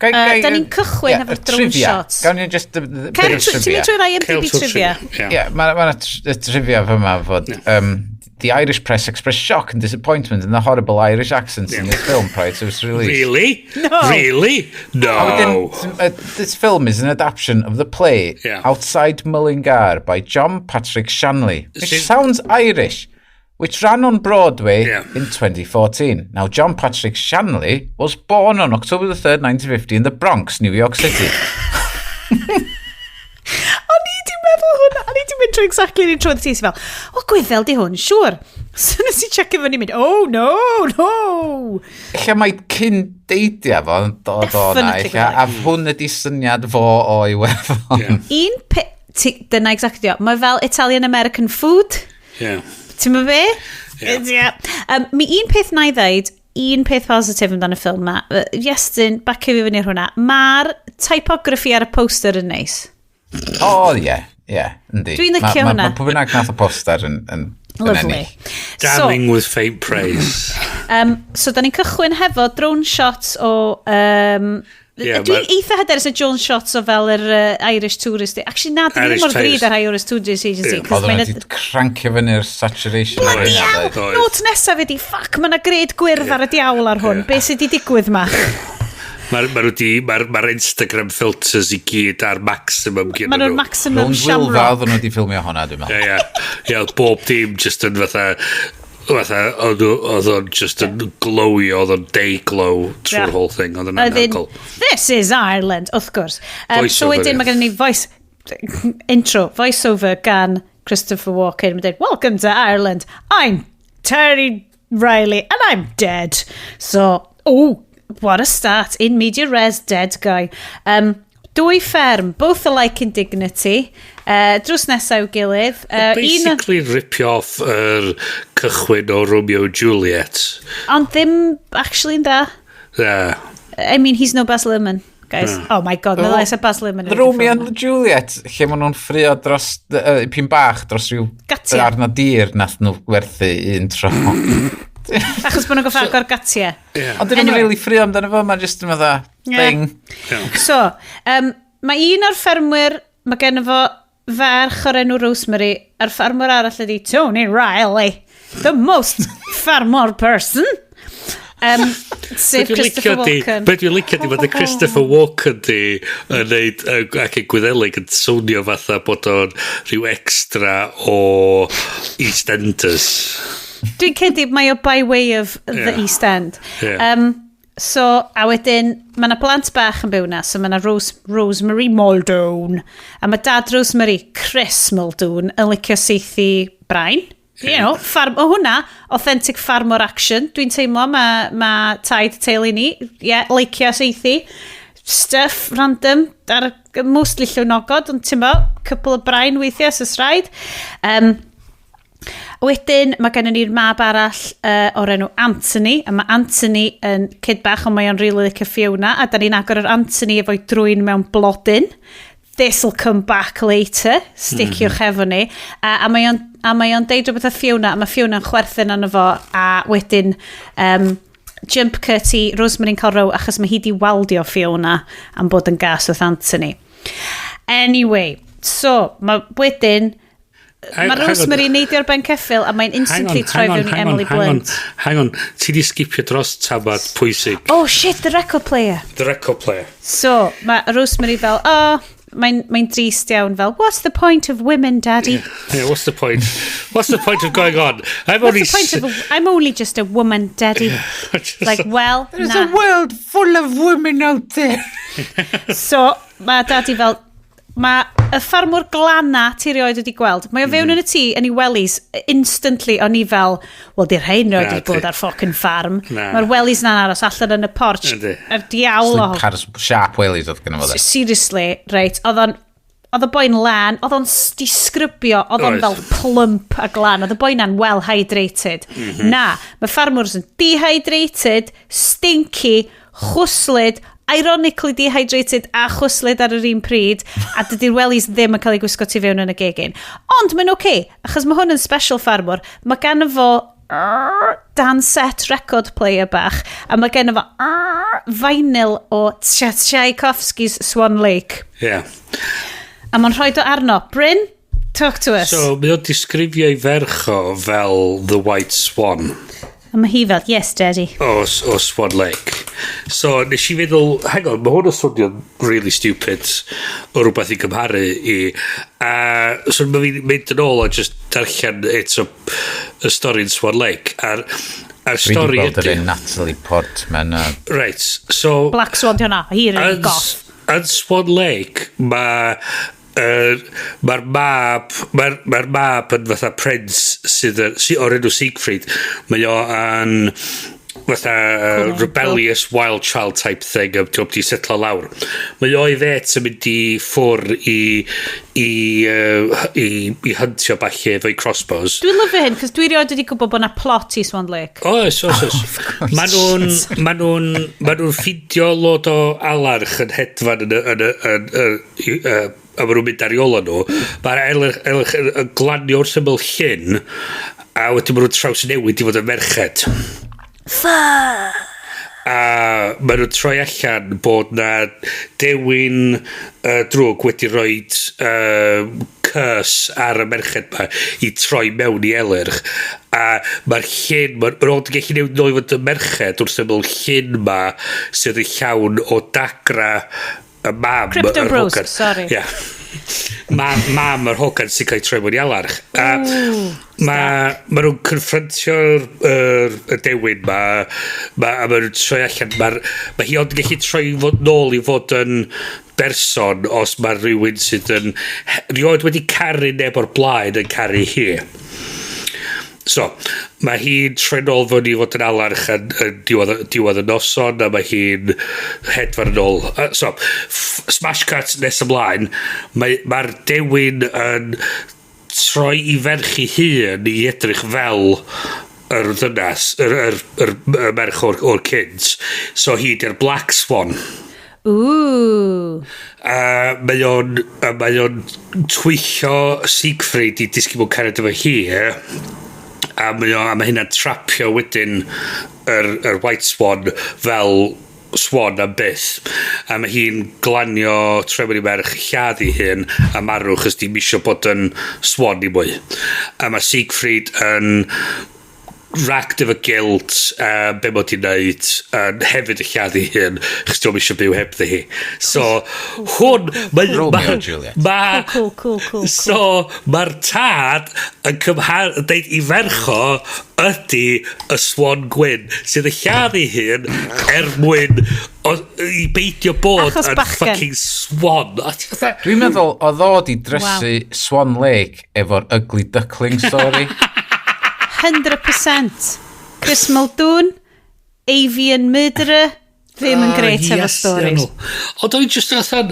da ni'n cychwyn efo'r drone shots. Gawn ni just bit of trivia. Ti'n mynd trwy'r IMDb trivia? Ie, mae'na trivia fyma fod the Irish press expressed shock and disappointment in the horrible Irish accents in this film prior to its release. Really? No. Really? No. This film is an adaptation of the play Outside Mullingar by John Patrick Shanley, which sounds Irish, which ran on Broadway in 2014. Now, John Patrick Shanley was born on October the 3rd, 1950 in the Bronx, New York City. O'n i di meddwl hwnna, o'n i di mynd trwy exactly yr un tro ti fel, o Gwyddel di hwn, siŵr. So nes i checio fyny mynd, oh no, no. Ella mae cyn deidia fo yn dod o na, ella, a hwn ydi syniad fo o Iwerddon. Un dyna exactly, mae fel Italian-American food. Yeah. Ti'n mynd be? Yeah. Mi un peth na i ddeud, un peth positif amdano y ffilm ma, Iestyn, bacio fi fyny ar hwnna, mae'r typography ar y poster yn neis. O, ie, ie, yndi. Dwi'n licio hwnna. Mae pwy bynnag nath y poster yn Lovely. ennill. Damning with faint praise. So, da ni'n cychwyn hefo drone shots o... Dwi'n eitha hyderus o drone shots o fel yr Irish Tourist. Actually, na, dyn ni ddim mor ddrud ar Irish Tourist Agency. Oedden nhw wedi crancio fyny'r saturation. Bloody hell! Note nesaf ydi, ffuck, mae yna gred gwyrdd ar y diawl ar hwn. Be sydd wedi digwydd ma? Mae'r Instagram filters i gyd ar maximum gyda nhw. Mae'r maximum Rownd shamrock. Wylfa oedden nhw wedi ffilmio hwnna, dwi'n meddwl. Ie, bob dim just yn fatha, oedd o'n just yn glowy, oedd o'n day glow trwy'r whole thing, oedd o'n anhygoel. This is Ireland, wrth gwrs. So wedyn mae gen ni voice, intro, voice-over gan Christopher Walken. Mae'n dweud, welcome to Ireland, I'm Terry Riley and I'm dead. So, oh, what a start. In media res, dead guy. Dwy fferm, both alike in dignity. Drws nesaf i'w gilydd. Basically ripio off yr cychwyn o Romeo and Juliet. Ond ddim actually yn dda. Yeah. I mean, he's no Baz Luhrmann, guys. Oh my god, meddwl eisiau Baz Luhrmann. Romeo and Juliet, lle maen nhw'n ffrio dros, pyn bach dros rhyw darn o dir nath nhw werthu un tro. Achos bod nhw'n goffa agor gatiau. Ond dyn nhw'n really ffrio amdano fo, mae'n just yn fatha thing. So, mae un o'r ffermwyr, mae gen fo ferch o'r enw Rosemary, a'r ffermwr arall ydi Tony Riley, the most farmer person. Sef Christopher Walken. Be dwi'n licio di fod y Christopher Walken di yn neud ac yn Gwyddelig yn swnio fatha bod o'n rhyw extra o EastEnders. Dwi'n credu mae o by way of the East End. So, a wedyn, mae yna blant bach yn byw na, so mae yna Rosemary Muldoon. A mae dad Rosemary, Chris Muldoon, yn licio seithi brain. You know, farm, o hwnna, authentic farmer action. Dwi'n teimlo, ma taid teulu ni, yeah, licio seithi. Stuff random, ar, mostly llwnogod, ond ti'n bo, couple o brain weithiau, os oes rhaid. Wedyn, mae gennym ni'r mab arall o'r enw Anthony, a mae Anthony yn kid bach, ond mae o'n really licio Fiona, a da ni'n agor yr Anthony efo'i drwyn mewn blodyn. This'll come back later. Sticiwch efo ni. A mae o'n deud rhywbeth â Fiona, a mae Fiona'n chwerthin arno fo, a wedyn jump cut i Rosemary'n cael row, achos mae hi di waldio Fiona am bod yn gas wrth Anthony. Anyway, so, mae wedyn, mae Rosemary yn neidio ar ben ceffyl a mae'n instantly troi fewn i Emily Blunt. Hang on, ti di skipio dros tamad pwysig. Oh shit, the record player. The record player. So, mae Rosemary fel, oh, mae'n drist iawn fel, what's the point of women, daddy? Yeah, what's the point? What's the point of going on? I'm What's only the point of I'm only just a woman, daddy. Like, well, There's na. a world full of women out there. So, mae daddy fel, mae y ffarmwr glana ti rioed wedi gweld. Mae o fewn yn y tŷ yn ei wellies, instantly o'n i fel, wel, di'r rhain rioed Na, wedi bod di. ar fucking farm. Na. Mae'r wellies na'n aros allan yn y porch. Yndi. Yr diawl o. Slippers, sharp wellies oedd gynno fo de. Seriously, reit, oedd y boi'n lan, oedd o'n di sgrybio, oedd o'n Oedd. fel plump a glan, oedd y boi na'n well hydrated. Na, mae ffarmwrs yn dehydrated, stinky, chwslyd, ironically dehydrated a chwslyd ar yr un pryd, a dydy'r wellies ddim yn cael eu gwisgo tu fewn yn y gegin. Ond mae'n oce, okay, achos mae hwn yn special ffarmwr, mae gan fo Dansette record player bach, a mae gen fo vinyl o Tchaikovsky's Swan Lake. A mae'n rhoi o arno. Bryn, talk to us. So, mae o'n disgrifio ei ferch o fel The White Swan. A mae hi fel, yes, daddy. O Swan Lake. So, nes i feddwl, hang on, mae hwn yn swnio'n really stupid o rhywbeth i gymharu i. A so, mae fi'n mynd yn ôl a just darllen eto y stori yn Swan Lake. A'r Dwi wedi stori gweld yr ydy un Natalie Portman a Right, so Black Swan di hwnna. Hi rili goth. Yn Swan Lake, mae'r mab yn fatha prince sydd yn, o'r enw Siegfried. Mae o yn fatha Cool. rebellious wild child type thing a ti'n di setlo lawr. Mae o i fet yn mynd i ffwr i huntio falle efo'i crossbows. Dwi'n lyfio hyn, cos dwi rioed wedi gwybod bod na plot i Swan Lake. Oes, oes, oes. Ma nhw'n ffindio lot o alarch yn hedfan yn y, yn y, yn, yn, y, a ma nhw'n mynd ar ôl nhw. Mae'r elyrch yn glanio wrth ymyl llyn, a wedyn ma nhw'n trawsnewid i fod yn merched. Fuck! A ma nhw'n troi allan bod na dewin drwg wedi rhoi curse ar y merched ma i troi mewn i elyrch. A mae'r llyn, mae'r ma nhw'n gallu newid nôl i fod yn merched wrth ymyl llyn ma sydd yn llawn o dagra y mam Crypto yr Bros, hogan. sorry. Ie. Mam yr hogan sy'n cael ei troi mewn i alarch. A ma nhw'n confrontio'r y dewin ma, a ma nhw'n troi allan, ma hi ond yn gallu troi fod nôl i fod yn berson os mae rhywun sydd yn rioed wedi caru neb o'r blaen yn caru hi. So, mae hi'n troi nôl fewn i fod yn alarch yn diwedd y noson, a mae hi'n hedfan yn ôl. So, smash cut nes ymlaen, mae'r dewin yn troi i ferch i hun i edrych fel yr ddynas, yr merch o'r kids. So hi di'r Black Swan. Ooh. A mae o'n twyllo Siegfried i disgyn mewn cariad efo hi. A mae hynna'n trapio wedyn yr White Swan fel swan am byth. A mae hi'n glanio troi mewn i merch, lladd i hun a marw chos dim isio bod yn swan i mwy. A mae Siegfried yn Racked efo guilt, be mod i'n neud, hefyd y lladd ei hun, chos dio'm eisiau byw hebddi hi. So, hwn... Romeo and Juliet. Cool. So, mae'r tad yn cymhar, yn deud i ferch o ydy y swan gwyn sydd y lladd ei hun er mwyn i beidio bod Achos yn bachgen. fucking swan. A ti fatha, Dwi'n meddwl oedd o di drysu Swan Lake efo'r Ugly Duckling story. 100%. Chris Muldoon, Avian Murderer, ddim yn great efo yes, stories. Ond o'n i just fatha,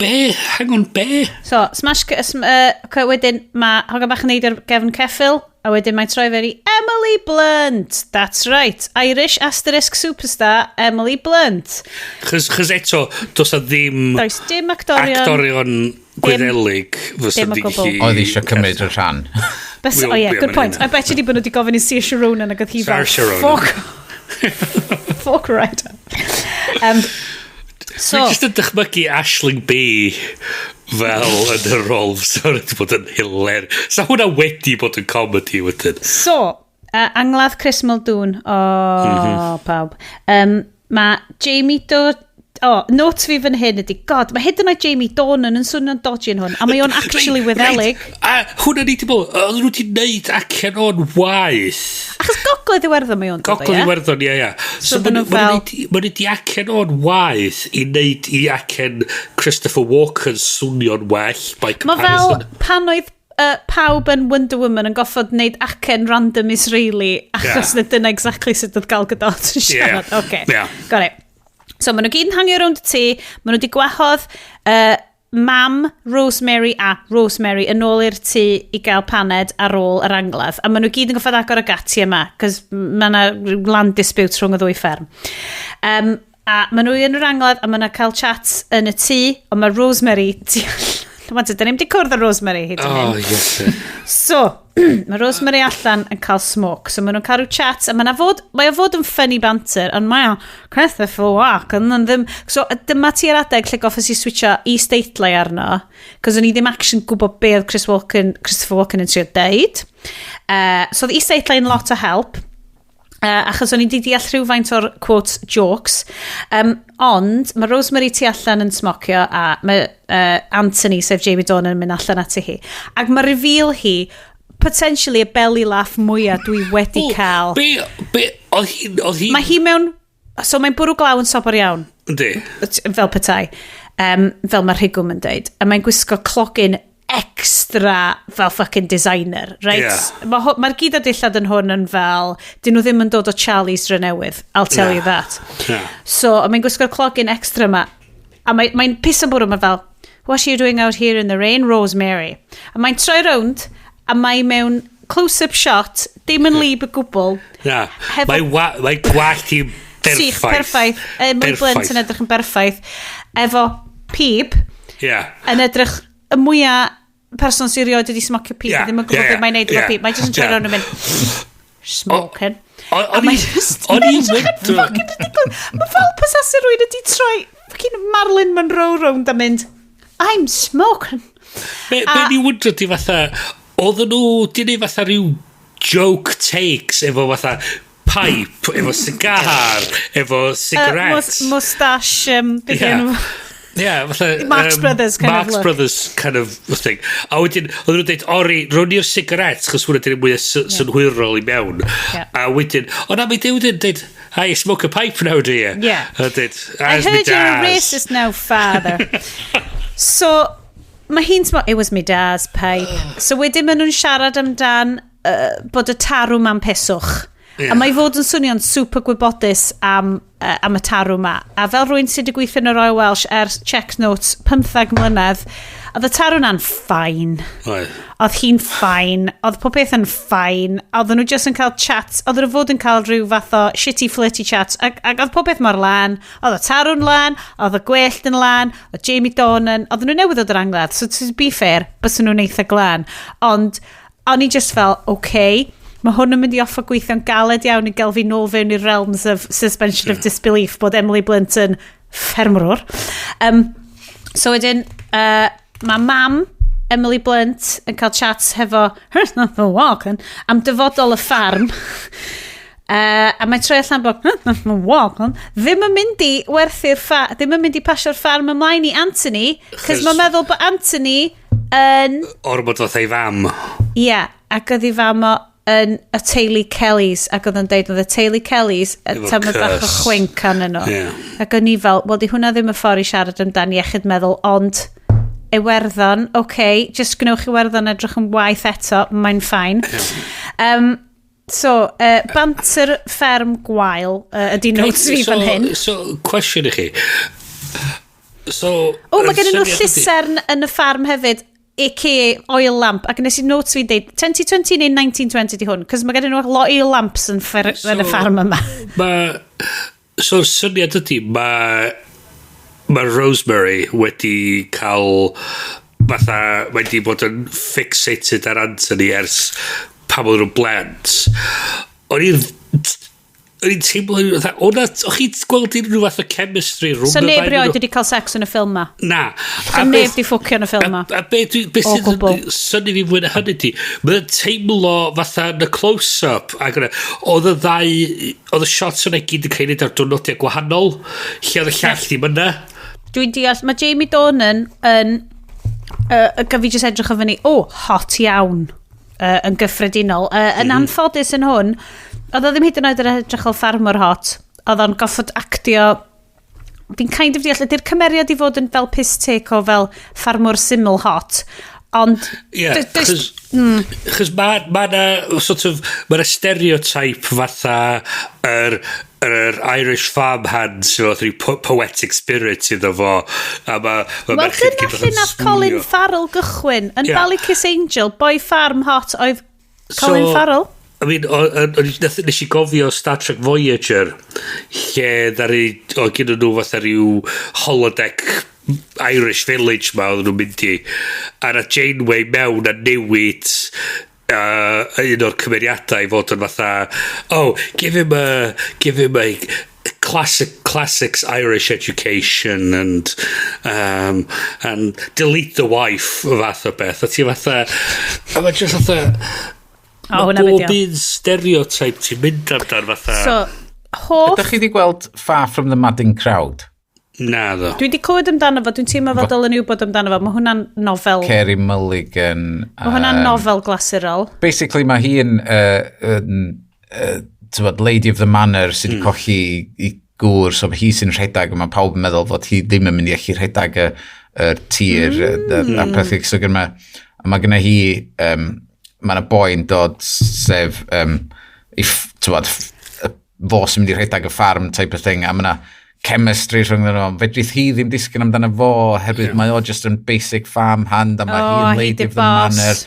be? Hang on, be? So, smash... Wedyn, mae hogan bach yn neud ar gefn ceffyl, a wedyn mae'n troi fewn i Emily Blunt. That's right. Irish asterisk superstar Emily Blunt. Chos eto, does na ddim Does dim actorion. actorion Gwyddelig fysa Dim o di gwbl. gallu... Oedd eisiau cymryd y rhan. Bys, oh yeah, good point. I bet you di bod nhw wedi gofyn i Saoirse Ronan ac oedd hi fel, Saoirse Ronan. Fuck. Fuck right up. So, Dwi'n just yn dychmygu Aisling Bea fel yn y rôl, so wedi bod yn hilarious. Sa hwnna wedi bod yn comedy wedyn. So, angladd Chris Muldoon, o, oh, pawb. Mae Jamie Do... O, oh, note fi fan hyn ydy, God, mae hyd yn oed Jamie Dornan yn swnio'n dodgy yn hwn, a mae o'n actually Wyddelig. A hwnna ni di bod, oedden nhw wedi neud acen o'n waith. Achos Gogledd Iwerddon mae o'n dod o, Gogledd ie? Iwerddon, ie, ie. So So, oedden nhw fel- ma' nhw wedi acen o'n waith i neud i acen Christopher Walken swnio'n well by Mae fel comparison. pan oedd pawb yn Wonder Woman yn goffod wneud acen random Israeli achos yeah. dyna exactly sut oedd Gal Gadot yn siarad. Yeah. Okay. Yeah. Got it. So maen nhw gyd yn hangio rownd y tŷ, maen nhw wedi gwahodd mam Rosemary a Rosemary yn ôl i'r tŷ i gael paned ar ôl yr angladd. A maen nhw gyd yn goffod agor y gati yma, cos mae yna land dispute rhwng y ddwy fferm. A maen nhw yn yr angladd a maen nhw'n cael chat yn y tŷ, ond mae Rosemary tu allan. Wan, dyn ni'm 'di cwrdd â Rosemary hyd yn hyn. Oh, yes. So, mae Rosemary allan yn cael smoke. So, maen nhw'n cael rhyw chat, a mae'n fod, mae o fod yn funny banter, ond mae o Christopher Walken yn ddim... So, dyma ti ar adeg lle goffes i switcho i steitlau arno, cos o'n i ddim actually gwybod be oedd Chris Walken, Christopher Walken yn trio deud. So, oedd isdeitlau yn lot o help. Achos o'n i wedi deall rhywfaint o'r quote jokes. Ond mae Rosemary tu allan yn smocio a mae Anthony, sef Jamie Dornan, yn mynd allan ati hi. Ac mae reveal hi, potentially y belly laugh mwyaf dwi wedi cael. Be, oedd hi... Mae hi mewn... So mae'n bwrw glaw yn sobor iawn. Yndi. Fel petai. Fel mae'r rhigwm yn deud. A mae'n gwisgo clogyn extra fel fucking designer, right? Yeah. Mae'r ma gyd o dillad yn hwn yn fel, dyn nhw ddim yn dod o Charlie's Drenewydd, I'll tell Na. you that. Yeah. So, a mae'n gwisgo'r clogyn extra ma, a mae'n mae piss yn bwrw, mae fel, what are you doing out here in the rain, Rosemary? A mae'n troi rownd, a mae mewn close-up shot, dim yn lib y gwbl. Na. Mae gwallt hi'n berffaith. Sych, perffaith. Emily Blunt yn edrych yn berffaith. Efo pib, yn edrych y mwyaf person sy'n rioed wedi smocio pib, ddim yn gwybod beth mae'n neud efo pib. Mae'n just yn troi rownd yn mynd, smoking. A mae'n just O'n i'n edrych yn fucking ridiculous. Mae fel possessor rhywun wedi troi fucking Marilyn Monroe rownd a mynd, I'm smoking. Be ni wondro di fatha, oedden nhw di neud fatha rhyw joke takes efo fatha pipe, efo cigar, efo cigarette. Moustache, beth enw? Yeah, fatha... Marx Brothers kind of Marx look. Brothers kind of thing. A wedyn, oedden nhw'n dweud, ori, rown ni'r cigarettes, chos hwnna di'n mwy synhwyrol i mewn. Yeah. A wedyn, o na, mae wedyn dweud, hey, you smoke a pipe now, do you? Yeah. A dweud, I as me heard you're a dad. racist now, father. So, mae hi'n smo, it was me dad's pipe. So wedyn maen nhw'n siarad amdan bod y tarw ma'n peswch. Yeah. A mae i fod yn swnio'n super gwybodus am y tarw ma. A fel rhywun sydd wedi gweithio yn y Royal Welsh ers check notes 15 mlynedd, oedd y tarw na'n fine. Oedd. Oedd hi'n fine, oedd pob peth yn fine, oedden nhw just yn cael chats, oedden nhw fod yn cael rhyw fath o shitty flirty chats, ac oedd pob peth mor lan, oedd y tarw'n lan, oedd y gwellt yn lan, oedd Jamie Dornan, oedden nhw newydd ddod o'r angladd, so to be fair, byswn nhw'n eitha glan. Ond, o'n i just fel, okay, mae hwn yn mynd i offo gweithio'n galed iawn i gael fi nôl fewn i'r realms of suspension of disbelief bod Emily Blunt yn ffermwr. So wedyn, mae mam Emily Blunt yn cael chats hefo Walken am dyfodol y ffarm. A mae'n troi allan bod Walken ddim yn mynd i werthu'r ddim yn mynd i pasio'r ffarm ymlaen i Anthony, cos mae'n meddwl bod Anthony yn ormod fath ei fam. Ie, yeah, ac oedd ei fam o yn y teulu Kellys, ac oedd o'n deud oedd y teulu Kellys tamed bach o chwink arnyn nhw. Yeah. Ac o'n i fel, wel di hwnna ddim y ffordd i siarad amdan iechyd meddwl, ond Iwerddon, oce, okay, just gwnewch Iwerddon edrych yn waith eto, mae'n fine. Yeah. So, banter fferm gwael ydy notes fi fan hyn. So, cwestiwn i chi. So, O, mae gen nhw llusern yn y ffarm hefyd, a.k.a. oil lamp, ac nes i notes fi'n deud, 2020 neu 1920 di hwn, cos mae gen nhw oil lamps yn y ffarm yma. So'r syniad ydy, mae Rosemary wedi cael fatha, mae wedi bod yn fixated ar Anthony ers pan oedd nhw'n blant. O'n i'n teimlo, fatha, o'ch chi'n gweld unrhyw fath o chemistry rhwng So y neb ddau rioed nhw? wedi cael sex yn y ffilm ma. Na. So neb di ffwcio yn y ffilm ma. A be, dwi, be O sydd gwbl. yn synnu fi fwy na hynny di, mae'n teimlo fatha yn y close-up, ac yna, oedd y ddau, oedd y shots yna i gyd yn cael ei wneud ar diwrnodiau gwahanol, lle oedd y llall ddim yna. Dwi'n deall, mae Jamie Dornan yn, gaf fi jyst edrych o fyny, o, oh, hot iawn yn gyffredinol. Yn anffodus yn hwn, oedd o ddim hyd yn oed yn edrych fel ffarmwr hot, oedd o'n goffod actio. Fi'n kind of deall, ydy'r cymeriad i fod yn fel piss take o fel ffarmwr syml hot, ond Ie, does- chos ma na sort of, ma na stereotype fatha yr Irish farmhand sydd efo rhyw poetic spirit iddo fo a ma Wel, merched dyna gyd lle fatha'n nath Colin swnio. Farrell gychwyn. Yn Ie. Ballykissangel Angel, boy farm hot oedd Colin Farrell. I mean, nes i gofio Star Trek Voyager, lle ddaru, o gyda nhw fatha rhyw holodeck Irish village ma oedden nhw'n mynd i. A na Janeway mewn a newid un o'r cymeriadau i fod yn fatha, oh, give him a classics Irish education and delete the wife fath o beth. A ti fatha, a mae just fatha, O, mae hwnna bob fideo. un stereotype ti'n mynd amdan fatha. So, hoff. Ydych chi wedi gweld Far From the Madding Crowd? Na ddo. Dwi wedi clywed amdano fo, dwi'n teimlo fel dylen ni wybod amdano fo. Mae hwnna'n nofel. Carey Mulligan. Mae hwnna'n nofel glasurol. Basically, mae hi'n t'wod, Lady of the Manor sydd wedi colli i gŵr, so hi sy'n rhedeg, a mae pawb yn meddwl fod hi ddim yn mynd i allu rhedeg y tir a pethau. So gyda, a mae gyda hi, mae yna boi'n dod sef, i, t'wod, fo sy'n mynd i rhedeg y ffarm type of thing, a mae yna chemistry rhwng nhw, fedrith hi ddim disgyn amdano fo, oherwydd mae o just yn basic farm hand, a mae Oh, hi'n hi Lady 'di of the boss. Manor,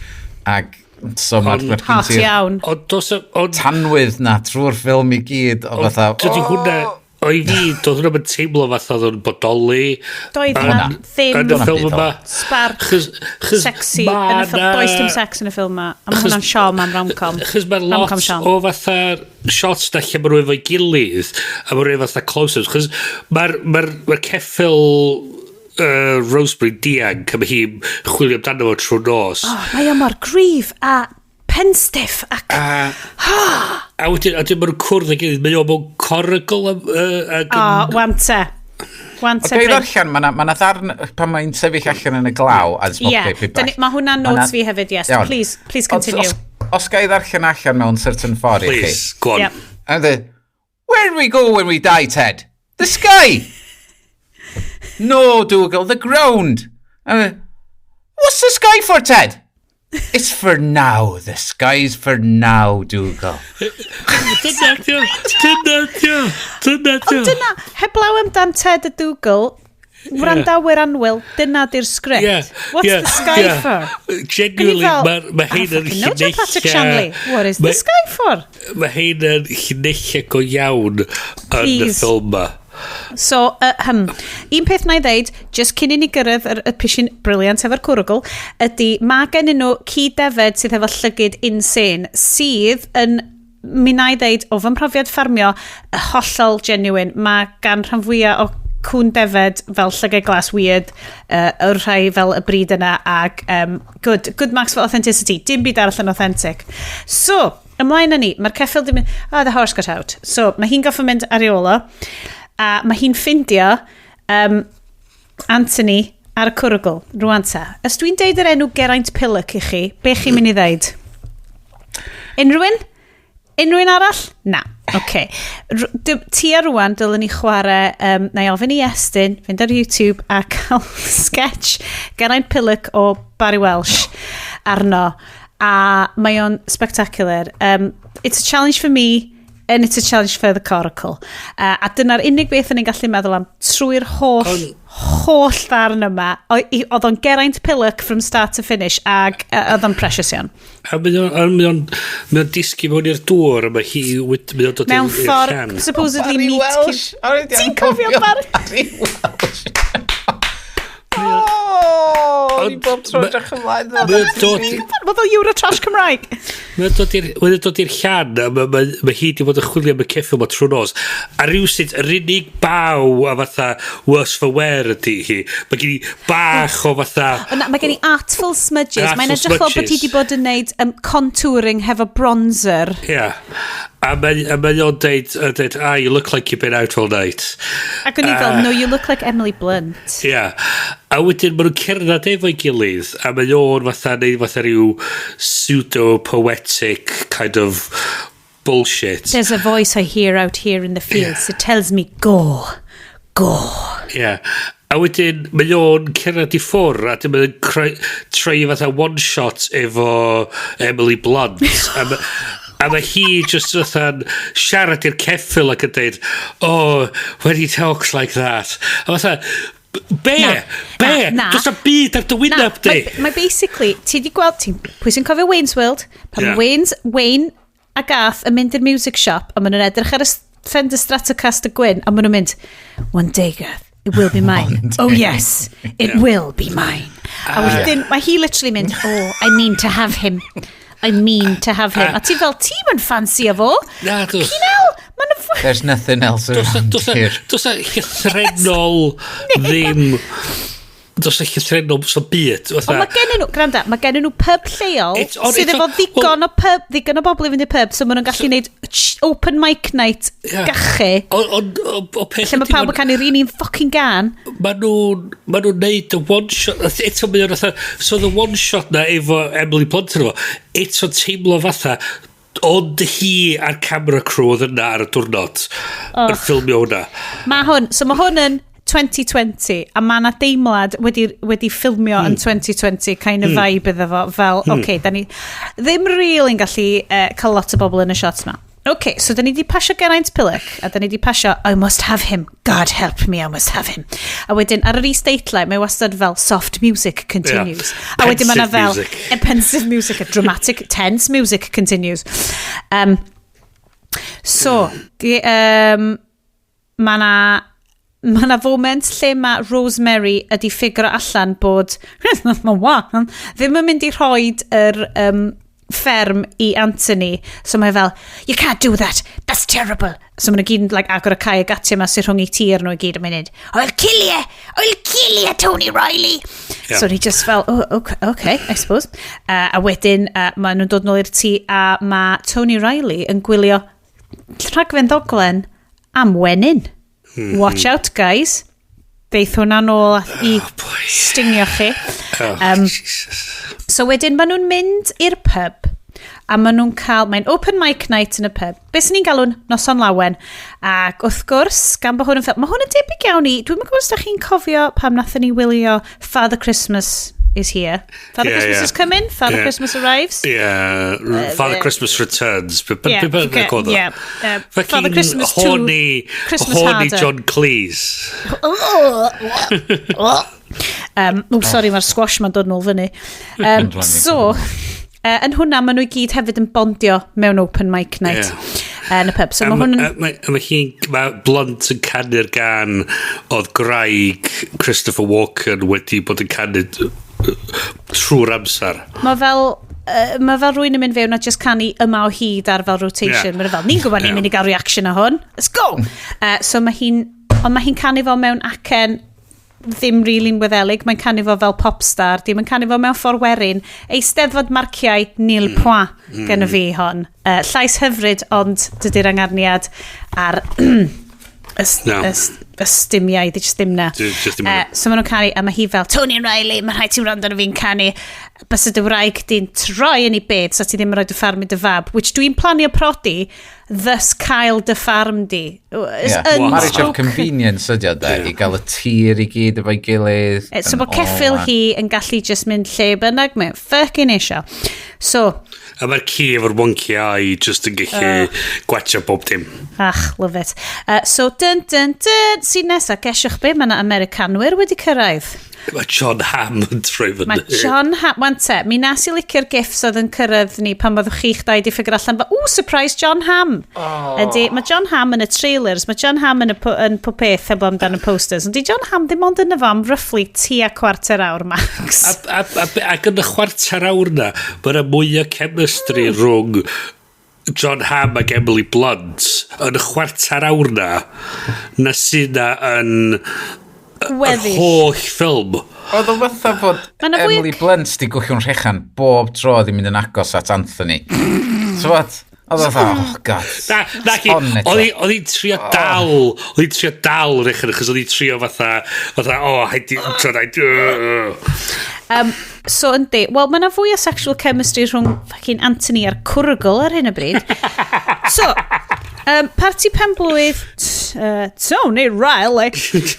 ac so mae'r ma Hot iawn. Ond dos ond tanwydd na trwy'r ffilm i gyd o fatha dydy hwnna, o i fi, doedd hwnna yn teimlo fatha oedd o'n bodoli. Doedd hwnna ddim yn y ffilm yma. Spark Chos sexy yn y ffilm. Does dim sex yn y ffilm yma. A mae hwnna'n siom am rom-com. Chos mae lot Rom-com siom. o fatha shots na lle maen nhw efo'i gilydd a maen nhw efo fatha close-ups. Chos mae'r ma ceffyl Rosemary dianc a mae hi'n chwilio amdano fo trwy nos. Oh, mae o mor gryf a penstiff ac A wedyn maen nhw'n cwrdd â'i gilydd. Mae o mewn corygl ag O, wante. Wante, Ga i Bryn. ddarllen, mae 'na ddarn pan mae'n sefyll allan yn y glaw a Ie, mae hwnna'n notes fi hefyd, yes. Iawn. Please, please continue. Os ga i ddarllen allan mewn certain ffordd i chi. Please, go on. Yep. And the, where do we go when we die, Ted? The sky! No, Dougal, the ground. And what's the sky for, Ted? It's for now. The sky's for now, Dougal. Dyna dio. Dyna dio. Dyna dio. Ond dyna, heblaw amdan Ted a Dougal, wrandawyr annwyl, dyna di'r sgript. What's the sky for? Genuinely, O'n i fel, mae hein yn I fucking know John Patrick Shanley. What is the sky for? Mae hein yn llinellau go iawn yn y Please. ffilm ma. So, un peth na i ddeud, just cyn i ni gyrraedd y pishin brilliant efo'r cwrwgl, ydy mae gen nhw ci defed sydd efo llygyd insane, sydd yn, mi na i ddeud, o fy mhrofiad ffarmio, y hollol genuine. Mae gan rhan fwyaf o cwn defed fel llygau glas weird, yr rhai fel y bryd yna, ag good marks for authenticity. Dim byd arall yn authentic. So, ymlaen â ni, mae'r ceffyl di mynd, oh, the horse got out. So, mae hi'n goffo mynd ar ei ôl o, a mae hi'n ffindio Anthony ar y cwrwgl, rwan ta. Os dwi'n deud yr enw Geraint Pillock i chi, be chi'n mynd i ddeud? Unrhyw un? Unrhyw un arall? Na. Oce. Okay. Ti a rwan dylwn ni chwarae, na i ofyn i Estyn, fynd ar YouTube a cael sketch Geraint Pillock o Barry Welsh arno. A mae o'n spectacular. It's a challenge for me and it's a challenge for the coracle. A dyna'r unig beth o'n i'n gallu meddwl am trwy'r holl ddarn yma. Oedd o'n Geraint Pillock from start to finish ac oedd o'n precious iawn. A mae o'n disgyn mewn i'r dŵr, a mae hi, mae o'n dod Mewn i'r ffordd, llan. supposedly Barry meat. Welsh. Ti'n cofio Barry? Barry Welsh. Oh, o'n i bob tro edrych ymlaen. Mae o'n dod Mae fel Eurotrash Cymraeg. Mae o'n dod i'r llan, a mae hi di bod yn chwilio am y ceffyl ma trwy nos. A rhywsut, yr unig baw a fatha worse for wear ydy hi. Mae gen i bach o fatha. O na, mae gen i artful smudges. Artful Mae'n edrych fel bod hi smudges. wedi bod yn neud contouring hefo bronzer. Ia. Yeah. A mae o'n deud, "Ah, you look like you've been out all night." Ac o'n i fel, "No, you look like Emily Blunt." Ia. Yeah. A wedyn maen nhw'n cerdded efo'i gilydd, a mae o'n fatha neud fatha rhyw pseudo-poetic kind of bullshit. "There's a voice I hear out here in the fields. It tells me, go, go." Ie. Yeah. A wedyn mae o'n cerdded i ffwr a dim yn treu fatha one shot efo Emily Blunt. A mae hi just fatha'n siarad i'r ceffyl ac yn deud, "Oh, when he talks like that." A fatha, be? Na, Be? na, na. Does 'na byd ar dy wyneb di. Mae basically, ti di gweld, ti, pwy sy'n cofio Wayne's World? Pan Ie. Wayne a Garth yn mynd i'r music shop a maen nhw'n edrych ar y Fender Stratocaster gwyn a maen nhw'n mynd, "One day, Garth, it will be mine. Oh yes, it will be mine." A wedyn, mae hi literally mynd, "Oh, I mean to have him. I mean to have him." A ti fel, ti'n mynd ffansi fo? Na, dos. Fucking hell, ma'n There's nothing else around here. Dos na llythrennol ddim. Dos na llythrennol so byd. Ond mae gennyn nhw, gwranda, mae gennyn nhw pub lleol sydd eto- efo ddigon o pub, ddigon o bobl i fynd i'r pub, so maen nhw'n gallu gwneud open mic night gachu, Ond o peth lle mae ydi, pawb yn canu'r un fucking gan. Ma nhw'n neud y one shot eto. Mae o'n fatha, so the one shot na efo Emily Blunt yn efo eto teimlo fatha ond hi a'r camera crew oedd yna ar y diwrnod yn ffilmio hwnna. Mae hwn, so mae hwn yn 2020, a mae yna deimlad wedi ffilmio yn 2020 kind of vibe iddo fo, fel, oce, okay, da ni ddim really'n gallu cael lot o bobl yn y shots ma. OK, so da ni di pasio Geraint Pillock, a da ni di pasio, "I must have him, God help me, I must have him." A wedyn, ar yr is-deitlau, mae wastad fel soft music continues. Yeah. A wedyn mae yna Pensive fel, music. A pensive music, a dramatic, tense music continues. So, mae na foment lle mae Rosemary ydi ffigur allan bod ddim yn mynd i rhoi yr fferm i Anthony. So mae fel, "You can't do that, that's terrible." So maen nhw gyd yn like, agor y cae y gatiau yma sy'n rhwng i tir nhw i gyd yn mynd, "I'll kill you, I'll kill you, Tony Riley." Yeah. So ni just fel, "Oh, okay, I suppose." A wedyn, maen nhw'n dod nôl i'r tŷ a mae Tony Riley yn gwylio rhaglen ddoglen am wenyn. Watch out, guys. Deith hwnna nôl i stingio chi. Oh, Jesus. So wedyn maen nhw'n mynd i'r pub a maen nhw'n cael, mae'n open mic night yn y pub. Be sy'n ni'n galw'n noson lawen. Ac wrth gwrs, gan bod hwn yn ffilm, mae hwn yn debyg iawn i, dwi'n gwybod os da chi'n cofio pam nathon ni wylio Father Christmas is Here. Father Christmas is coming, Father Christmas arrives. Yeah, Father Christmas Returns. Be be okay, yeah. Father Christmas 2, horny, Christmas horny Harder. John Cleese. Oh, sorry, mae'r squash ma'n dod nôl fyny. So, yn hwnna, maen nhw i gyd hefyd yn bondio mewn open mic night yn y pub. So A mae hwn yn Mae Blunt yn canu'r gan oedd graig Christopher Walken wedi bod yn canu trwy'r amser. Mae fel rhywun yn mynd fewn a just canu Yma o Hyd ar fel rotation. Yeah. Mae'n fel, ni'n gwybod ni'n mynd i gael reaction o hwn. Let's go! So mae hi'n Ond mae hi'n canu fo mewn acen ddim really'n Wyddelig, mae'n canu fo fel popstar, dim yn canu fo mewn ffordd werin. Eisteddfod marciau nil point gen y fi hon. Llais hyfryd, ond dydy'r angarniad a'r ystumiau, di just ddim na. Just ddim yna. So maen nhw'n canu, a mae hi fel, Tony Riley, mae rhaid ti wrando arno fi'n canu. Bys y dy wraig di'n troi yn ei bed, so ti ddim yn rhoi dy ffarm i dy fab, which dwi'n planio prodi, thus cael dy ffarm di. It's Yeah. Marriage of unspoken. convenience ydi o, de, i gael y tir i gyd efo'i gilydd. So and bod ceffyl all that. hi yn gallu just mynd lle bynnag, mae'n fucking isio. So, A mae'r ci efo'r wonky eye just yn gallu gwatcha bob dim. Ach, love it. So, dyn, dyn, dyn, sy'n nesaf, gesiwch be, mae yna Americanwyr wedi cyrraedd. Mae John Hamm yn troi fyny. Mae John Hamm, wan te, mi nas i licio'r gifs oedd yn cyrraedd ni pan byddwch chi'ch dau di figure allan, fa, ooh, surprise, John Hamm. Oh. Ydy, mae John Hamm yn y trailers, mae John Hamm yn, y, yn pob peth heblaw amdan y posters, ond di John Hamm ddim ond yn y fo am roughly tua cwarter awr max. Ac yn y chwarter awr na, mae yna mwy o chemistry rhwng John Hamm ac Emily Blunt yn y chwarter awr na na sydd na yn yr Gweddill. holl ffilm. Oedd o fatha fod Ma' 'na fwy o Emily Blunt di gwllwng rhechan bob tro oedd hi'n mynd yn agos at Anthony. So what? Oedd o fatha, oh god. Na, ci, On eto. oedd hi'n trio dal, oedd hi'n trio dal rechyn, achos oedd hi'n trio fatha, oh, haid i, trio, haid i, So yndi, wel mae yna fwy o sexual chemistry rhwng fucking Anthony a'r cwrgl ar hyn o bryd. So, parti penblwydd Tony Riley.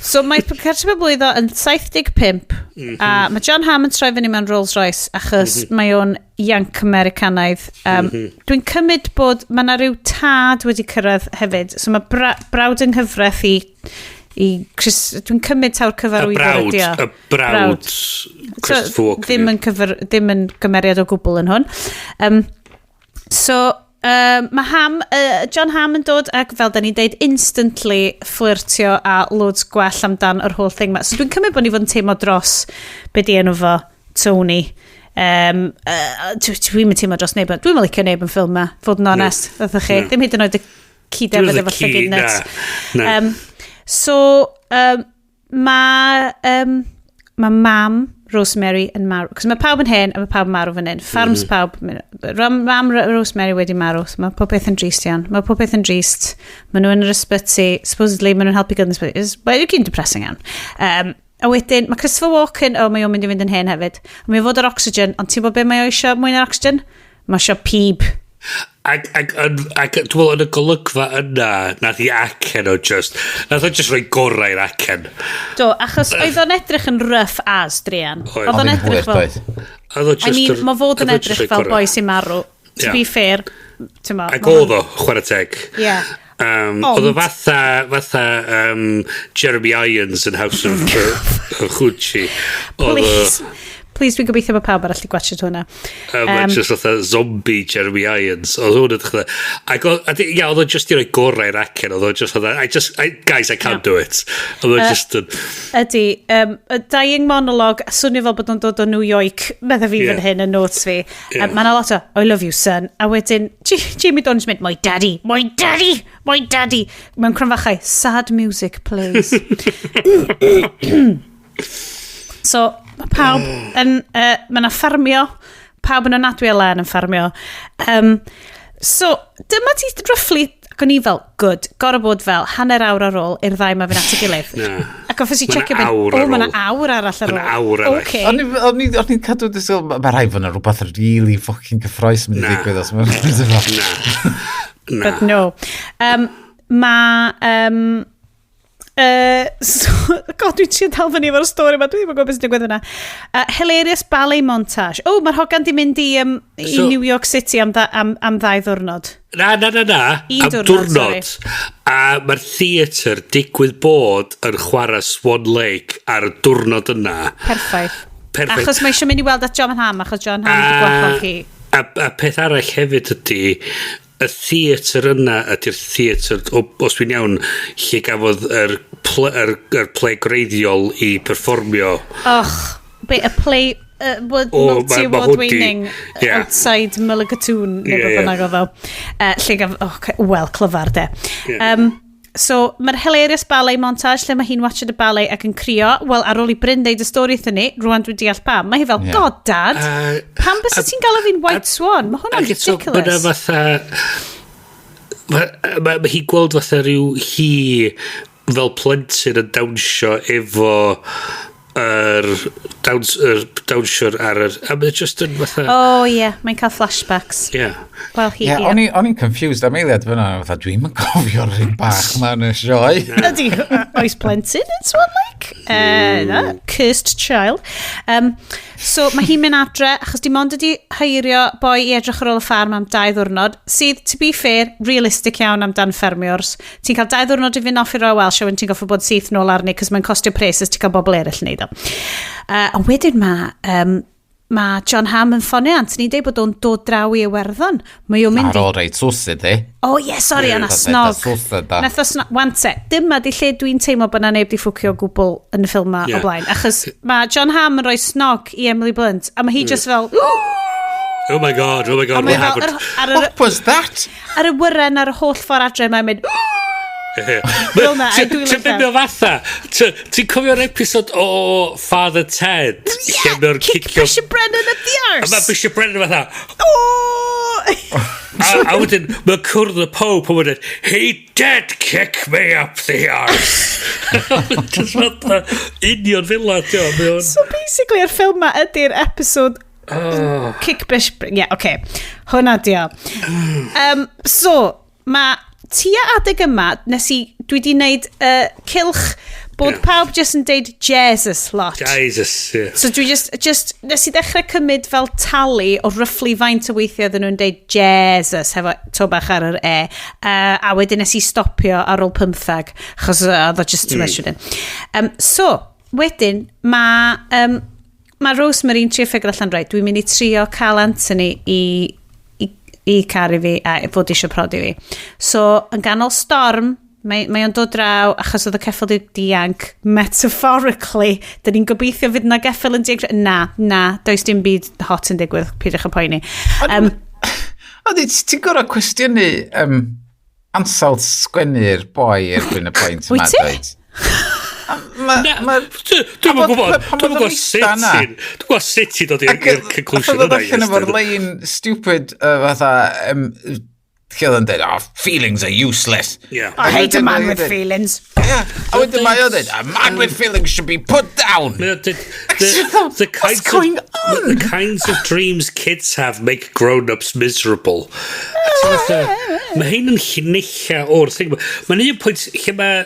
So mae parti penblwydd o yn 75 a mae John Hamm yn troi fyny mewn Rolls Royce achos mae o'n Yank Americanaidd. Dwi'n cymryd bod mae yna rhyw tad wedi cyrraedd hefyd. So mae brawd yng nghyfraith i Chris, dwi'n cymryd taw'r Y cyfarwyddwr brawd, ydi o. y brawd, Christopher Walken. Ddim yn, cyfer, ddim yn gymeriad o gwbl yn hwn. So, mae Ham, John Hamm yn dod ac fel da ni'n deud, instantly flirtio a loads gwell amdan yr whole thing ma. So dwi'n cymryd bod ni fod yn teimlo dros be di enw fo, Tony. Dwi'n mynd teimlo dros neb. Dwi'n licio neb yn ffilm ma, fod yn onest, ddech chi. Ddim hyd yn oed y ci defyd efo llygyd nuts. Na. So, mae mam Rosemary yn marw. Cos mae pawb yn hen a mae pawb yn marw fan hyn. Farms pawb. Mam Rosemary wedi marw. So mae pob peth yn drist iawn. Mae pob peth yn drist. Mae nhw yn yr ysbyty. Supposedly, mae nhw'n helpu gyda'n ysbyty. Mae'n gyd yn depressing iawn. A wedyn, mae Christopher Walken, oh, mae o'n mynd i fynd yn hen hefyd. Mae o'n fod ar oxygen, ond ti'n bod be mae o eisiau mwy na'r oxygen? Mae eisiau pib. Ac dwi'n meddwl yn y golygfa yna, nath i acen o just, nath o just rhoi gorau i'r acen. Do, achos oedd o'n edrych yn rough as, Drian. Oedd. Oedd o'n Oedd hi'n edrych hwyr, fel... doedd? Oedd o just I mean, mae fod yn oedd o jyst edrych rhoi fel gorau. boi sy'n marw. To be fair, ti'n mo. Ac oedd o, chwarae teg. Ie. Oedd o fatha Jeremy Irons yn House of Gucci. Oedd o- Please. Please, dwi'n gobeithio bod pawb arall i gwachio hwnna. Just fatha zombie Jeremy Irons. Oedd hwn yn fatha... Ac ia, oedd o just i roi gorau i'r acen. Oedd o just fatha, guys, I can't do it. Oedd o just yn... Ydy, y dying monologue, swnio fel bod o'n dod o New York, medda fi fan hyn yn notes fi. Mae yna lot o, I love you, son. A wedyn, Jamie Dornan's mynd, my daddy, my daddy, my daddy. Mewn cromfachau, sad music plays. So, mae pawb yn... Mae yna ffarmio. Pawb yn anadwy o len yn ffarmio. So, dyma ti roughly... Ac o'n i fel, good, gorau bod fel hanner awr ar ôl i'r ddau ma fynd at ei gilydd. Na. Ac offes i Ma' 'na checio fynd, awr o, ar mae yna ôl. awr arall ar Ma' ôl. 'na awr arall. Okay. O'n i'n cadw disgwyl, mae rhaid fod yna rhywbeth really fucking gyffroes mynd i Na. ddigwydd os mae'n Na. Na. But no. So, God, dwi'n trio dal fyny efo'r stori yma, dwi ddim yn gwybod beth sy'n digwydd yna. Hilarious ballet montage. Oh, mae'r hogan di mynd i New York City am ddau ddwrnod. Na, na, na, na. Un Am diwrnod, diwrnod. A mae'r theatr digwydd bod yn chwarae Swan Lake ar y diwrnod yna. Perffaith. Perffaith. Achos mae eisiau mynd i weld at John Hamm, achos John Hamm wedi gwahodd hi. A peth arall hefyd ydy, y theatr yna ydy'r theatr, os dwi'n iawn, lle gafodd yr play greiddiol i perfformio. Och, be, y play, O, multi-award ma' hwn di- winning Outside Mulligatoon, neu beth bynnag oedd o. Lle gaf, oh, okay, wel, clyfar de. Ie. So, mae'r hilarious ballet montage lle mae hi'n watchad y ballet ac yn crio. Wel, ar ôl i Bryn deud y stori iddyn ni, rwan dwi'n deall pam. Mae hi fel, God, Dad, pam bysa ti'n galw fi'n White Swan? Mae hwnna'n ridiculous. Mae fatha... Mae hi gweld fatha rhyw hi fel plentyn yn dawnsio efo yr dawnsiwr ar yr... A mae'n just yn fatha... Oh, ie. Yeah. Mae'n cael flashbacks. Yeah. Well, he, yeah, yeah. O'n i'n confused am eiliad fyna. Fatha, dwi'n yn cofio'r rhywun bach ma yn y sioe. Ydy, oes plentyn yn Swan Lake? Na, cursed child. So, mae hi'n mynd adre, achos dim ond ydi heirio boi i edrych ar ôl y ffarm am 2 ddiwrnod, sydd, to be fair, realistic iawn amdan ffermiwrs. Ti'n cael 2 ddiwrnod i fynd off i Royal Welsh, a wedyn ti'n goffo bod syth nôl arni, cos mae'n costio pres os ti'n cael bobl eraill yn neud o. Ond wedyn mae John Hamm yn ffonio Anthony, deud bod o'n dod draw i Iwerddon. Mae o'n mynd i... Ar ôl reit sws iddi. Oh, yeah, sorry, o'na snog. Nath o snog. Wante, dyma di lle dwi'n teimlo bod na neb di ffwcio gwbl yn y ffilm ma o blaen. Achos mae John Hamm yn rhoi snog i Emily Blunt, a mae hi just fel... Oh my God, what happened? What was that? Ar y wyren ar y holl ffordd adre, mae'n mynd... Fel na, a dwi'n Ti'n mynd o fatha? Ti'n cofio'r episod o Father Ted? Yeah, kick Bishop Brennan up the arse. A mae Bishop Brennan fatha... Oh! A wedyn, mae'n cwrdd y Pope a wedyn, he did kick me up the arse. Just fatha, union fel la, tio. So basically, yr ffilm ma ydy'r episode Kick Bishop... Yeah, okay. Hwna dio. So, mae... Tua adeg yma, dwi di wneud cylch bod pawb just yn deud Jesus lot. Jesus, yeah. So dwi just nes i ddechrau cymryd fel tally o roughly faint o weithiau oedden nhw'n deud Jesus hefo to bach ar yr e. A wedyn nes i stopio ar ôl 15, achos oedd o just too much wedyn. So, wedyn, mae Rosemary'n trio ffigur allan, right, dwi'n mynd i trio cael Anthony i caru fi a fod eisiau prodi fi. So, yn ganol storm, mae o'n dod draw achos oedd y ceffyl di dianc, metaphorically, dyn ni'n gobeithio fydd na geffyl yn dianc. Na, does dim byd hot yn digwydd, peidiwch â poeni. Ond ti'n gorfod cwestiynu ansawdd sgwennu'r boi erbyn y pwynt yma, Wyt ti? dweud? Dwi'n gwybod sut ti'n dod i'r conclusion yna. Allan efo'r lein stupid fatha, lle oedd yn dweud, oh, feelings are useless. Yeah. I hate a man with feelings. Yeah. A wedyn mae o'n dweud, a man with feelings should be put down. What's going on? The kinds of dreams kids have make grown-ups miserable. Mae hyn yn llinella o'r thing. Mae'n un pwynt lle mae...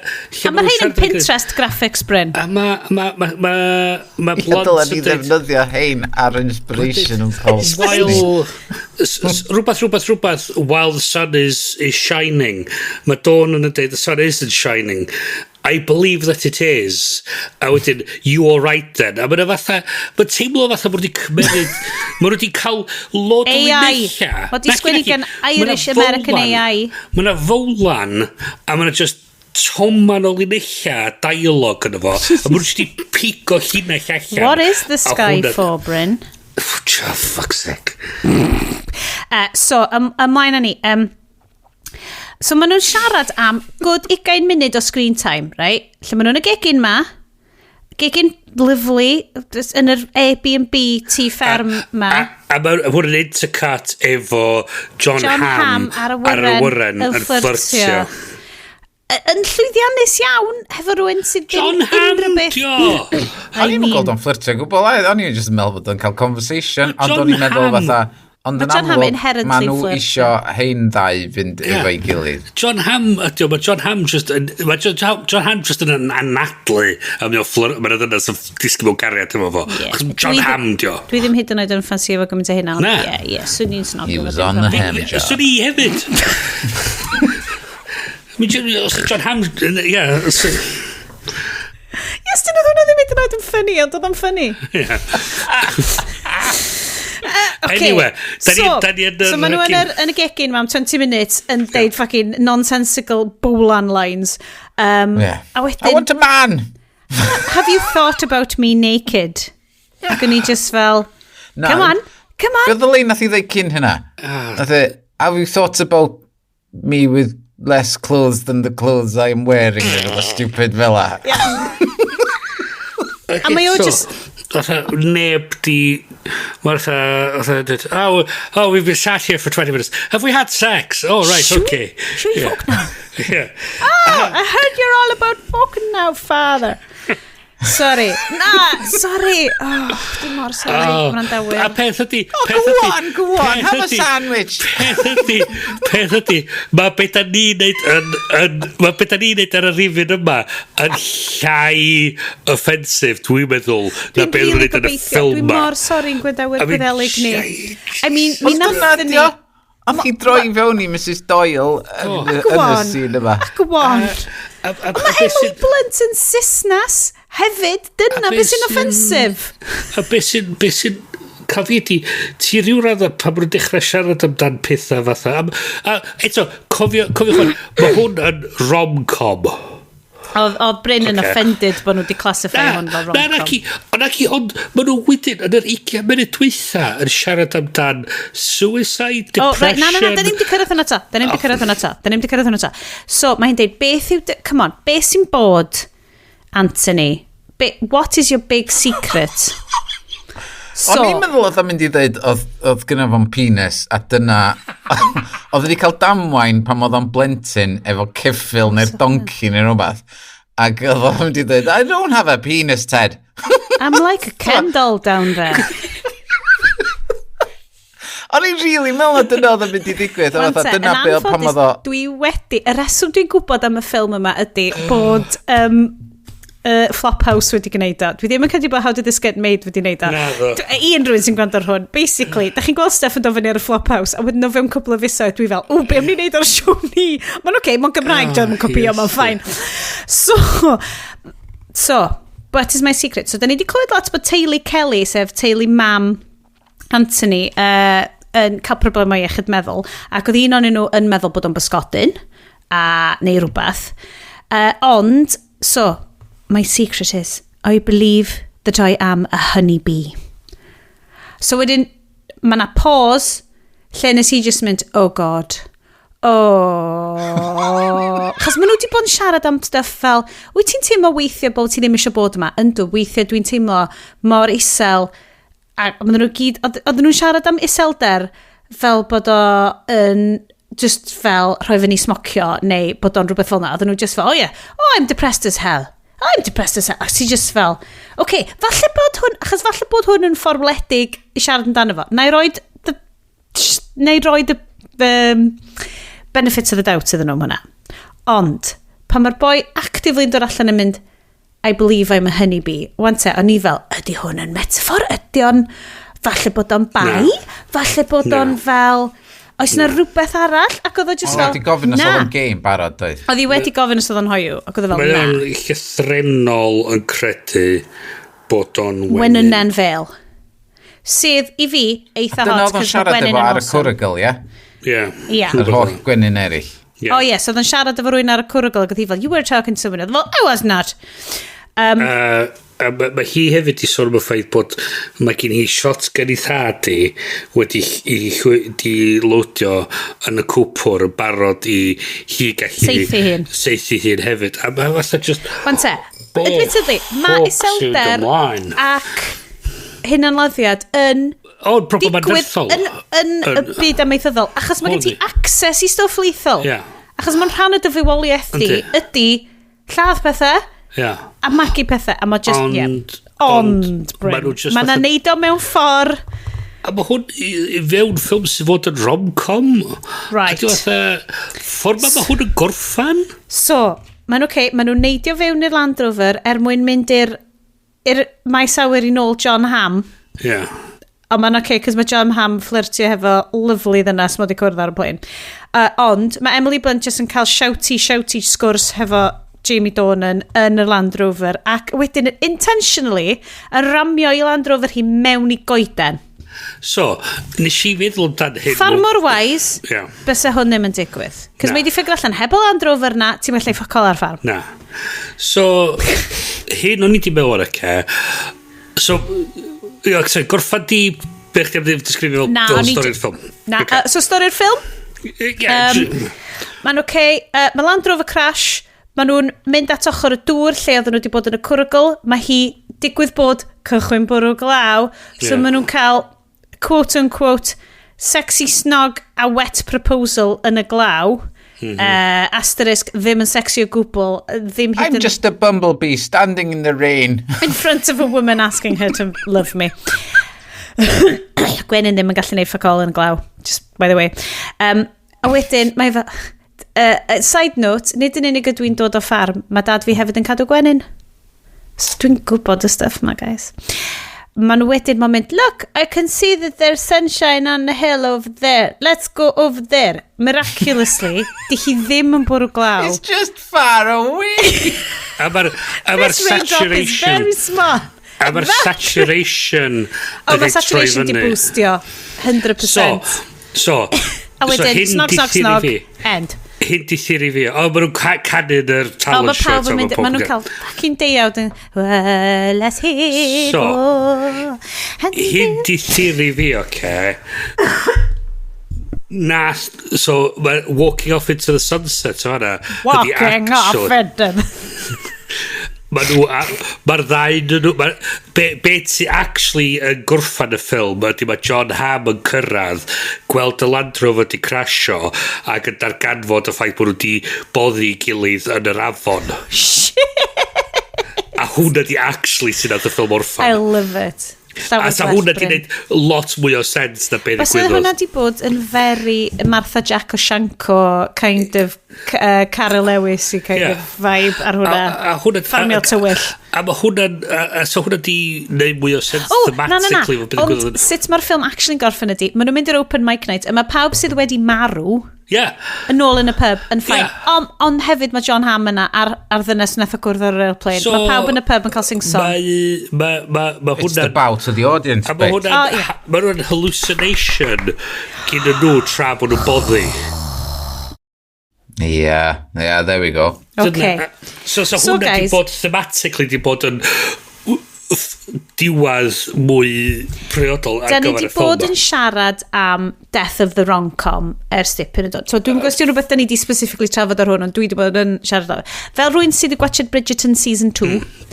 A mae hyn yn Pinterest graphics, Bryn. A mae Blunt... Dylen ni ddefnyddio hein ar inspiration yn Paul. While... Rhywbeth, while the sun is shining. Mae Dawn yn dweud, the sun isn't shining. I believe that it is. A wedyn, you all right then. A mae'n fatha, mae'n teimlo fatha bod wedi cymryd, mae'n wedi cael lot o linella. Mae wedi sgwennu gan Irish American AI. Mae yna fowlan, a mae yna just toman o linella dialog yna fo. A mae wedi pigo llinell allan. What is the sky for, Bryn? Oh, fuck's sake. So, ymlaen â ni. So maen nhw'n siarad am good 20 munud o screen time, right? Lle maen nhw'n y gegin ma, gegin lyfli, yn yr Airbnb tŷ fferm ma. A mae hwn yn intercut efo John Hamm ar y wyren yn fflyrtio. Yn llwyddiannus iawn, hefo rhywun sydd ddim unrhyw beth. John Hamm, dio! O'n i'n gweld o'n fflyrtio gwbl, o'n i'n just yn meddwl bod o'n cael conversation, ond o'n i'n meddwl fatha... Ond yn amlwg, maen nhw isio hein ddau fynd efo'i gilydd. John Hamm, ydy o, mae John Hamm just yn... Mae John Hamm just yn anadlu a mae o'n mae'n ddynas yn disgyn mewn cariad efo fo. John Hamm, dio. Dwi ddim hyd yn oed yn ffansio efo gymaint o hynna, ond ie, swn i'n snogio. He was on the ham job. Swn i hefyd. John Hamm, ie. Yes, dyn nhw ddim hyd yn oed yn ffynnu, ond oedd o'n ffynnu. Ie. Okay. Anyway, so maen nhw yn y gegin ma am 20 minutes yn deud fucking nonsensical Bolan lines. Yeah. A wedyn, I want a man! Have you thought about me naked? Ac o'n i just fel, no. Come on, come on. Bydd y lein nath i ddeud cyn hynna? Nath i, have you thought about me with less clothes than the clothes I'm wearing. Neu rhywbeth stupid fel 'a. A mae o just Fatha, neb di. Mae'r fatha, oh, we've been sat here for 20 minutes. Have we had sex? Oh, right, okay. Should we fuck now? Yeah. Oh, I heard you're all about fucking now, father. Sorry. Na, sorry. Oh, dwi'n mor sorry, Oh, gwrandawyr. a peth ydi Oh, peth go ydi on, go on, peth have a sandwich. Peth ydi, mae beth da ni'n neud yn, mae beth da ni'n neud ar y rifyn yma yn llai offensive, dwi'n meddwl, na Dwi'n beth nhw'n really neud yn y gobeithio. ffilm Dwi'n ma. mor sori'n gwrandawyr I mean, Gwyddelig ni. shite. I mean, mi Ond dyna nathon di ni o. Ond chi droi fewn i Mrs Doyle yn Go yn y on. scene yma. Go on. A Mae beth Emily sy'n Blunt yn Saesnes hefyd. Dyna A beth beth sy'n offensive. A beth sy'n cael fi ydi, ti ryw radda pan maen nhw'n dechrau siarad amdan pethau fatha. A eto, cofio hwn, mae hwn yn rom-com. Oedd Bryn yn offended bod nhw wedi classify hwn fel Na, na rom-com. ci, ond na ci, ond maen nhw wedyn yn yr 20 munud dwytha yn siarad amdan suicide, Oh, depression. right, na, da ni'n di cyrraedd hwnna ta. Da ni'n di cyrraedd hwnna ta. Da ni'n di cyrraedd hwnna ta. So, mae hi'n deud, beth yw... Come on, beth sy'n bod, Anthony? What is your big secret? So, O'n i'n meddwl oedd o'n mynd i ddeud oedd gynno fo'n penis a dyna oedd wedi cael damwain pan oedd o'n blentyn efo ceffyl neu'r donkey neu rhywbeth, ac oedd o'n mynd i ddeud, "I don't have a penis, Ted." I'm like a Ken doll down there. O'n i'n really meddwl na dyna oedd yn mynd i ddigwydd a Wan fatha te, dyna yn be oedd pan anffodus, oedd o y reswm dwi'n gwybod am y ffilm yma ydy bod Flophouse wedi gwneud o. Dwi ddim yn credu bod How Did This Get Made wedi gwneud o. Naddo. I unrhyw un sy'n gwrando ar hwn, basically, da chi'n gweld stuff yn dod fyny ar y Flophouse, a wedyn o fewn cwpl o fisoedd, dwi fel, o, be am ni wneud ar siow ni? Mae'n oce, okay, mae'n Gymraeg, Oh, oh, mae'n copio, mae'n fine. So, what is my secret? So, da ni wedi clywed lot bod teulu Kelly, sef teulu mam Anthony, yn cael problemau iechyd meddwl, ac oedd un ohonyn nhw yn meddwl bod o'n bysgodyn, a, neu rhywbeth. Ond, so, my secret is, I believe that I am a honeybee. So wedyn, mae yna pause, lle nes i just mynd, "Oh God, oh." Chos maen nhw wedi bod yn siarad am stuff fel, wyt ti'n teimlo weithiau bod ti ddim eisiau bod yma? Yndw, weithiau dwi'n teimlo mor isel. A maen nhw gyd, oedden nhw'n siarad am iselder fel bod o yn just fel rhoi fyny smocio neu bod o'n rhywbeth fel yna. Oedden nhw just fel, "Oh yeah, oh, I'm depressed as hell. I'm depressed as hell." A ti just fel, okay, falle bod hwn, achos falle bod hwn yn ffordd wledig i siarad amdano fo. Na i roid y benefits of the doubt iddyn nhw am hwnna. Ond, pan mae'r boi actively yn dod allan yn mynd, "I believe I'm a honeybee." Wan te, o'n i fel, ydy hwn yn metaphor? Ydy o'n, falle bod o'n bai? Na. Falle bod o'n Na. fel, oes na rhywbeth arall? Ac oedd o just Oedd fel, wedi gofyn os na. oedd o'n gay yn barod, doedd? Oedd hi wedi gofyn os oedd o'n hoyw, ac oedd o fel, Mae na. o'n llythrennol yn credu bod o'n wenyn. Wenynen fel. Sydd, i fi, eitha Dyna hot, oedd o'n cos mae siarad gwenyn efo yn ar y awesome. cwrygl, ie? Ie. Ie. Yr holl gwenyn eraill. Ie. Oh yes, oedd o'n siarad efo rhywun ar y cwrygl ac oedd hi fel, "You were talking to someone." Oedd o fel, "I was not." A mae hi hefyd i sôn am y ffaith bod mae gen hi shotgun i thad i wedi i, di loadio yn y cwpwr yn barod i hi gallu Saethu hun. Saethu hun hefyd. A mae fatha just Wan te, Be admittedly, mae ffwc sy'n iselder ymlaen? ac hunanladdiad yn O, problem digwydd anferthol. yn y byd amaethyddol, achos mae gen ti Yndi. access i stwff lethal. Ie. Achos mae'n rhan o dy fywoliaeth di, Yndi. ydy lladd pethau Ie. a magu pethau, a mae just, Ond- yeah. Ond, ond Bryn, ma' nhw just mae na fatha neud o mewn ffordd A mae hwn i fewn ffilm sydd fod yn rom-com. Right. A dwi'n fatha, ffordd ma hwn yn gorffan? So, mae'n oce, okay, maen nhw'n neidio fewn i'r Land Rover er mwyn mynd i'r maes awyr i nôl John Hamm. Ie. Yeah. Ond mae'n oce, okay, cos mae John Hamm flirtio hefo lovely ddynas mod i cwrdd ar y plane. Ond mae Emily Blunt just yn cael shouty, shouty sgwrs hefo Jamie Dornan yn y Land Rover ac wedyn intentionally yn ramio i Land Rover hi mewn i goeden. So, nes i feddwl amdan hyn. Farmor wise, Ie. bysa hwn ddim yn digwydd. Cos Na. mae di figure allan, heb y Land Rover na, ti'n gallu fuck all ar ffarm. Na. So, hyn o'n i di meddwl ar y ce. So, ie, sorry, gorffan di be chdi am ddim disgrifio fel Na, fel o'n i stori'r ffilm. Na, Ocê. so stori'r ffilm? Ie, Mae'n oce. Okay. Mae Land Rover crash. Maen nhw'n mynd at ochr y dŵr lle oedden nhw wedi bod yn y cwrygl. Mae hi digwydd bod cychwyn bwrw glaw. So maen nhw'n cael quote unquote sexy snog a wet proposal yn y glaw. Asterisk, ddim yn sexy o gwbl. Ddim hyd I'm yn just a bumblebee standing in the rain. In front of a woman asking her to love me. Gwenyn ddim yn gallu neud fuck all yn y glaw. Just by the way. A wedyn, mae fel... Side note, nid yn unig ydw i'n dod o ffarm, mae dad fi hefyd yn cadw gwenyn. So dwi'n gwybod y stuff ma, guys. Maen nhw wedyn, mae'n mynd, "Look, I can see that there's sunshine on the hill over there. Let's go over there." Miraculously, di hi ddim yn bwrw glaw. It's just far away. A ma This raindrop is saturation. very small. A mae'r saturation O, yn mae ei troi saturation di fyny. boostio. 100%. So, A so wedyn, hyn snog, di snog, theory snog, fi. end. Hyn di theory fi. O, maen nhw'n canu yn yr O, talent mae show. pawb yn mynd, maen nhw'n cael fucking deuawd yn, "Well, let's hit So, go." Hyn di theory fi, oce. Na, so, mae walking off into the sunset o hwnna. Ydi Walking off into Mae'r ddau nhw, be ti actually yn gorffan y ffilm ydy mae John Hamm yn cyrraedd, gweld y Land Rover di crasio ac yn darganfod y ffaith bod nhw di boddi gilydd yn yr afon. A hwnna di actually sy'n nath y ffilm orffan. I love it. Llawer A sa gwell, hwnna di Bryn. neud lot mwy o sens na be Bysa ddigwyddodd. hwnna di bod yn very Martha Jack O'Shanko kind of Carol Lewis i kind of vibe ar hwnna. A hwnna... Ffarmio tywyll. A mae hwnna'n... A so hwnna di neud mwy o sens O, na, na, na. thematically. efo be Ond ddigwyddodd. sut mae'r ffilm actually'n gorffen ydy, maen nhw'n mynd i'r open mic night, a mae pawb sydd wedi marw yn ôl yn y pub yn fine. Ond on hefyd mae John Hamm yna ar ddynes nath o gwrdd ar yr airplane. So, mae pawb yn y pub yn cael sing-song. Mae It's the hwnna'n... bow to the audience A mae bit. hwnna'n O, ie. mae hwnna'n hallucination gyn nhw tra bod nhw'n boddi. Yeah, there we go. Okay. So So, hwnna di guys- bod thematically di bod yn diwedd mwy priodol ar Da ni gyfer di y ffilm bod ma. yn siarad am Death of the Rom-Com ers dipyn yn dod. So dwi'n gwybod rhywbeth da ni di specifically trafod ar hwn, ond dwi di bod yn siarad am. Fel rhywun sydd wedi gwachod Bridgerton Season 2,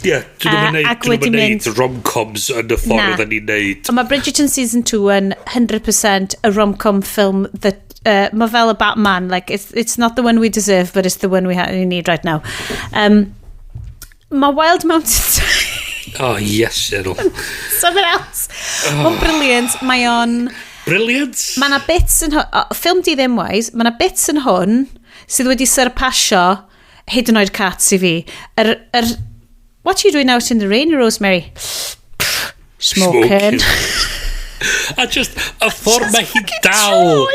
Ie, dyn nhw'n Ac neud, wedi dyn nhw'n mynd- neud rom-coms yn y ffordd Na. oedden ni'n neud. Ond mae Bridgerton Season 2 yn 100% a rom-com film that mae fel y Batman, like it's not the one we deserve, but it's the one we need right now. Mae Wild Mountain Oh, yes, Errol. Something else. Mae'n brilliant. Mae o'n... Brilliant. Mae yna bits yn hwn, ffilm di ddim wise, mae yna bits yn hwn sydd wedi surpassio hyd yn oed Cats i fi. What are you doing out in the rain, Rosemary? Smoking. A just, y ffordd mae hi'n dal.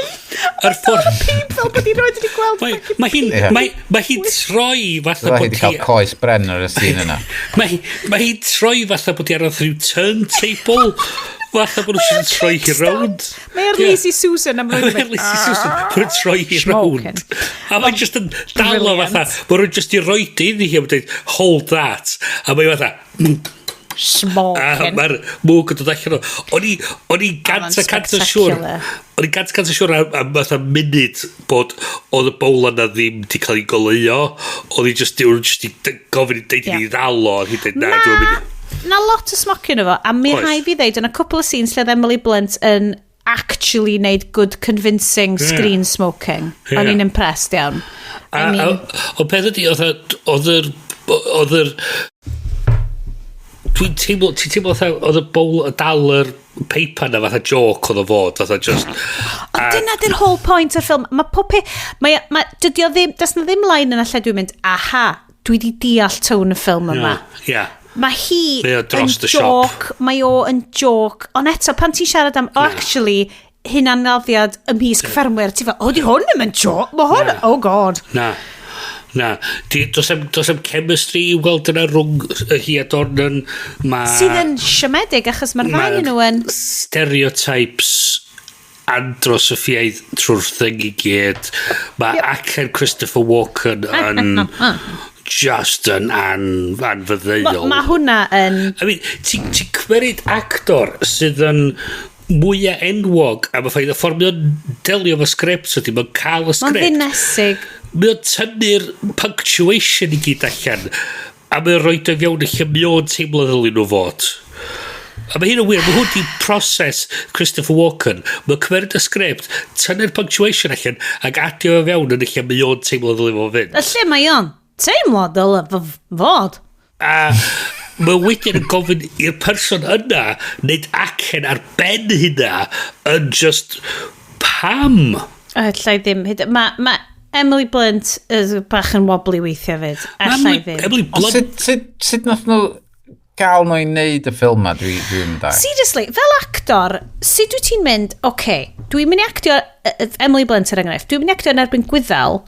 Yr ffordd... Peep fel bod hi'n roed wedi gweld. Mae hi'n Ie. mae hi'n troi fatha Dyle hi bod wedi cael hi... coes bren ar y scene yna. Mae hi'n troi fatha bod hi ar rhyw turntable. Fatha bod nhw'n troi hi rownd. Mae ar Ie. Lazy Susan am Mae ar Lazy Susan. Bod nhw'n troi hi Smoking. rownd. A mae'n just yn dal o Brilliant. fatha. Mae nhw'n just i roid iddi hi a mae'n dweud, "Hold that." A mae fatha, A Smoking. mae'r mwg yn dod allan o. O'n i 100% yn siŵr. Spectacular. O'n i 100% yn siŵr am fatha munud bod oedd y bowlan na ddim di cael ei goleuo. Oedd hi just, o'n just i gofyn i deud i ni ddal o. A hi dweud, "Na, dwi'n mynd i." Na lot o smoking efo, a mi Oes. rhaid fi ddeud, yn y cwpl o scenes lle oedd Emily Blunt yn actually neud good convincing screen smoking. O'n i'n impressed iawn. I mean, A, ond peth ydi, oedd yr dwi'n teimlo, ti'n teimlo fatha, oedd y bowl, dal yr peipa na fatha joke oedd o fod, fatha just... Ond dyna di'r whole point o'r ffilm. Mae pob peth... Mae, dydy o ddim... Does na ddim line yna lle dwi'n mynd, "Aha, dwi di deall tone y ffilm yma." Ie. Mae hi Mae o yn dros the shop. joke, mae o yn joke. Ond eto, pan ti'n siarad am, oh, actually, hunanladdiad ymysg ffermwyr, ti fel, "Oh, di hwn ddim yn joke, mae hwn, oh God." Na. Na. Does am chemistry i weld yna rhwng hi a Dornan. Ma, Sydd yn siomedig, achos mae'r ddau Ma'r nhw yn... stereotypes andros o ffiaidd trwy'r thing i gyd. Mae acen Christopher Walken yn just yn anfyddeuol. Mae hwnna yn... I mean, ti'n ti cymryd actor sydd yn mwyaf enwog am y ffaith y ffordd mae o'n delio efo sgript ydy, mae'n cael y Mae'n sgript. ddinesig. Mae o'n tynnu'r punctuation i gyd allan a mae o'n rhoid o fewn y lle mae o'n teimlo ddylun nhw fod. A mae hyn yn wir, mae hwn di proses Christopher Walken. Mae'n cymeryd y sgript, tynnu'r punctuation allan ac adio o fewn yn y lle mae o'n teimlo ddylun fo fynd. Y lle mae o'n teimlo dyle fod. A mae wedyn yn gofyn i'r person yna wneud acen ar ben hynna yn just pam? Allai ddim. Mae Emily Blunt is bach yn wobbly weithiau fyd. Allai ddim. Emily Ond Blunt sut nath nhw gael nhw i wneud y ffilm ma? Dwi'n da. Seriously, fel actor, sut wyt ti'n mynd, oce, okay, dwi'n mynd i actio, Emily Blunt er enghraifft, dwi'n mynd i actio yn erbyn Gwyddel,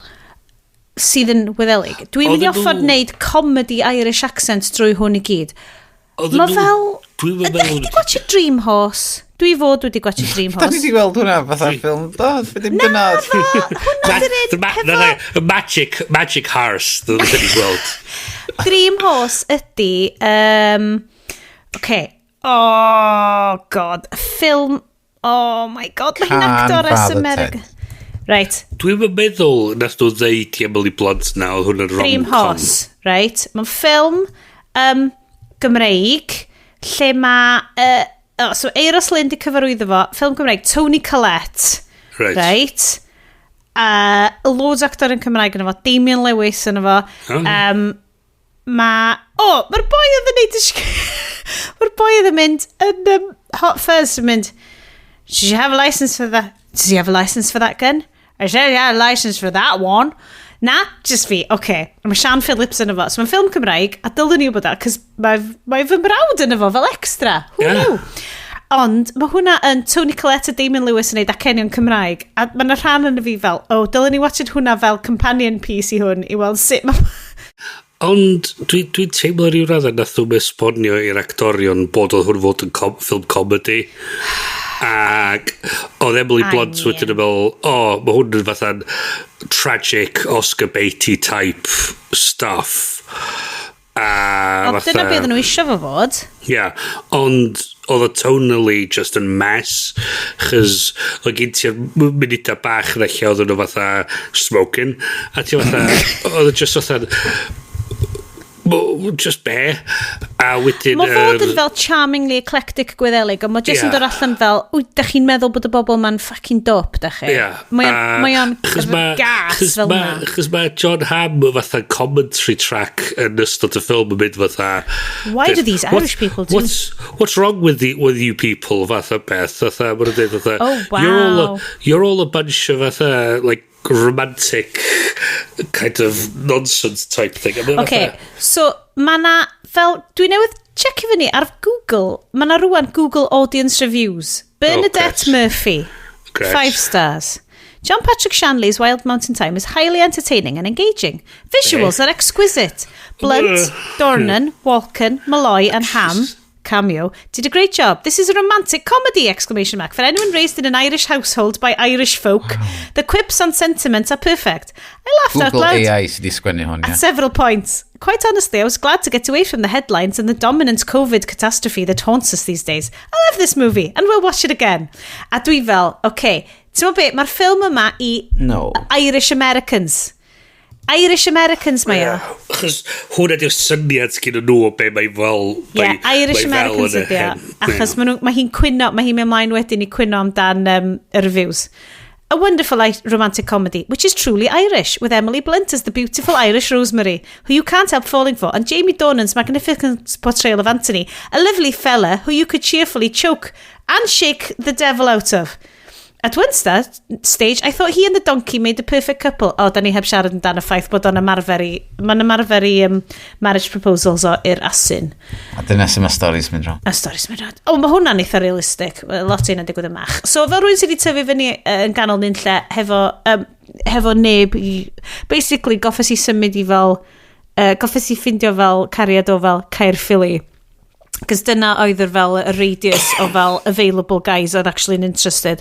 sydd yn Wyddelig. Dwi'n mynd i Oedden offer nhw- wneud comedy Irish accent drwy hwn i gyd. Oedden Mae nhw- fel... Dwi'm yn Ydych chi meddwl- wedi gwachio Dream Horse? Dwi fod wedi gwachio Dream Da ni Horse. wedi gweld hwnna fatha ffilm. Do, ddim dyna. Na, fo, hwnna di'r un Na, na, hefo... y Magic Horse, dwi'n wedi gweld. Dream Horse ydy... Okay. Oh, God. Ffilm... Oh, my God. Mae hi'n Can actores Father America. Ted. Right. Dwi'n yn meddwl nath nhw ddeud i Emily Blunt na, oedd hwn yn Dream rom-com. Horse, right? Mae'n ffilm Gymreig lle mae... So Euros Lyn di cyfarwyddo fo, ffilm Gymreig, Toni Collette, Right. right? Loads o actor yn Cymraeg yn efo, Damian Lewis yn efo. Oh. Ma... O, oh, mae'r boi oedd yn neud y Mae'r boi oedd yn mynd yn Hot Fuzz yn mynd, Does you have a license for that? Does he have a license for that gun? I said he had a license for that one. Na, just fi, oce. Okay. Mae Sian Phillips yn efo. So mae'n ffilm Cymraeg, a dylwn ni wybod that, cos mae fy mrawd yn efo fel extra. Who Yeah. knew? Ond mae hwnna yn Toni Collette a Damian Lewis yn neud acenion Cymraeg. A mae yna rhan yn y fi fel, oh, dylwn ni watched hwnna fel companion piece i hwn, i weld sut mae... Ond dwi'n dwi teimlo rhyw raddau nath nhw'n esbonio i'r actorion bod oedd hwn fod yn ffilm comedy. Ac oedd Emily I Blunt mean. wedyn yn meddwl, o, oh, mae hwn yn fatha'n tragic Oscar baity type stuff. A Ond dyna beth nhw eisiau fo fod. Yeah, ond oedd o tonally just yn mess, chys oedd gen ti'r munudau bach yna lle oedden nhw fatha smoking, a ti fatha, oedd o just fatha, just be, a wedyn... Mae fod yn fel charmingly eclectic Gwyddelig, ond mae jyst yn Ie. dod allan fel, wyt, da chi'n meddwl bod y bobl ma'n fucking dope, da chi? Ie. Mae o'n Chos gas chos fel ma, na. Chos mae Jon Hamm fatha commentary track yn ystod y ffilm yn mynd fatha... Why do these Irish people do- What's wrong with you people, fatha beth. Fatha, ma' nhw'n dweud fatha... Oh, wow. You're all a bunch of fatha, like, romantic kind of nonsense type thing. A mae Okay, fatha- so mae na, fel, dwi newydd checio fyny ar Google, mae na rwan Google Audience Reviews. Bernadette Oh, great. Murphy, Great. 5 stars. John Patrick Shanley's Wild Mountain Thyme is highly entertaining and engaging. Visuals are exquisite. Blunt, Dornan, Walken, Malloy and Hamm, cameo, did a great job. This is a romantic comedy, exclamation mark. For anyone raised in an Irish household by Irish folk, the quips and sentiments are perfect. I laughed out Google loud AI sydd wedi sgwennu hwn, at ie. several points. Quite honestly, I was glad to get away from the headlines and the dominant COVID catastrophe that haunts us these days. I love this movie and we'll watch it again. A dwi fel, okay, ti'n gwybod be, mae'r ffilm yma i No. Irish Americans. Irish Americans mae o. Achos hwnna di'r syniad gyda nhw o be mae fel... Yeah, Irish mae fel Americans yn y ydi o. Achos mae hi'n cwyno, mae hi'n mynd ymlaen wedyn i cwyno amdan y reviews. A wonderful romantic comedy, which is truly Irish, with Emily Blunt as the beautiful Irish Rosemary, who you can't help falling for, and Jamie Dornan's magnificent portrayal of Anthony, a lovely fella who you could cheerfully choke and shake the devil out of. At one stage, I thought he and the donkey made the perfect couple. O, da ni heb siarad amdan y ffaith bod o'n ymarfer i... Mae'n ymarfer i marriage proposals o i'r asyn. A dyna sy'n mae stories mynd wrong. A stories mynd rhaid. O, mae hwnna'n eitha realistic. Lot o hynna'n digwydd ym Mach. So, fel rhywun sydd wedi tyfu fyny yn ganol nunlle hefo neb i... Basically, goffes i symud i fel... Goffes i ffindio fel cariad o fel Caerphilly. Cos dyna oedd yr fel y radius o fel available guys oedd actually yn interested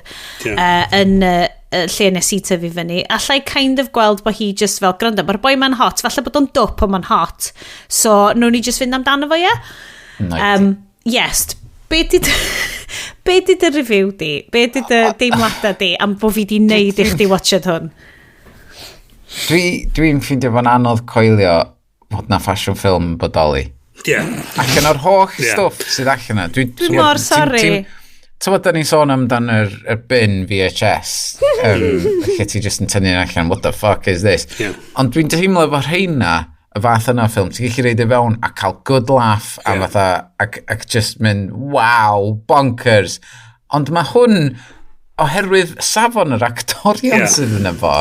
yn lle nes i tyfu fyny. Allai kind of gweld bod hi just fel, gwrando, mae'r boi ma'n hot, falle bod o'n dwp ond ma'n hot. So, nhw'n ni just fynd amdano fo, ie? Nice. Yes, be di... Be di dy review di? Be di dy deimladau di am bod fi di neud i chdi watched hwn? Dwi'n ffeindio fo'n anodd coelio fod na ffasiwn ffilm yn bodoli. Yeah. Allan o'r holl stwff sydd allan yna. Dwi mor sori. Ti'n bod, da ni'n sôn amdan yr bin VHS, lle ti just yn tynnu allan, what the fuck is this? Yeah. Ond dwi'n teimlo efo rheina, y fath yna o ffilm, ti'n gallu reid i fewn a cael good laugh a fatha, ac just mynd, wow, bonkers. Ond mae hwn, oherwydd safon yr actorion sydd yn efo,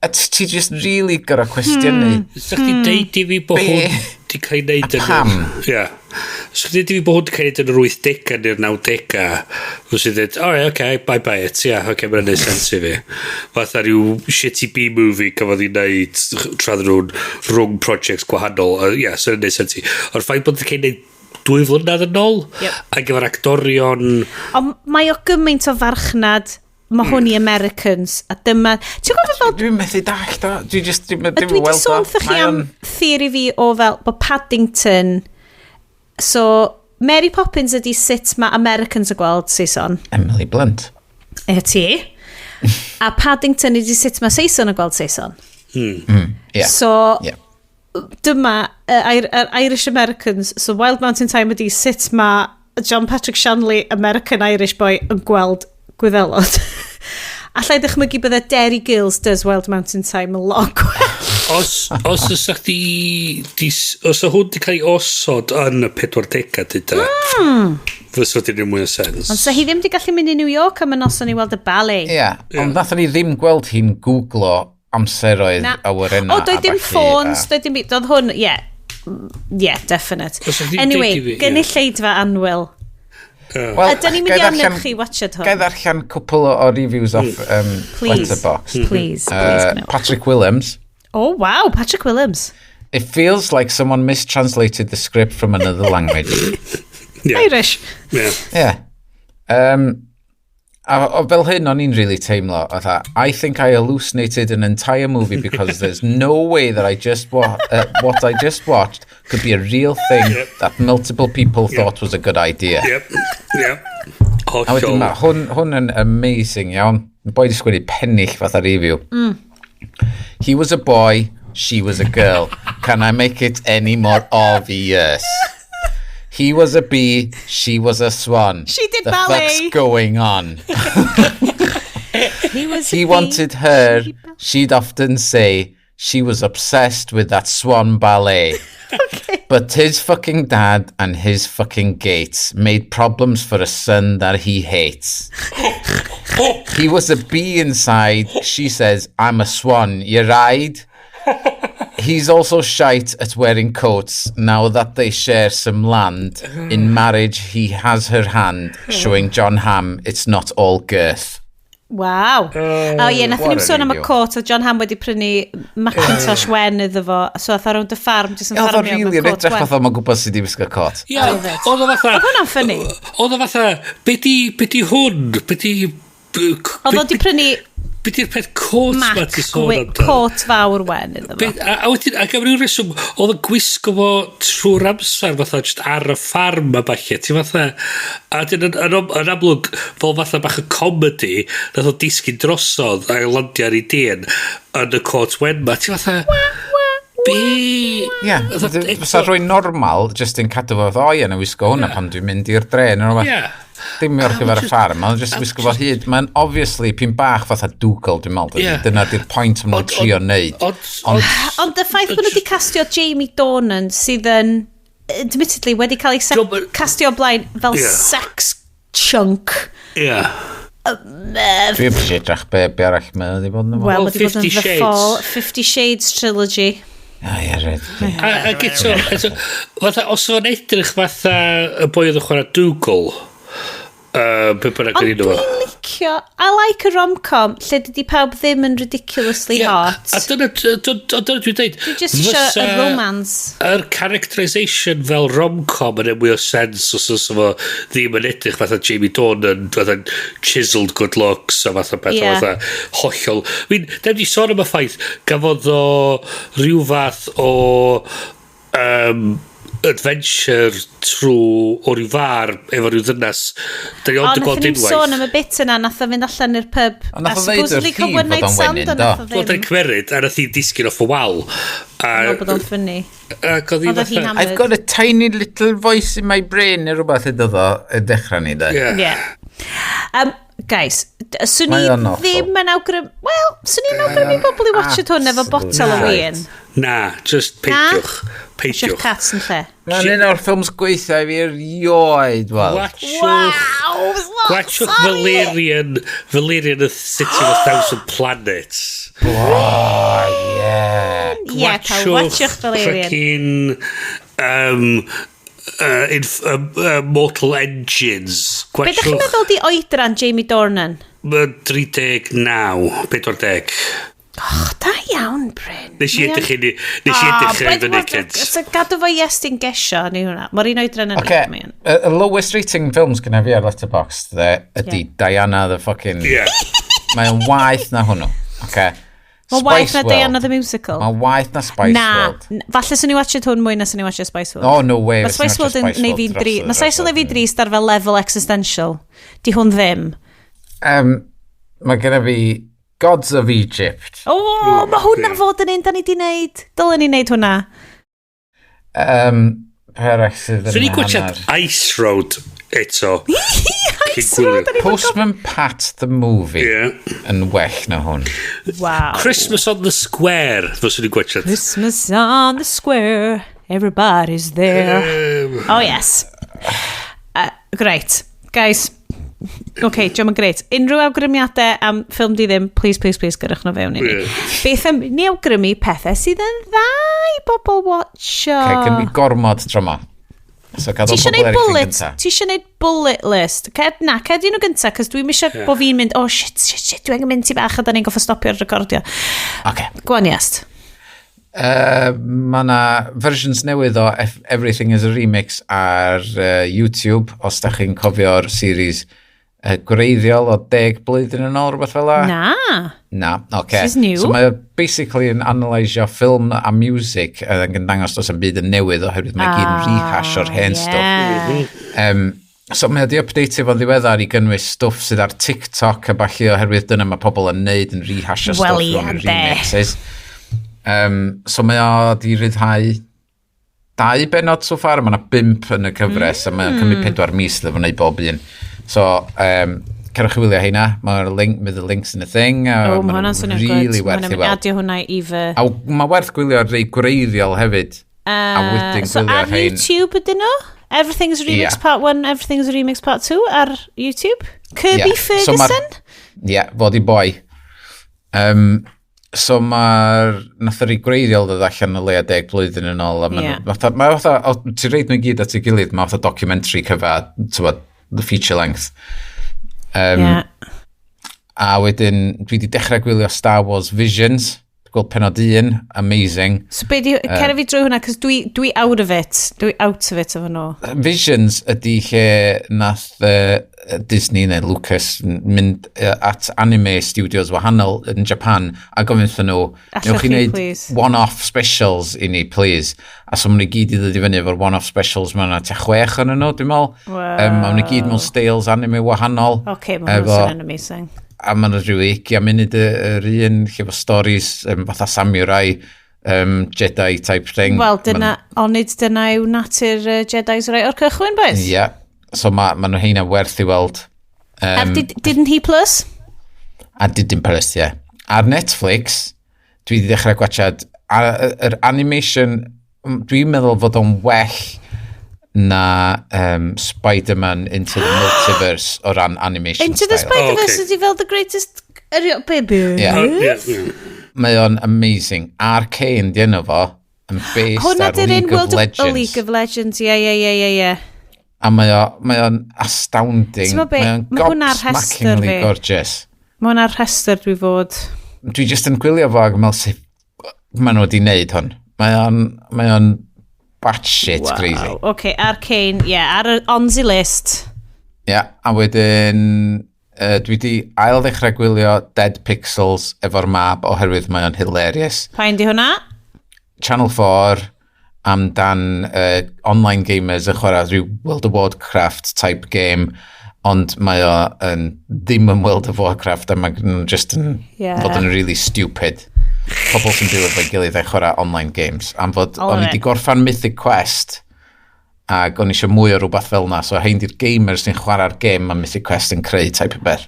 a ti just really gorau cwestiynu. Sa chdi deud i fi bod hwn di cael ei wneud yn... Pam? Ie. Sa chdi deud i fi bod hwn di cael ei wneud yn yr 80au neu'r 90au. Fes i dweud, oh, okay, bye bye it. Yeah, okay, mae'n neud sens i fi. Fatha rhyw shitty B-movie cafodd ei wneud tra nhw'n rhwng projects gwahanol. Ie, yeah, so neud sens i. O'r ffaith bod wedi cael ei wneud 2 flynedd yn ôl, ac efo'r actorion... Ond mae o gymaint o farchnad. Mae hwn i Americans, a dyma... Ti'n gwybod fel... Dwi'n methu dallt o. Dwi just... Dwi'n Dwi wedi sôn wrthych chi am theori fi o fel bod Paddington... So, Mary Poppins ydi sut mae Americans yn gweld Saeson. Emily Blunt. E ti. A Paddington ydi sut mae Saeson yn gweld Saeson. Yeah. So, dyma Irish Americans. So, Wild Mountain Thyme ydi sut mae John Patrick Shanley, American Irish boy, yn gweld Gwyddelod. Alla i ddychmygu bydde Derry Girls does Wild Mountain Thyme yn lot gwell. Os oes chdi... Os o hwn di cael ei osod yn y 40au, dyda, fysa di ddim mwy o sens. Ond sa hi ddim di gallu mynd i New York am y noson i weld y ballet. Ie, ond nathon ni ddim gweld hi'n googlo amseroedd awyrenna. O, doedd dim ffôns, doedd dim... Doedd hwn, ie. Yeah, definite. Anyway, gynulleidfa annwyl. Well, ydyn ni'n mynd i annog chi watched hwn? Gai ddarllen cwpl o reviews off Letterboxd. Please, please. Patrick Williams. Oh, wow, Patrick Williams. It feels like someone mistranslated the script from another language. Yeah. Irish. Yeah. Yeah. A fel hyn o'n i'n really teimlo, fatha, I think I hallucinated an entire movie because there's no way that I just what I just watched could be a real thing that multiple people thought was a good idea. Yep, yep. A wedyn ma, hwn yn amazing, iawn. Boi di sgwennu pennill fatha review. He was a boy, she was a girl. Can I make it any more obvious? He was a bee, she was a swan. She did the ballet. The fuck's going on? He wanted her, she'd often say she was obsessed with that swan ballet. Okay. But his fucking dad and his fucking gates made problems for a son that he hates. He was a bee inside. She says, I'm a swan. You ride? He's also shite at wearing coats now that they share some land. In marriage, he has her hand, showing John Hamm it's not all girth. Wow. O ie, nath ni'n sôn am y cot, oedd John Hamm wedi prynu Macintosh wen iddo fo, so ath o rownd y ffarm, jyst yn ffarmio Oedd o really yn edrych fatha mae'n gwybod sydd wedi wisgo cot. Ie, oedd o fatha... Oedd hwnna'n ffynnu. Oedd o fatha, be di hwn? Be di... Oedd o wedi prynu... Be di'r peth cot ma ti sôn amdano? Cot fawr wen iddo fo. A wedyn, ac am ryw reswm, oedd yn gwisgo fo trwy'r amser fatha just ar y ffarm a falle. Ti fatha, a dyn yn amlwg, fel fatha bach o comedy, nath o disgyn drosodd a landio ar ei dyn yn y cot wen ma. Ti fatha, be... Ie, fysa rhywun normal, just yn cadw fo, o ie, na wisgo hwnna pan dwi'n mynd i'r dre, neu rhywbeth. Ie. Dim ar gyfer y ffarm, mae'n just wisgo fo hyd. Mae'n obviously pyn bach fatha Dougal, dwi'n meddwl. Yeah. Dyna di'r pwynt maen nhw'n trio neud. Ond y ffaith bod nhw wedi castio Jamie Dornan sydd yn, admittedly, wedi cael ei castio blaen fel sex chunk. Ie. Dwi'n eisiau edrych be arall mae wedi bod yn. Wel, wedi bod yn The Fall, 50 Shades Trilogy. Ah, ie, rhaid. Ac eto, fatha, os o'n edrych fatha y boi oedd yn chwarae Dougal, be bynnag Ond dwi'n licio, I like a rom-com lle dydy pawb ddim yn ridiculously hot. A dyna dwi'n deud. Dwi just isio y romance. Yr characterisation fel rom-com yn mwy o sens os oes efo ddim yn edrych fatha Jamie Dornan, fatha chiseled good looks a fatha peth, fatha hollol. I mean, dem di sôn am y ffaith, gafodd o rhyw fath o adventure trwy o ryw far efo ryw ddynas. Da ni O, ond yn gweld nathon ni'n sôn unwaith. am y bit yna, nath o fynd allan i'r pub. Ond nath o ddeud supposedly wrth cael hi one fod night o'n stand, wenyn, ond do? nath o Wel, da ddim. ni'n cymeryd, a nath hi disgyn off y wal. A, Dwi'n meddwl bod o'n ffynnu. ac oedd hi Oedd hi'n fatha... hammered. I've got a tiny little voice in my brain neu rhywbeth ydo ddo y dechrau ni, de. Yeah. Yeah. Guys, swn i Mae o'n awful. ddim yn awgrymu... Wel, swn i'n awgrymu bobl i watchad hwn efo botel o Absolute win. Na, just peidiwch. Eisiau'ch Peidiwch. cats yn lle. Mae'n un o'r ffilms gweithio i fi erioed, wel. Watchwch... Wow! Gwachwch Valerian, Valerian the City of a Thousand Planets. Oh, yeah. Yeah, cael watchwch Valerian. Fucking, Mortal Engines. Be ydych chi'n Gwachwch meddwl di oedran Jamie Dornan? 39, 40. Och, da iawn, Bryn. Nes i Mae o'n- edrych i nes i edrych i fyny cynt. So gadw fo Iestyn gesio ni hwnna. Mae'r un oedran yn Okay, mae o'n. y lowest rating films gyda fi ar Letterboxd, dde, ydy Yeah. Diana the fucking... Yeah. Mae'n waeth na hwnnw. Okay. Mae'n waeth Spice na World. Diana the Musical. Mae'n waeth na Spice Na, World. falle swn i watched hwn mwy na swn i watched Spice World. Oh, no way. Mae fyswn i'n Spice World watchio yn Spice neud World fi'n dros dri... y- Mae Spice World yn neud fi'n drist ar fel level existential. Di hwn ddim. Mae genna fi Gods of Egypt. O, oh, mae hwnna fod yn un da ni di wneud. Dylen ni wneud hwnna. Pe arall sydd yn Swn i'n gwachod hanner? Ice Road eto. Ice Road, da ni fod Postman Pat the Movie Yeah. yn well na hwn. Wow. Christmas on the Square, fyswn i'n gwachod. Christmas on the square, everybody's there. Oh, yes. Great. Guys, OK, diolch yn great. Unrhyw awgrymiadau am ffilm di ddim, please, please, please, gyrrwch nhw fewn i ni. Yeah. Beth am ni awgrymu pethau sydd yn dda i bobl watcho. Okay, gen fi gormod tro ma. So Ti cadw eisiau pobl neud eraill yn bullet? gynta. Ti eisiau neud bullet list? Ced, na, ced un o gynta, cos dwi'n eisiau yeah. bod fi'n mynd, oh shit, shit, shit, dwi'n angen mynd ti bach a da ni'n goffa stopio'r recordio. Okay. Go on, Iest. Mae yna versions newydd o Everything is a Remix ar YouTube, os da chi'n cofio'r series gwreiddiol o 10 blwyddyn yn ôl, rhywbeth fel la. Na. Na, oce. This is new. So mae o basically yn analysio ffilm a music yn dangos does yn byd yn newydd oherwydd mae gyd yn rehash o'r hen stwff. So mae o di updateio fo'n ddiweddar i gynnwys stwff sydd ar TikTok a ballu oherwydd dyna mae pobl yn neud yn rehashio Wel, stwff ie, mewn ynde. remixes. So mae o di ryddhau 2 bennod so far, mae yna 5 yn y cyfres a mae'n cymryd 4 mis iddo fo wneud bob un. So, cerwch i wylio heina, mae'r link, with the links in the thing, a Oh, mae ma' hwnna'n nhw'n swnio'n really good. werth Mae i hwnna'n weld. adio hwnna i fy... A mae werth gwylio'r rei gwreiddiol hefyd. A wedyn so gwylio ar rhein. YouTube ydyn nhw? Everything's a Remix Ie. Part 1, Everything's a Remix Part 2 ar YouTube? Kirby Ie. So ma'r- Ferguson? Ie, yeah, fod i boi. So mae'r... Nath yr ei gwreiddiol ddod allan o leia 10 blwyddyn yn ôl. A ma' Ie. nhw- fatha, ma' fatha, o, ti'n reid nhw i gyd at ei gilydd, mae fatha documentary cyfa, t'wod, the feature length. Ie. A wedyn, dwi wedi dechrau gwylio Star Wars Visions. Dwi'n gweld penod 1, amazing. So be di... Cer i fi drwy hwnna, cos dwi out of it. Dwi out of it efo nhw. Visions ydy lle nath Disney neu Lucas mynd at anime studios wahanol yn Japan a gofyn wrthyn nhw, Allwch newch chi chi, wneud please?" one-off specials i ni, please. A so maen nhw i gyd i ddod i fyny efo'r one-off specials, mae yna tua 6 yn nhw, dwi'n meddwl. Wow. Maen nhw i gyd mewn styles anime wahanol. OK, mae hwnna'n swnio'n amazing. A maen nhw rhyw 20 munud yr un, lle efo stories fatha samurai, Jedi type thing. Wel, dyna, onid dyna yw natur Jedi's rai o'r cychwyn, boys? Ie. Yeah. So mae ma nhw heina werth i weld. Ar Didn't He Plus? A Didn't Plus, ie. Yeah. Ar Netflix, dwi wedi dechrau gwachad, yr animation, dwi'n meddwl fod o'n well na Spider-Man Into the Multiverse o ran animation Into the style. Spider-Verse Oh, okay. ydi fel the greatest... Baby. Ie. Yeah, yeah. Mae o'n amazing. Arcane, di enw fo, yn based Hwna ar di'r un League of World of Legends. oh, League of Legends, ie, ie, ie, ie, ie. A mae o'n astounding. Ti'n gwbod be? Mae o'n Ma' hwnna ar rhestr gobsmackingly fi. gorgeous. Mae hwnna'r rhestr dwi fod. Dwi just yn gwylio fo ac yn meddwl sut maen nhw wedi wneud hwn. Mae o'n batshit wow. crazy. OK, Arcane, ie, yeah, ar y on the list. Ie, yeah, a wedyn dwi wedi ail ddechrau gwylio Dead Pixels efo'r mab oherwydd mae o'n hilarious. Pa'n di hwnna? Channel 4, amdan online gamers yn chwarae rhyw World of Warcraft type game, ond mae o yn, ddim yn World of Warcraft a mae nhw just yn fod yn really stupid. Pobl sy'n byw efo'i gilydd a chwarae online games. Am fod All o'n i of wedi it. gorffan Mythic Quest ac o'n i eisiau mwy o rhywbeth fel na, so hein di'r gamers sy'n chwarae'r game mae Mythic Quest yn creu type o beth.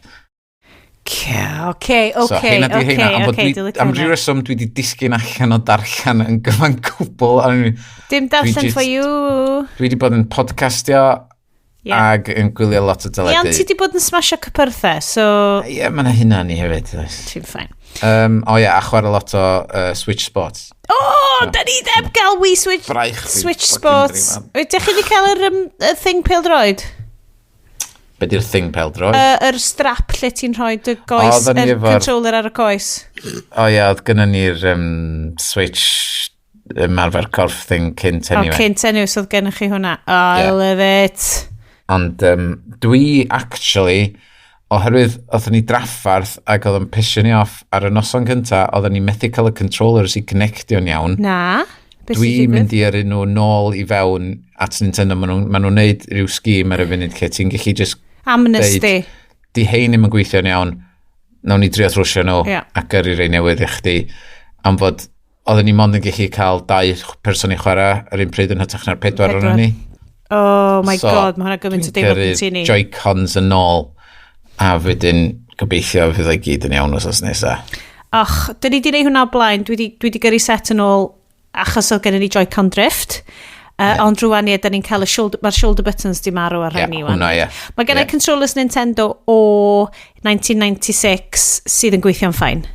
Oce, So heina di heina, am fod oce, dwi, dwi'n licio am ryw hwnna. reswm dwi wedi disgyn allan o darllen yn gyfan gwbl. A Dim darllen for you. Dwi wedi bod yn podcastio ag yn gwylio lot o Ie, ond teledu. ti wedi bod yn smasho cypyrthau, so Ie, yeah, mae yna hynna ni hefyd, oes. Ti'n fine. O ie, a chwarae lot o Switch Sports. O, oh, da ni heb gael Wii Switch, Braich fi Switch fucking Sports. dream. Ydych chi wedi cael yr y thing pêl-droed? Be di'r thing pêl-droed? Yr strap lle ti'n rhoi dy goes, Oedden ni yr controller ar y coes. O ie, oedd gynnon ni'r Switch ymarfer corff thing cynt O, anyway. cynt anyway, so oedd gennych chi hwnna. Oh, I love it. Ond dwi actually, oherwydd oedden ni draffarth ac oedd yn pisio ni off ar y noson cynta, oedden ni methu cael y controllers i connectio'n iawn. Na. Beth sy'n Dwi'n digwydd? mynd i yrru nhw nôl i fewn at Nintendo. Maen nhw'n ma nhw neud rhyw scheme ar y funud lle ti'n gallu just Amnesty. deud, di hein ddim yn gweithio'n iawn, nawn ni drio trwsio nhw a gyrru rei newydd i chdi. Am fod oedden ni mond yn gallu cael dau person i chwarae yr un pryd yn hytrach na'r pedwar Pedwar. o'n ni. Oh my So, God, mae hwnna gymaint o dwi'n deimlad yn gyrru ti ni. Joy-Cons yn ôl a wedyn gobeithio fydd o'i gyd yn iawn wsos nesaf. Och, dyn ni di neud hwnna o blaen. Dwi di gyrru set yn ôl achos oedd gennym ni Joy-Con Drift. Ond rwan ie, da ni'n cael y shoulder, mae'r shoulder buttons di marw ar Ie, rhain ni wan. hwnna, ie. Mae gen i controllers Nintendo o 1996 sydd yn gweithio'n fine.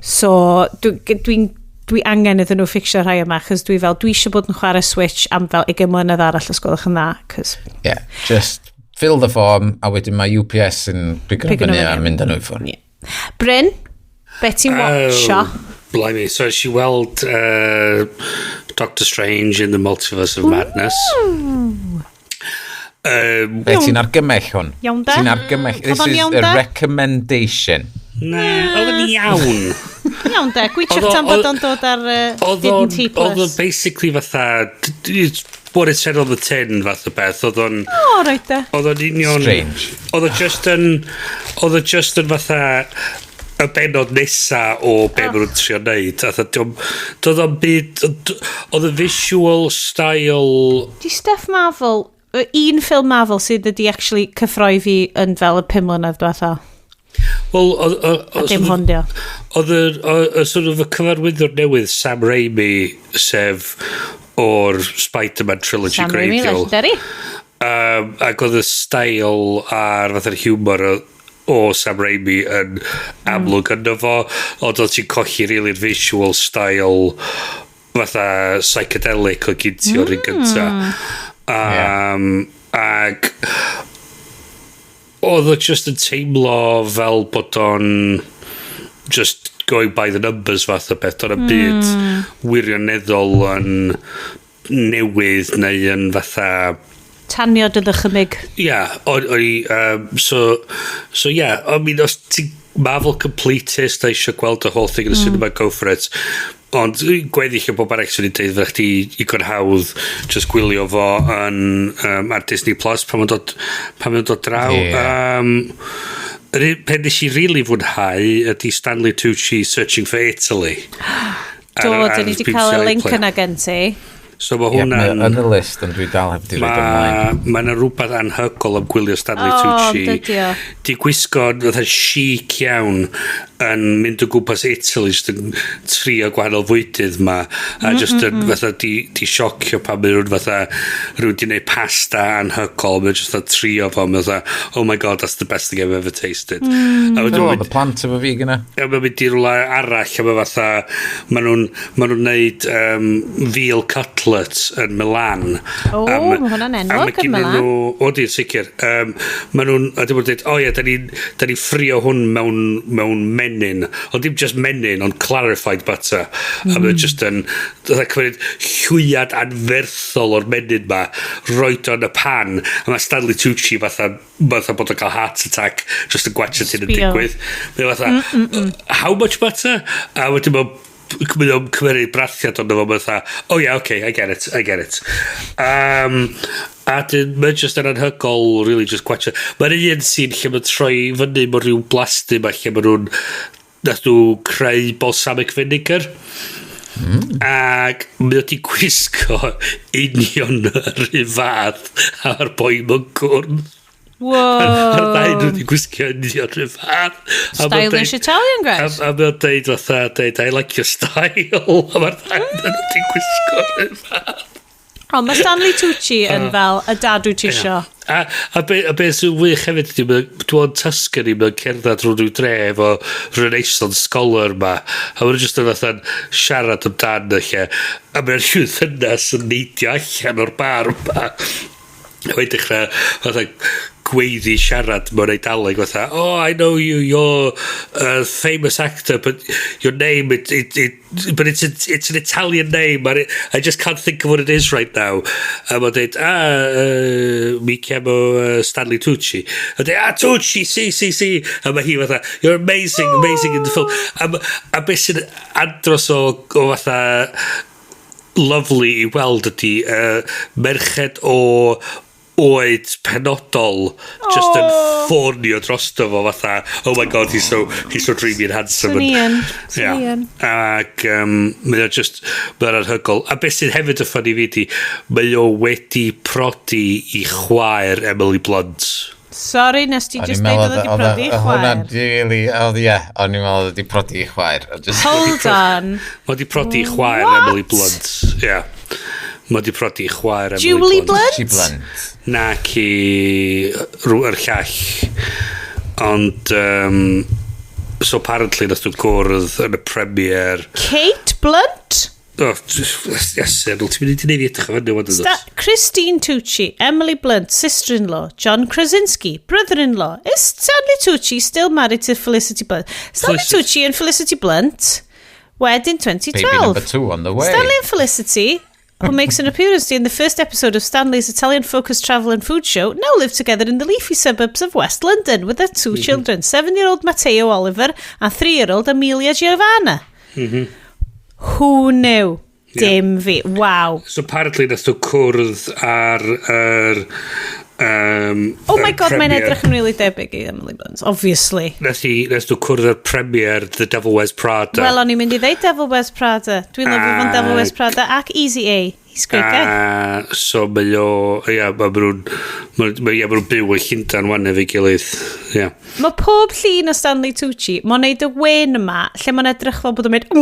So, dwi angen iddyn nhw fixio rhai yma, chos dwi fel, dwi eisiau bod yn chwarae Switch am fel 20 mlynedd arall os gwelwch yn dda, cos Ie, just fill the form a wedyn mae UPS yn pigo Pigo nhw fyny a fyny. mynd â nhw i ffwrdd. Bryn, be ti'n watcho? Oh, blimey. So she weld Doctor Strange in the Multiverse of Madness. Be, ti'n argymell hwn? Iawn da? Ti'n argymell? Oedd This o'n is iawn a da? recommendation. Na, oedd yn iawn. Iawn da, gwytiwch tan bod o'n dod ar Disney Oedd o'n Plus. basically fatha, it's what it said on the tin fath o beth. Oedd o'n O, reit da. Oedd o'n union Strange. Oedd o just yn fatha y benod nesa o be maen nhw'n trio neud. Fatha, doedd o'n byd. Oedd y visual style Di stuff Marvel, un ffilm Marvel sydd wedi actually cyffroi fi yn fel y 5 mlynedd diwetha. Wel, A dim hwn dio. Oedd y sort of y cyfarwyddwr newydd Sam Raimi, sef o'r Spider-Man trilogy Sam Raimi, greiddiol. legendary. Ac oedd y style a'r fatha'r humor o Sam Raimi yn amlwg ynddo fo, ond oedd ti'n colli really'r visual style fatha psychedelic o gyd ti o'r un gynta. Ac oedd o just yn teimlo fel bod o'n just going by the numbers fath o beth. Do'n mm. byd wirioneddol yn newydd neu yn fatha Tanio dy ddychymyg. Ia, yeah, o'n i, so yeah, I mean, os ti Marvel completist a eisiau gweld the whole thing in the cinema, go for it. Ond gweddill o bob arall sy'n i'n deud, fydda chdi igon hawdd just gwylio fo yn, ar Disney Plus pan mae'n dod, pan mae'n dod draw. Ie. Yr un peth nes i really fwynhau ydy Stanley Tucci Searching for Italy. Do, dyn ni wedi cael y link yna gen ti. So mae Ie, mae hwnna'n yn y list, ond dwi dal heb di roid ymlaen. Mae yna rhywbeth anhygoel am gwylio Stanley O, Tucci. dydi o. Di gwisgo fatha chic iawn yn mynd o gwmpas Italy just yn trio gwahanol fwydydd ma a just yn fatha di siocio pan mae rhywun fatha rhywun di neud pasta anhygoel, mae'n just fatha trio fo, mae'n fatha, "Oh my God, that's the best thing I've ever tasted." A wedyn O, mae'n y plant efo fi gyna. a mae'n mynd i rhywle arall a mae fatha maen nhw'n neud veal cutlets yn Milan. O, A ma' hwnna'n a enwog ma' yn gynnyn Milan. nhw. O, di'n sicr. Maen nhw'n, a dim ond dweud, o ie, da ni ffrio hwn mewn menyn. Ond dim just menyn, ond clarified butter. A mae'n just yn, fatha cymryd llwyad anferthol o'r menyn ma, roed o yn y pan, a mae Stanley Tucci fatha bod o'n cael heart attack, just yn gwatchad hyn yn Sbio. digwydd. Mae'n fatha, "How much butter?" A wedyn mae'n Mae o'n cymryd brathiad ond efo fatha, "Oh yeah, okay, I get it, I get it." A dyn, mae'n just yn anhygoel, really, just gwatcha. Mae'n un scene lle mae'n troi fyny mewn rhyw blasty ma lle maen nhw'n nath nhw creu balsamic vinegar. Ac mae o di gwisgo union yr un fath a'r boi mewn cwrdd. Whoa. A'r ddau nhw wedi gwisgo union yr un fath. A ma'n Stylish Italian guys. A mae o'n deud fatha, deud, "I like your style." A mae'r ddau nhw wedi gwisgo yr un fath. O, mae Stanley Tucci yn fel y dad wyt ti isio. A be sy'n wych hefyd ydy, dwi'n Tuscany, mae'n cerdded drwy rhyw dre efo Renaissance scholar ma. A maen nhw jyst yn fatha'n siarad amdan y lle. A mae'n rhyw ddynas yn neidio allan o'r bar ma. A mae'n dechrau fatha gweiddi siarad mewn Eidaleg fatha, "Oh, I know you, you're a famous actor, but your name, it but it's an Italian name, and I just can't think of what it is right now." A mae'n dweud, "Ah, mi chiamo Stanley Tucci." A dweud, "Ah, Tucci, sì, sì, sì." A mae hi fatha, "You're amazing, amazing in the film." A beth sy'n andros o fatha lovely i weld ydy merched o oed penodol just yn ffawnio drosto fo fatha, "Oh my God, he's so dreamy and handsome." Swn i yn. Swn i yn. Ac mae o just, mae'n anhygoel. A beth sydd hefyd yn funny fi di, mae o wedi prodi i chwaer Emily Blunt. Sorry, nes ti O'n just i'n deud meddwl oedd wedi prodi i hwnna'n chwaer. really, oedd ie, o'n i'n meddwl oedd wedi prodi i chwaer. Hold on. Mae wedi prodi i chwaer What? Emily Blunt. Ie. Yeah. Mae wedi prodi i chwaer Emily Julie Blunt. Blunt? She Blunt. Na ci yr llall. Ond, so apparently nath nhw gwrdd yn y premiere. Kate Blunt? Oh, yes, ti'n mynd i neud i edrych o fyny wan. Christine Tucci, Emily Blunt, sister-in-law, John Krasinski, brother-in-law. Is Stanley Tucci still married to Felicity Blunt? Stanley Felicity. Tucci and Felicity Blunt wed in 2012. Baby number two on the way. Stanley and Felicity, who makes an appearance in the first episode of Stanley's Italian-focused travel and food show, now live together in the leafy suburbs of West London with their two children, 7-year-old Matteo Oliver and 3-year-old Amelia Giovanna. Who knew? Dim fi. Wow. So apparently nath nhw cwrdd ar yr Oh my yr God, mae'n premiere. edrych yn really debyg i Emily Blunt, obviously. Nath nhw cwrdd ar premiere The Devil Wears Prada. Wel, o'n i'n mynd i ddeud Devil Wears Prada. Dwi'n lyfio fo'n Devil Wears Prada ac Easy A. He's a great guy. A so mae o, ia, ma nhw'n, ia, ma nhw'n byw yn Llundain wan efo'i gilydd. Ia. Mae pob llun o Stanley Tucci, mae'n neud y wen yma, lle mae'n edrych fel bod o'n mynd,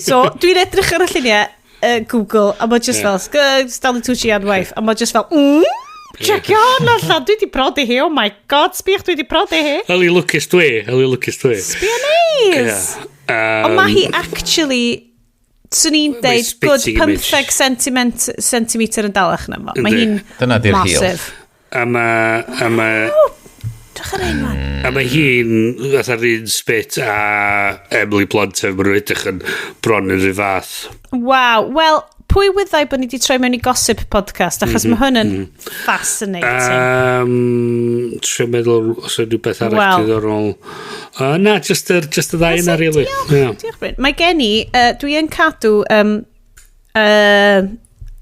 So, dwi'n edrych ar y lluniau Google, a mae'n just fel, "Stanley Tucci and wife," a mae'n just fel, "Check hwn allan, dwi di prodi hi, oh my God, sbiach dwi di prodi hi." Yli lwcus dwi, yli lwcus dwi. Sbia neis. Ia. Ond mae hi actually, swn i'n Mae'n deud, good spitting image. 15 centimetre yn dalach na fo. Mae Yndi. hi'n Dyna di'r heel. massive. A ma, Drych ar ein man. a ma hi'n fatha'r un spit a Emily Blunt efo, ma nhw'n edrych yn bron yn rhyw fath. Waw, wel, pwy wyddai bod ni wedi troi mewn i gossip podcast, achos mae hwn yn fascinating. Trio meddwl os yw rhywbeth arall Wel. diddorol. Na, just y ddau yna, really. Diolch, Yeah. diolch, Bryn. Mae gen i, dwi yn cadw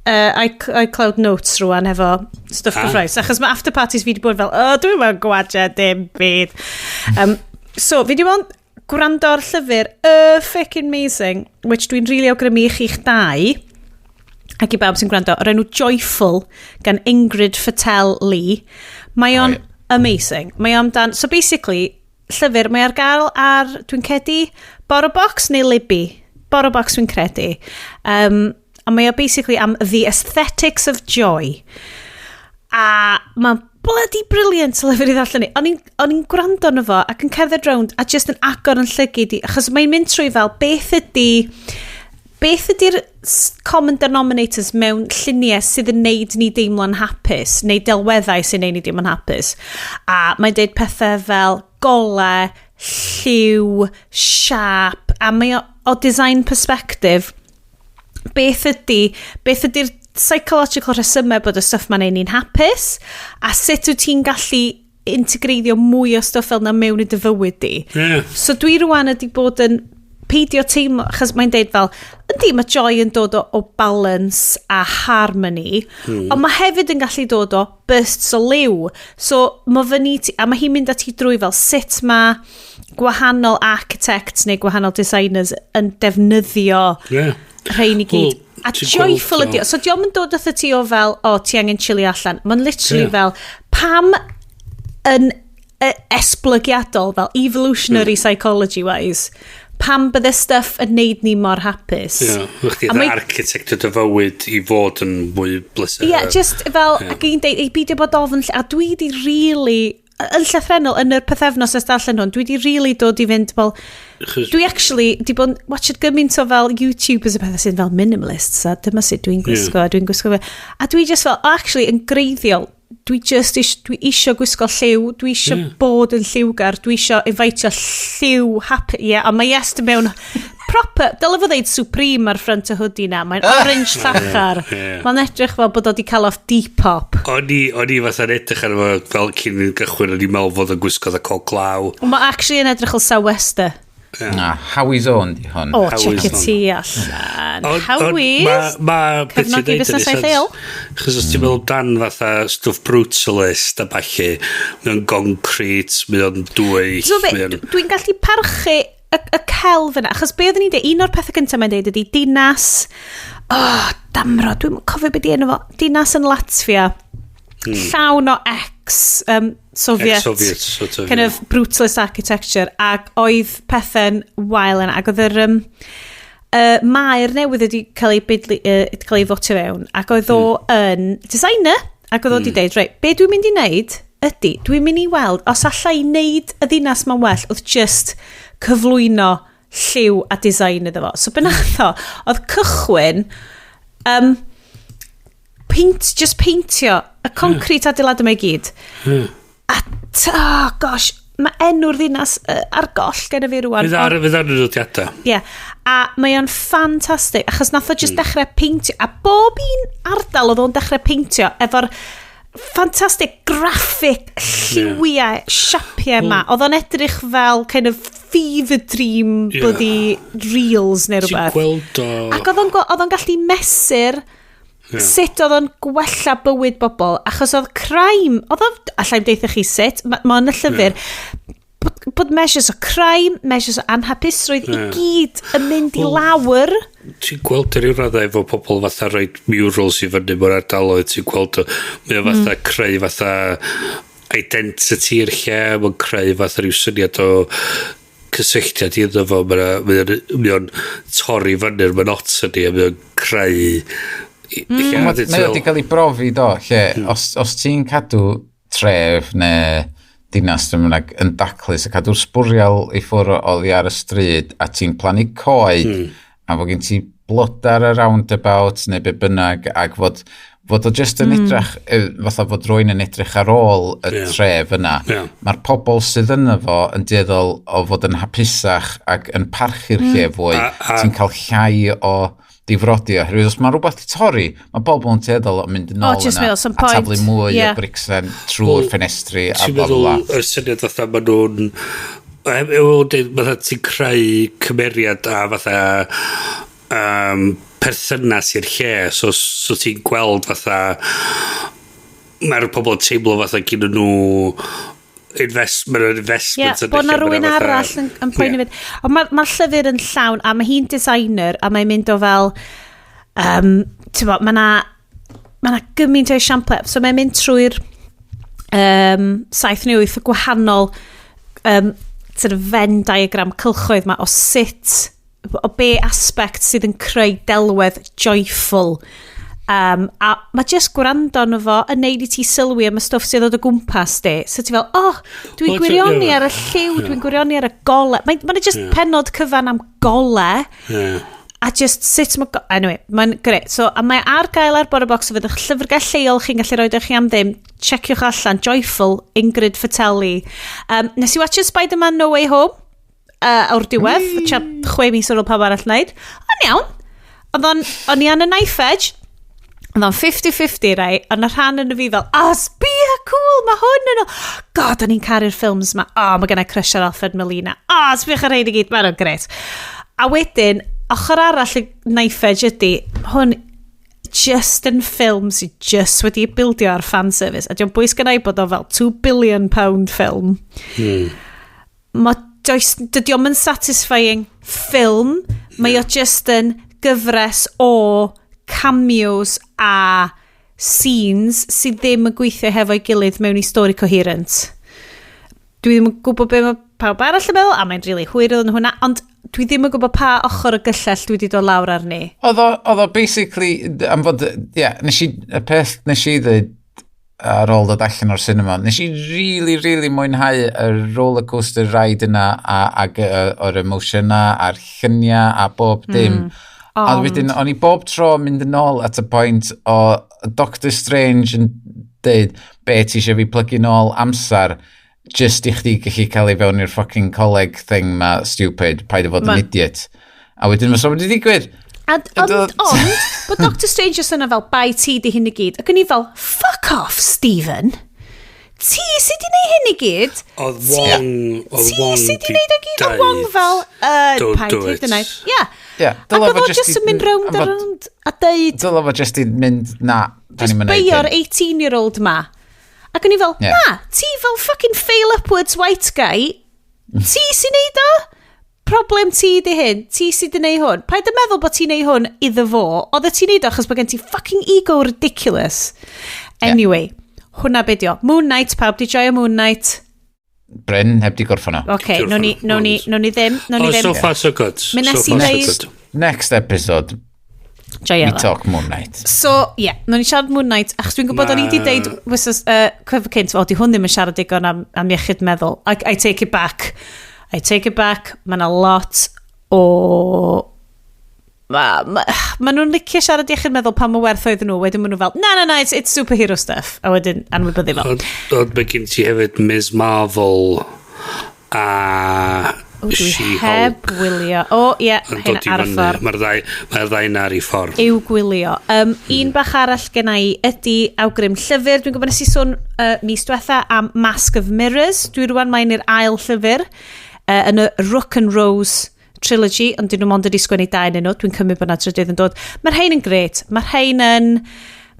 iCloud Notes rwan efo stuff cyffrous, achos mae after parties fi wedi bod fel, "Oh, dwi'n mewn gwadia dim byd." So, fi wedi bod yn gwrando ar llyfr fucking amazing, which dwi'n rili really awgrymu i chi'ch dau, ac i bawb sy'n gwrando, o'r enw Joyful gan Ingrid Fetell Lee. Mae o'n amazing. Mae o'n dan... So basically, llyfr, mae ar gael ar, dwi'n credu, Borrowbox neu Libby. Borrowbox dwi'n credu. A mae o basically am The Aesthetics of Joy. A mae'n bloody brilliant lyfr i ddarllen i. O'n i'n gwrando arno fo ac yn cerdded rownd a just yn agor yn llygid i, achos mae'n mynd trwy fel beth ydy'r common denominators mewn lluniau sydd yn neud ni deimlo'n hapus, neu delweddau sy'n neud ni deimlo'n hapus. A mae'n deud pethau fel golau, lliw, siap, a mae o design perspective, beth ydy'r psychological rhesymau bod y stuff ma'n neud ni'n hapus, a sut wyt ti'n gallu integreiddio mwy o stuff fel na mewn i dy fywyd di. Yeah. So dwi rwan ydi bod yn peidio teimlo, achos mae'n deud fel, yndi, mae joy yn dod o balance a harmony, ond mae hefyd yn gallu dod o bursts o liw. So, mae fyny ti, a mae hi'n mynd â ti drwy fel sut mae gwahanol architects neu gwahanol designers yn defnyddio rhain i gyd. Wel, A ti'n joyful gweld ydi o. So diolch yn dod wrtho ti o fel, o, ti angen chilio allan. Mae'n literally fel, pam yn esblygiadol, fel evolutionary psychology-wise, pam bydde stuff yn neud ni mor hapus? Ie, yeah. A Chdi architect o dy fywyd i fod yn mwy bleser. Ie, yeah, just fel, ac i'n deud, i beidio bod ofn, a dwi di really, yn llythrennol, yn yr pythefnos ers darllen hwn, dwi di really dod i fynd fel, dwi actually di bod yn watched gymaint o fel YouTubers a pethau sy'n fel minimalists, a dyma sut dwi'n gwisgo, a dwi'n gwisgo fe. A dwi just fel, oh, actually, yn greiddiol, dwi just dwi isio gwisgo lliw, dwi isio bod yn lliwgar, dwi isio invitio lliw happy, yeah, a mae Iest mewn proper, dyle fo ddeud Supreme ar front y hoodie na, mae'n orange llachar. Mae'n edrych fel bod o di cael off Depop. O'n i fatha'n edrych ar fo fel cyn i'n gychwyn, o'n i'n meddwl fod yn gwisgo dda cod glaw. Ond mae actually yn edrych fel sou'wester. Na, Howie's Own di hwn. O, Howie's check it Own. ti allan. Ond Howie's? Ma beth ti'n Cefnogi deud yn busnesau ei lleol. sens. Chos os ti'n meddwl dan fatha stwff brutalist a ballu, mae o'n concrete, mae o'n dwyll, So be, mae o'n... dwi'n gallu parchu y celf yna, achos be oedden ni'n deud, un o'r pethau gyntaf mae'n deud ydy dinas, oh, damro, dwi'n cofio beth di enw fo, dinas yn Latvia, llawn o ex, Soviet, Ex-Soviet, sort of, kind ie. of brutalist architecture, ac oedd pethau'n wael yna, ac oedd yr maer newydd wedi cael ei, bidlu, cael ei fotio fewn, ac oedd o yn designer, ac oedd o wedi deud, reit, be dwi'n mynd i wneud ydy, dwi'n mynd i weld, os alla i wneud y ddinas ma'n well, oedd just cyflwyno lliw a design iddo fo. So be nath o, oedd cychwyn, paint, just peintio y concrete adeilad yma i gyd. A, oh gosh, mae enw'r ddinas ar goll gen i fi rwan. Fydd ar y nodiadau. Ie, yeah. A mae o'n ffantastig, achos nath o just dechrau peintio, a bob un ardal oedd o'n dechrau peintio efo'r ffantastig graphic lliwiau, siapiau yma. Oedd o'n edrych fel kind of fever dream bloody reels neu Ti'n rhywbeth. gweld o... Ac oedd o'n gallu mesur sut oedd o'n gwella bywyd bobl, achos oedd crime, oedd o, allai'm deutha chi sut, ma yn y llyfr, bod measures o crime, measures o anhapusrwydd i gyd yn mynd i lawr. Ti'n gweld yr ryw raddau efo pobl fatha rhoid murals i fyny mewn ardaloedd, ti'n gweld o, mae o fatha creu fatha identity i'r lle, mae'n creu fatha rhyw syniad o cysylltiad iddo fo, mae o'n torri fyny'r monotony a mae o'n creu lle Mae o wedi cael ei brofi do, lle os ti'n cadw tref neu dinas dwi'n bynnag yn daclus a cadw'r sbwriel i ffwrdd oddi ar y stryd a ti'n plannu coed a fod gen ti bloda ar y roundabout neu be bynnag ac fod o just yn edrych, fatha fod rwy'n yn edrych ar ôl y tref yna. Mae'r pobl sydd yna fo yn dueddol o fod yn hapusach ac yn parchu'r lle fwy. Ti'n cael llai o difrodi oherwydd os mae rhywbeth 'di torri, mae bobl yn tueddol o mynd yn O, ôl just yna meddwl, some a taflu point. mwy o bricsen trwy'r Wel, ffenestri a Ti'n bla bla bla. meddwl y syniad fatha ma nhw'n efo deud fatha ti'n creu cymeriad a fatha perthynas i'r lle so ti'n gweld fatha mae'r pobl yn teimlo fatha gyn nhw investment Ie, investment yn y bod na lle, ma' rhywun fatha- arall yn poeni fyd. Ond mae'r ma llyfr yn llawn, a mae hi'n designer, a mae'n mynd o fel, ti'n bo, mae na, ma na gymaint o esiamplau. So mae'n mynd trwy'r 7 neu 8 o gwahanol sort of Venn diagram cylchoedd ma o sut, o be aspect sydd yn creu delwedd joyful. A mae just gwrando arno fo yn neud i ti sylwi am y stwff sydd o dy gwmpas di. So ti fel, oh, dwi'n Wel, gwirioni ie. ar y lliw, dwi'n gwirioni ar y gole. Mae'n ma just penod cyfan am gole. A just sut mae... Anyway, mae'n grêt. So, a mae ar gael ar Bore Box o fydd eich llyfrgell lleol chi'n gallu rhoi chi am ddim. Checiwch allan. Joyful, Ingrid Fetell. Nes i watch Spider-Man No Way Home o'r diwedd. Mm. 6 mis ar ôl pawb arall wneud. Ond iawn. Oedd o'n, o'n i on a knife edge. Oedd o'n 50-50, rai, ond y rhan yn y fi fel, oh, sbia, cool, mae hwn yn o. God, o'n i'n caru'r ffilms ma. Oh, mae gennau crush ar Alfred Molina. Oh, sbiwch ar rhain i gyd, maen nhw'n grêt. A wedyn, ochr arall y knife edge ydy, hwn just yn ffilm sydd just wedi bildio ar fanservice. A dio'm bwys gynna i bod o fel £2 billion film. Ma, does, dydy o'm yn satisfying ffilm. Mae o just yn gyfres o cameos a scenes sydd ddim yn gweithio hefo'i gilydd mewn i stori coherent. Dwi ddim yn gwybod be mae pawb arall yn meddwl, a mae'n rili really hwyr yn hwnna, ond dwi ddim yn gwybod pa ochr y gyllell dwi wedi dod lawr arni. Oedd o basically, am fod, ie, yeah, nes i, y peth nes i ddweud ar ôl dod allan o'r cinema, nes i really, really mwynhau y roller coaster ride yna a, ag o'r emosiynau a'r lluniau a bob dim. A wedyn, o'n i bob tro mynd yn ôl at y pwynt o Doctor Strange yn deud, "Be ti eisiau fi plygu nôl amser just i chdi gallu cael ei fewn i'r fucking coleg thing ma, stupid, paid o fod yn idiot." A wedyn mae so wedi digwydd. A, ond, bod Doctor Strange just yna fel, "Bai ti di hyn i gyd." Ac o'n i fel, "Fuck off, Stephen. Ti sydd di neud hyn i gyd." Oedd Wong... Oedd Ti Wong sydd di neud o gyd. Oedd Wong fel, "Don't paid do hyd it." yn oed. Yeah. Yeah, Ac oedd o just yn mynd rownd a rownd a deud, Dyle fo just i mynd, "Na, da just ni'n mynd beio'r hyn." 18-year-old ma. Ac o'n i fel, "Na, ti fel fucking fail upwards white guy, ti sy'n neud o? Problem ti di hyn, ti sydd di neud hwn. Paid yn meddwl bod ti'n neud hwn iddo fo, oedd ti'n neud o achos bod gen ti fucking ego ridiculous." Anyway, hwnna be di o. Moon Knight, pawb di joio Moon Knight? Bryn, heb di gorffan o. Oce, nawn ni ddim, nawn ni Oh, ddim. so far so good. Mi nes So i far so ddeud- good. Next episode, Joio we fo. talk Moon Knight. So, ie, yeah, nawn ni siarad Moon Knight, achos dwi'n gwybod o'n i wedi deud, wythnos, cyfnod cynt, "O, di hwn ddim yn siarad digon am iechyd meddwl." I take it back. I take it back. Mae yna lot o... Ma nhw'n licio siarad iechyd meddwl pan mae werth oedden nhw. Wedyn maen nhw fel, "Na, na, na, it's superhero stuff." A wedyn anwybyddu fel. Ond mae gen ti hefyd Ms Marvel a O, dwi She-Hulk heb wylio. O, ie, yn hyn dod i ar y fyny. ffordd. Mae'r ddau na ar ei ffordd. I'w gwylio. Un bach arall gen i ydy awgrym llyfr. Dwi'n gwybod nes i sôn mis diwetha am Mask of Mirrors. Dwi rwan mae'n i'r ail llyfr yn y Rook and Rose trilogy, ond dyn nhw mond wedi sgwennu dau yn nhw. Dwi'n cymryd bod na trydydd yn dod. Mae'r rhain yn gret. Mae'r rhain yn,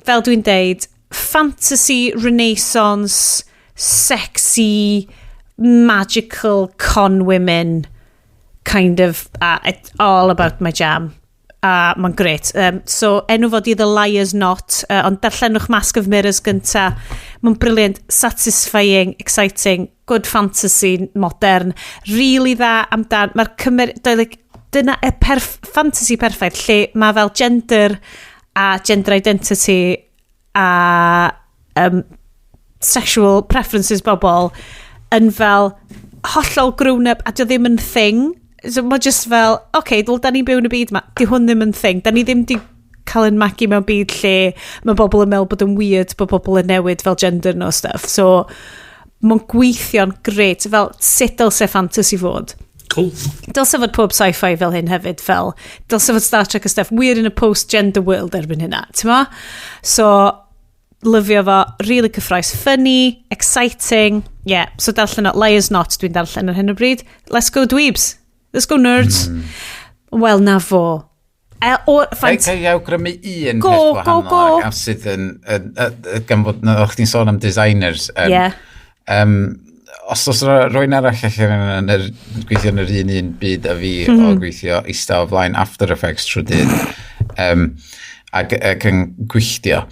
fel dwi'n deud, fantasy, renaissance, sexy, magical con women kind of, it's all about my jam. A mae'n gret. So, enw fod i The Liar's Knot, ond darllenwch Mask of Mirrors gynta. Mae'n brilliant, satisfying, exciting, good fantasy, modern, really dda amdan. Mae'r cymer... Like, dyna y fantasy perffaith, lle mae fel gender a gender identity a sexual preferences bobl yn fel hollol grown up a dio ddim yn thing. So mae just fel, oce, okay, dwl, da ni'n byw yn y byd ma. Di hwn ddim yn thing. Da ni ddim di cael yn magu mewn byd lle mae bobl yn meddwl bod yn weird bod bobl yn newid fel gender nhw stuff. So, mae'n gweithio'n gret, fel sut dylse fantasy fod. Cool. Dylse fod pob sci-fi fel hyn hefyd, fel, dylse fod Star Trek a stuff. We're in a post-gender world erbyn hynna, ti'n ma? So, lyfio fo, really cyffroes, funny, exciting. Yeah, so darllen o, Liar's Knot dwi'n darllen ar hyn o bryd. Let's go dweebs. Let's go nerds. Wel, na fo. E, o, Ffaint... Ga i awgrymu un Go, peth go, wahanol go. Ac sydd yn, gan fod na, o'ch ti'n sôn am designers. Os oes rhywun arall allan yn gweithio yn yr un byd a fi o gweithio eista o flaen After Effects trwy dydd ac yn gwylltio.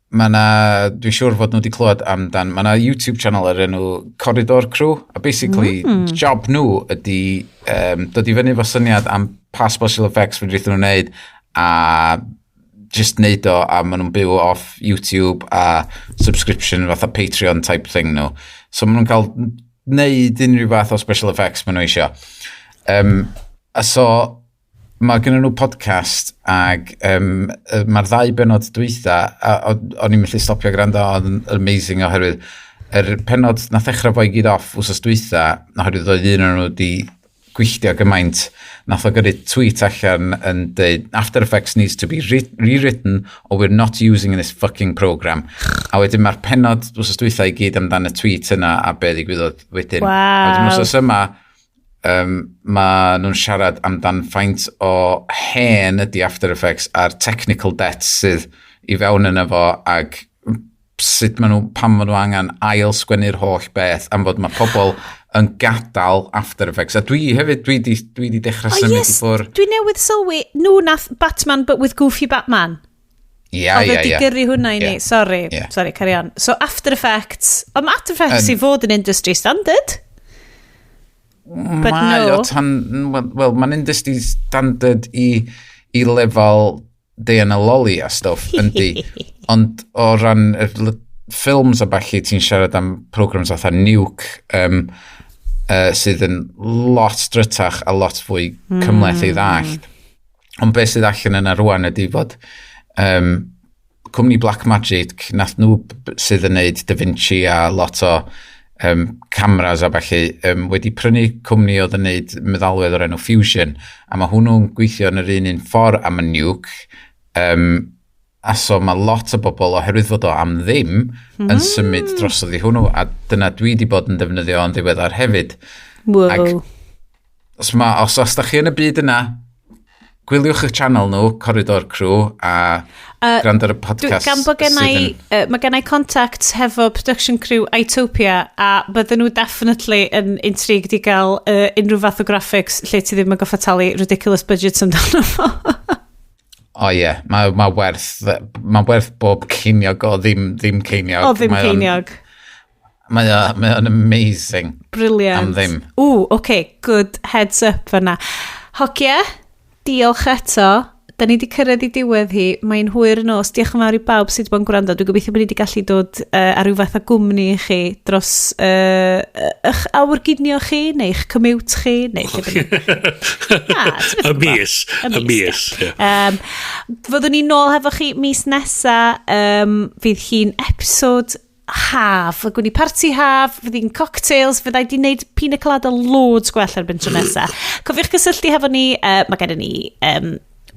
Mae na, dwi'n siŵr fod nhw wedi clywed amdan, mae na YouTube channel ar enw Corridor Crew, a basically job nhw ydy dod i fyny efo syniad am pa special effects fedrith nhw'n wneud, a just neud o, a maen nhw'n byw off YouTube a subscription fatha Patreon type thing nhw. So maen nhw'n cael neud unrhyw fath o special effects maen nhw eisiau. A so mae gen nhw podcast ag mae'r ddau benod dwytha a o'n i'n methu stopio gwrando, oedd yn amazing oherwydd yr penod nath ddechrau fo i gyd off wsos dwytha oherwydd oedd un o'n nhw wedi gwylltio gymaint nath o gyrru tweet allan yn dweud, "After Effects needs to be rewritten or we're not using this fucking program." A wedyn mae'r penod wsos dwytha i gyd amdan y tweet yna a be ddigwyddodd wedyn. A wedyn wsos yma Ma nhw'n siarad amdan faint o hen ydy After Effects a'r technical debt sydd i fewn yna fo, ag sut maen nhw, pam maen nhw angen ail sgwennu'r holl beth, am fod mae pobl yn gadael After Effects. A dwi hefyd, dwi di dechrau symud i ffwrdd. Dwi newydd sylwi, nhw nath Batman but with Goofy Batman. Ia, Oedd ia, wedi gyrru hwnna i ni. Sorry, sorry, carry on. So After Effects, ond mae After Effects i fod yn industry standard. But Mae no. o tan, wel, mae'n industry standard i lefel Diana Lolly a stwff, yndi. Ond o ran y ffilms a ballu, ti'n siarad am programs fatha Nuke, sydd yn lot drytach a lot fwy cymhleth i ddallt. Ond beth sydd allan yna rwan ydy fod cwmni Blackmagic, nath nhw sydd yn neud DaVinci a lot o cameras a ballu, wedi prynu cwmni oedd yn neud meddalwedd o'r enw Fusion, a mae hwnnw'n gweithio yn yr un un ffordd am y Nuke, a so mae lot o bobl, oherwydd fod o am ddim, yn symud drosodd i hwnnw, a dyna dwi wedi bod yn defnyddio yn ddiweddar hefyd. Wow. Os da chi yn y byd yna, gwyliwch y channel nhw, Corridor Crew, a gwrando ar y podcast. Gan bod gennau, sydd yn- mae gennau contacts hefo production crew Itopia, a bydden nhw definitely yn intrigued i gael unrhyw fath o graphics lle ti ddim yn goffa talu ridiculous budgets amdano fo. O ie, mae werth bob ceiniog o ddim ceiniog. O ddim ceiniog. Mae o'n amazing. Brilliant. Am ddim. Ww, oce, okay, good heads up fyna. Hogia, diolch eto. Da ni wedi cyrraedd i diwedd hi. Mae'n hwyr y nos. Diolch yn fawr i bawb sydd wedi bod yn gwrando. Dwi'n gobeithio bod ni wedi gallu dod ar ryw fath o gwmni i chi dros eich awr ginio chi, neu eich commute chi, neu lle bynnag. Na, ti byth Y yn gwbod. mis. Y mis. Ie. Fyddwn ni nôl hefo chi mis nesa. Fydd hi'n episod haf. Fydd ni party haf, fydd hi'n cocktails, fyddai di wneud pina colada loads gwell erbyn tro nesa. Cofiwch gysylltu hefo ni, mae gennym ni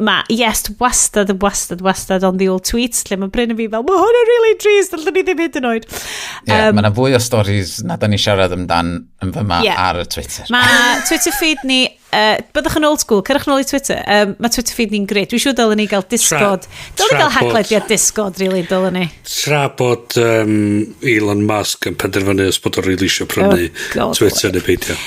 mae Yes wastad, wastad, wastad on the old tweets, lle mae Bryn a fi fel, mae hwn yn really trist, allwn ni ddim hyd yn oed. Ie, yeah, mae yna fwy o stories na da ni siarad amdan yn fyma ar y Twitter. Mae Twitter feed ni, byddwch yn old school, cerwch nôl i Twitter. Mae Twitter feed ni'n gret. Dwi'n siŵr dylen ni gael Discord. Dylen ni gael haglediad Discord, really, dylen ni. Tra bod Elon Musk yn penderfynu os bod o'n really eisiau prynu Oh, God, Twitter neu beidio.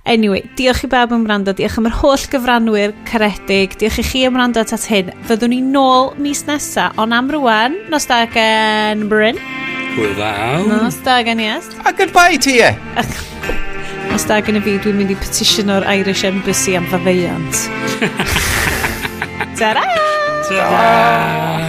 Anyway, diolch i bawb am wrando, diolch am yr holl gyfranwyr caredig, diolch i chi am wrando at hyn. Fyddwn ni nôl mis nesa, ond am rwan, nos da gen Bryn. Hwyl fawr. Nos da gen Iest. A goodbye to you! Nos da gen i fi, dwi'n mynd i petition o'r Irish Embassy am faddeuant. Ta-ra! Ta-ra!